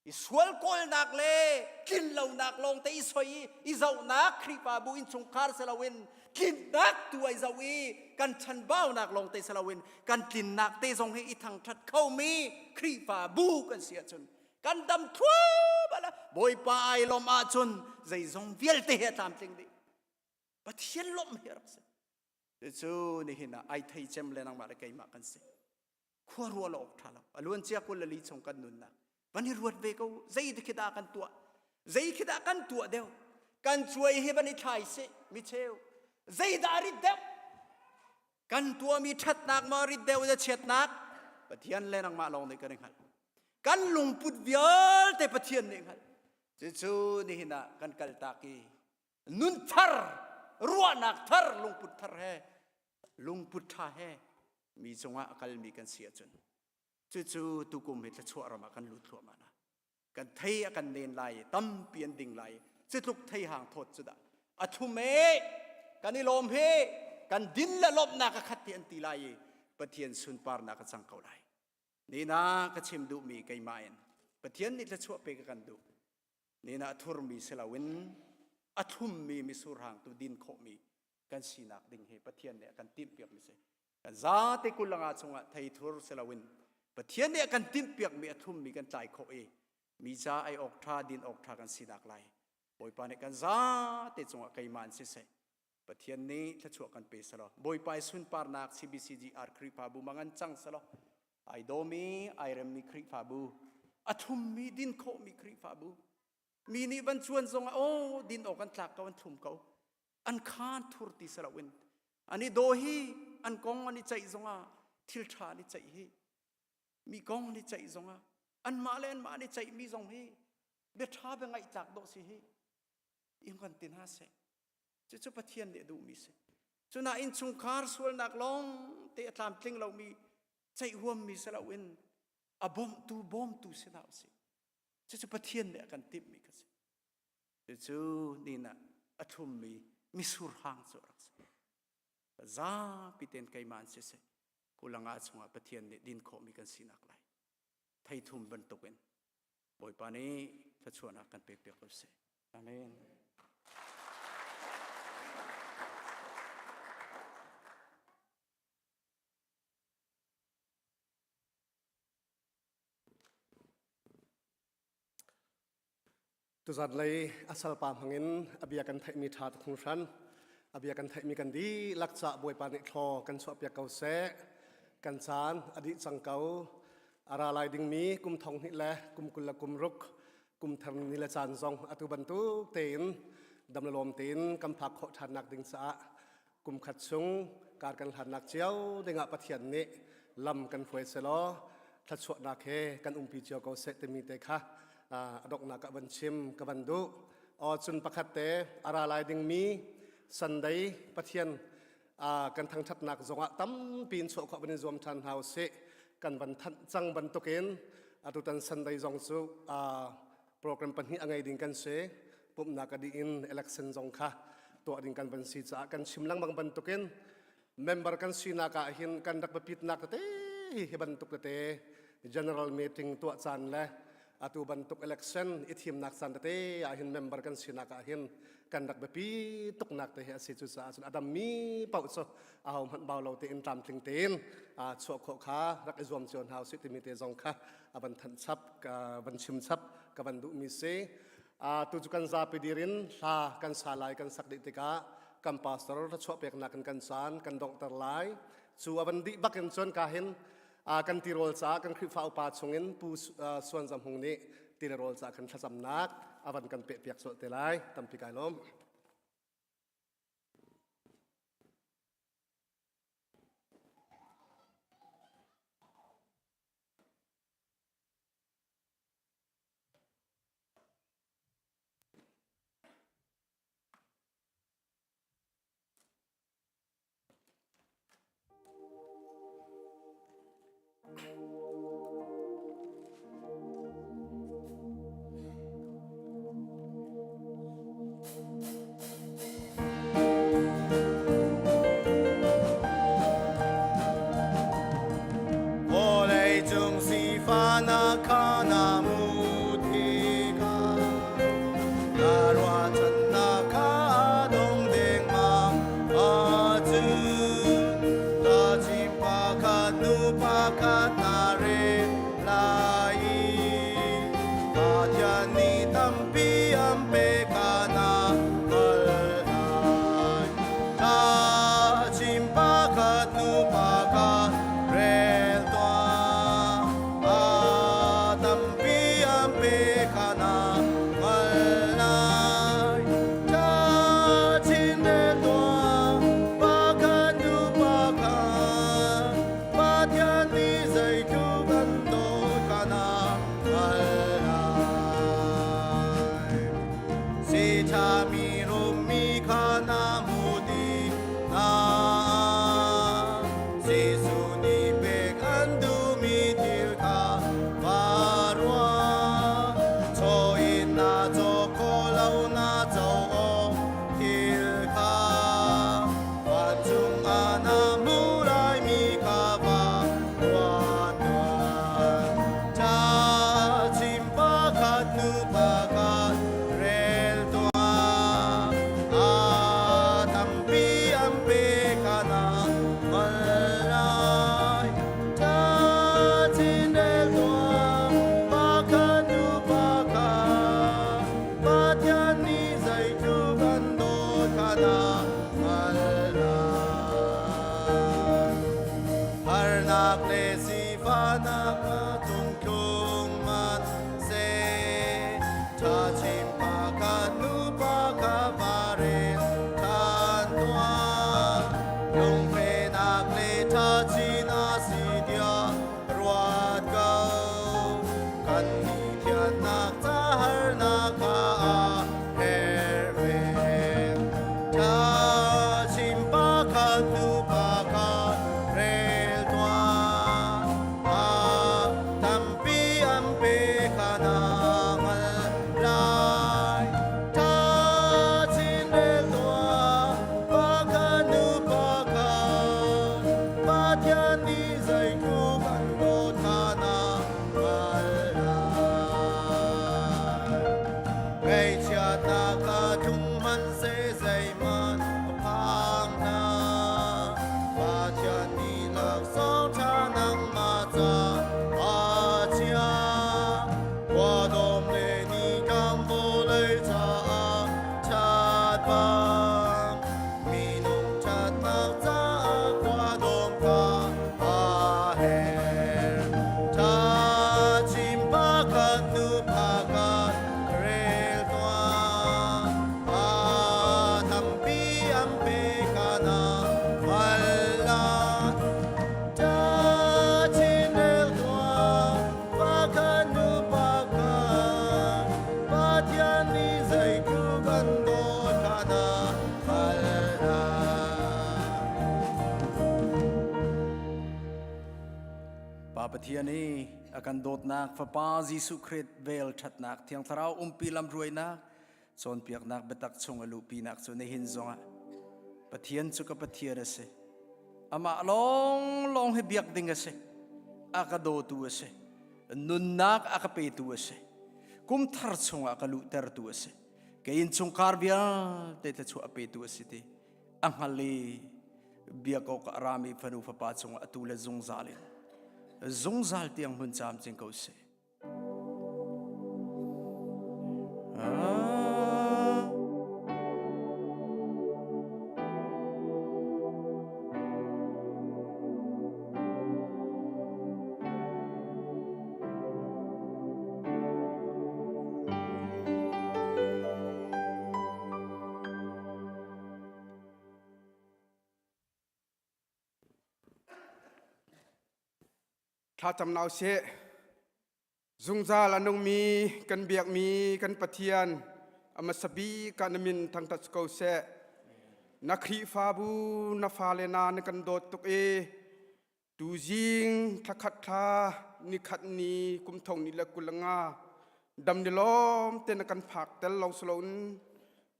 I sual kawlnak le tlinlonak lawngte i soi i i zohnak Khrihfabu innchungkhar si loin tlinnak tu ai zoh i kan chanbaunak lawngte si loin kan tlinnak te zong hi i thangṭhat khomi Khrihfabu kan si ahcun kan dam thluahmah la Bawipa ai lawmh ahcun zeizong vialte hi a tlamtling dih. Pathian lawmh hi a rak si. Cucu nihin ah ai thei cem le nangmah le keimah kan si. Khua ruah lo awk ṭha lo. A luan cia 24 chung kan nunnak. Van i ruat ve ko. Zei khi dah kan tuah? Zei khi dah kan tuah deuh? Kan cuai hi van i thlai sih mi cheu. Zei dah rit deuh? Kan tuahmi ṭhatnak maw rit deuh le chiatnak? Pathian le nangmah lawng nih kan i hngalh. Kan lungput vialte Pathian nih hngalh. Cucu nihin ah kan kaltak i nun thar, ruahnak thar, lungput thar he, lungput ṭha he mi cungah a kalmi kan si ahcun cucu tukum hi thluachuah ram ah kan lut thluahmah na kan thei a kan len lai i tampi an ding lai i cutluk thei hang thawt cu dah a thum e kan i lawm he kan din le lawmhnak a khat ti an ti lai i Pathian sunparnak a cang ko lai nina ka chim duhmi keimah in Pathian nih thluachuah pe ka kan duh nina a thurmi si loin a thlummi misur hang tu din khawhmi kan sinak ding hi Pathian nih a kan timhpiakmi si kan zate kulanga chungah theithur si loin Pathian nih a kan timhpiakmi a thlummi kan tlai khawh i mi ca ei awk ṭha din awk ṭha kan sinak lai Bawipa nih kan zate cungah keimah in siseh Pathian nih thluachuah kan pe selaw Bawipa i sunparnak CBCGR Khrihfabu mangan cang selaw ai dawmi ai remmi Khrihfabu a thlummi din khawhmi Khrihfabu mi nih van cuan zongah aw din awk an tlak ko an thlum ko an khaan thur ti si loin an i daw hi an kong an i ceih zongah thil ṭha an i ceih hi mi kong an i ceih zongah anmah le anmah an i ceihmi zong hi bia ṭha bia ngaih tlak dawh si hi in kan ti hna seh cucu Pathian nih a duhmi si cuna innchungkhar sualnak lawng te a tlamtling lomi ceih huammi si loin a bawmhtu bawmtu si hna usih cucu Pathian nih a kan timhmi kha si Cucu nin ah a thlummi misur hang cu a rak si. Zapi tein keimah an siseh, kulanga chungah Pathian nih din khawhmi kan sinak lai. Theithum bantukin Bawipa nih thluachuahnak kan pek piak ko seh. Amen. Tuzat lei a salpa hmangin a bia kan theihmi ṭha tuk hringhran. A bia kan theihmi kan dihlak cah Bawipa nih thlaw kan chuahpiak ko seh. Kan caan a dih cang ko. A ra lai dingmi kum thong hnih le kum 26. Kum thar ni le caan zong atu bantuk tein dam le lawm tein kan phak khawh ṭhannak ding caah kum khat chung kar kan hlannak cio dingah Pathian nih lam kan hruai selaw thluachuahnak he kan umpi cio ko seh timi te kha a donghnak ah van chim ka van duh. Aw cun pakhat te a ra lai dingmi Sunday Pathian kan thangṭhatnak zongah tampi in chuah khawh van in zuam ṭhan hna usih. Kan van thanh cang bantukin atutan Sunday zong cu program pahnih a ngei ding kan si. Pumhnak a dih in election zong kha tuah ding kan van si caah kan chim lengmang bantukin member kan sinak ah hin kan rak biapitnak tete hi bantuk tete general meeting tuah caan le atu bantuk election i thimnak caan tete ah hin member kan sinak ah hin kan rak biapi tuknak te hi a si. Cucaah cun a dammi paoh cu aho hmanh bau lo tein tlamtling tein chuah khawh kha rak i zuam cio hna usih timi te zong kha a van thanh chap ka van chim chap ka van duhmi si. Tu cu kan zapi dir in hla kan sa lai. Kan sak dih tikah kan pastor thluachuah peknak in kan caan kan donghter lai. Cu a van dih bak in cun ka hin kan tirawl caah kan Khrihfa upa chungin Pu Suan Zam Hung nih tirawl caah kan thlacamnak a van kan peh piak colh te lai. Tampi kai lawm. Vawleicung sifahnak kha na hmuh tikah na ruahchannak kha a dong dengmang ahcun thlacim pakhat hnu pakhat na rel lai i Pathian nih tampi an pek kha na hngalh lai. Thlacim pakhat hnu pakhat rel tuah. A tampi an pek kha na hngalh lai. Thlacim rel tuah. Pakhat hnu pakhat. Pathian nih zeitluk an dawt kha na hngalh lai. Siṭhami rummi kha na hmu dih hna. Jesuh nih pek an duhmi thil kha va ruah. Chaw in na caw khawh lo na co awk thil kha vancung ah na hmuh laimi kha va ruat tuah. Cacim pakhat hnu pakhat rel tuah. A tampi an pe kha na hngalh lai. Cacin rel tuah. Pakhat hnu pakhat. Pathian nih zeitluk an dawt kha na hngalh lai. Harnak le sifahnak a tungtlung hmanhseh, ṭhachin pakhat nupa kha va rel ṭhan tuah. Lungfehnak le ṭhachin a si tiah ruat ko. Kan nih thiannak ca harnak kha a herh ve. Ṭhachin pakhat hnu pakhat rel tuah. A tampi an pe kha na hngalh lai. Ṭhachin rel tuah. Pakhat hnu pakhat. Pathian nih zeitluk an dawt kha na hngalh lai. Ngaihchiatnak a tlung hmanhseh zeihmanh a phang hna. Pathian nih laksawng ṭha nangmah ca a chiah. Khuadawm le nitlang vawlei caah ṭhat bang. Minung ṭhatnak caah khuadawm kha a herh. Ṭhachin pakhat nu pakhat. Pathian i a kan dawtnak Fapa Jesuh Khrih vel ṭhatnak Thiang Thlarau umpi lamhruainak cawnpiaknak biatak chung a luhpinak cu nihin zongah Pathian cu ka Pathian a si. Amah lawnglawng hi biak ding a si. A ka dawtu a si. Nunnak a ka petu a si. Kum thar chungah ka luhtertu a si. Ka innchungkhar vialte thluachuah a petu a si ti a hngal i biak awk a rami fanu fapa cungah atu le zungzal in zungzal tiang hmun camcin ko seh. Thlacam nau seh. Zungzal a nungmi kan biakmi kan Pathian a hmasa bik ah na min thangṭhat ko seh. Na Khrihfabu na fale na na kan dawt tuk i Tuzing thlakhat thla nikhat ni kum thong ni le 25 dam ni lawm te na kan phak tel lo silo in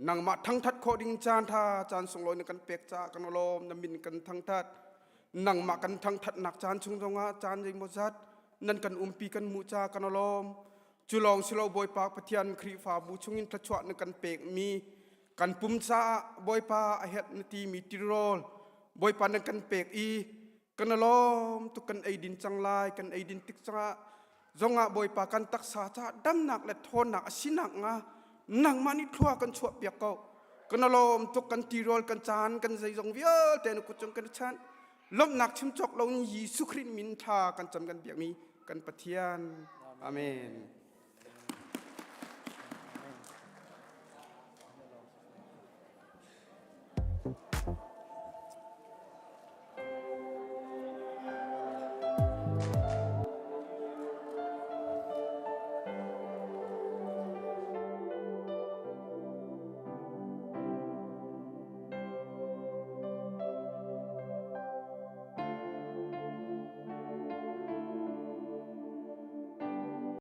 nangmah thangthat khawh ding caan tha caan sunglawi na kan pek ca kan lawm na min kan thangthat nangmah kan thangthat nak caan chung zongah caan zeimaw zat nan kan umpi kan mu ca kan lawm cu lawng silo Bawipa Pathian Khrihfabu chungin thluachuah na kan pek mi kan pum caah Bawipa a herh na timi tirawl Bawipa nan kan pek i kan lawm tuk kan ei din cang lai kan ei din tik cangah zongah Bawipa kan taksa caah damnak le thawnnak a sinak nga nangmah nih thlua kan chuah piak ko kan lawm tuk kan tirawl kan caan kan zeizong vialte na kut cung kan chan lawmhnak chim cawk lo in Jesuh Khrih min tha kan cam kan biakmi kan Pathian amen.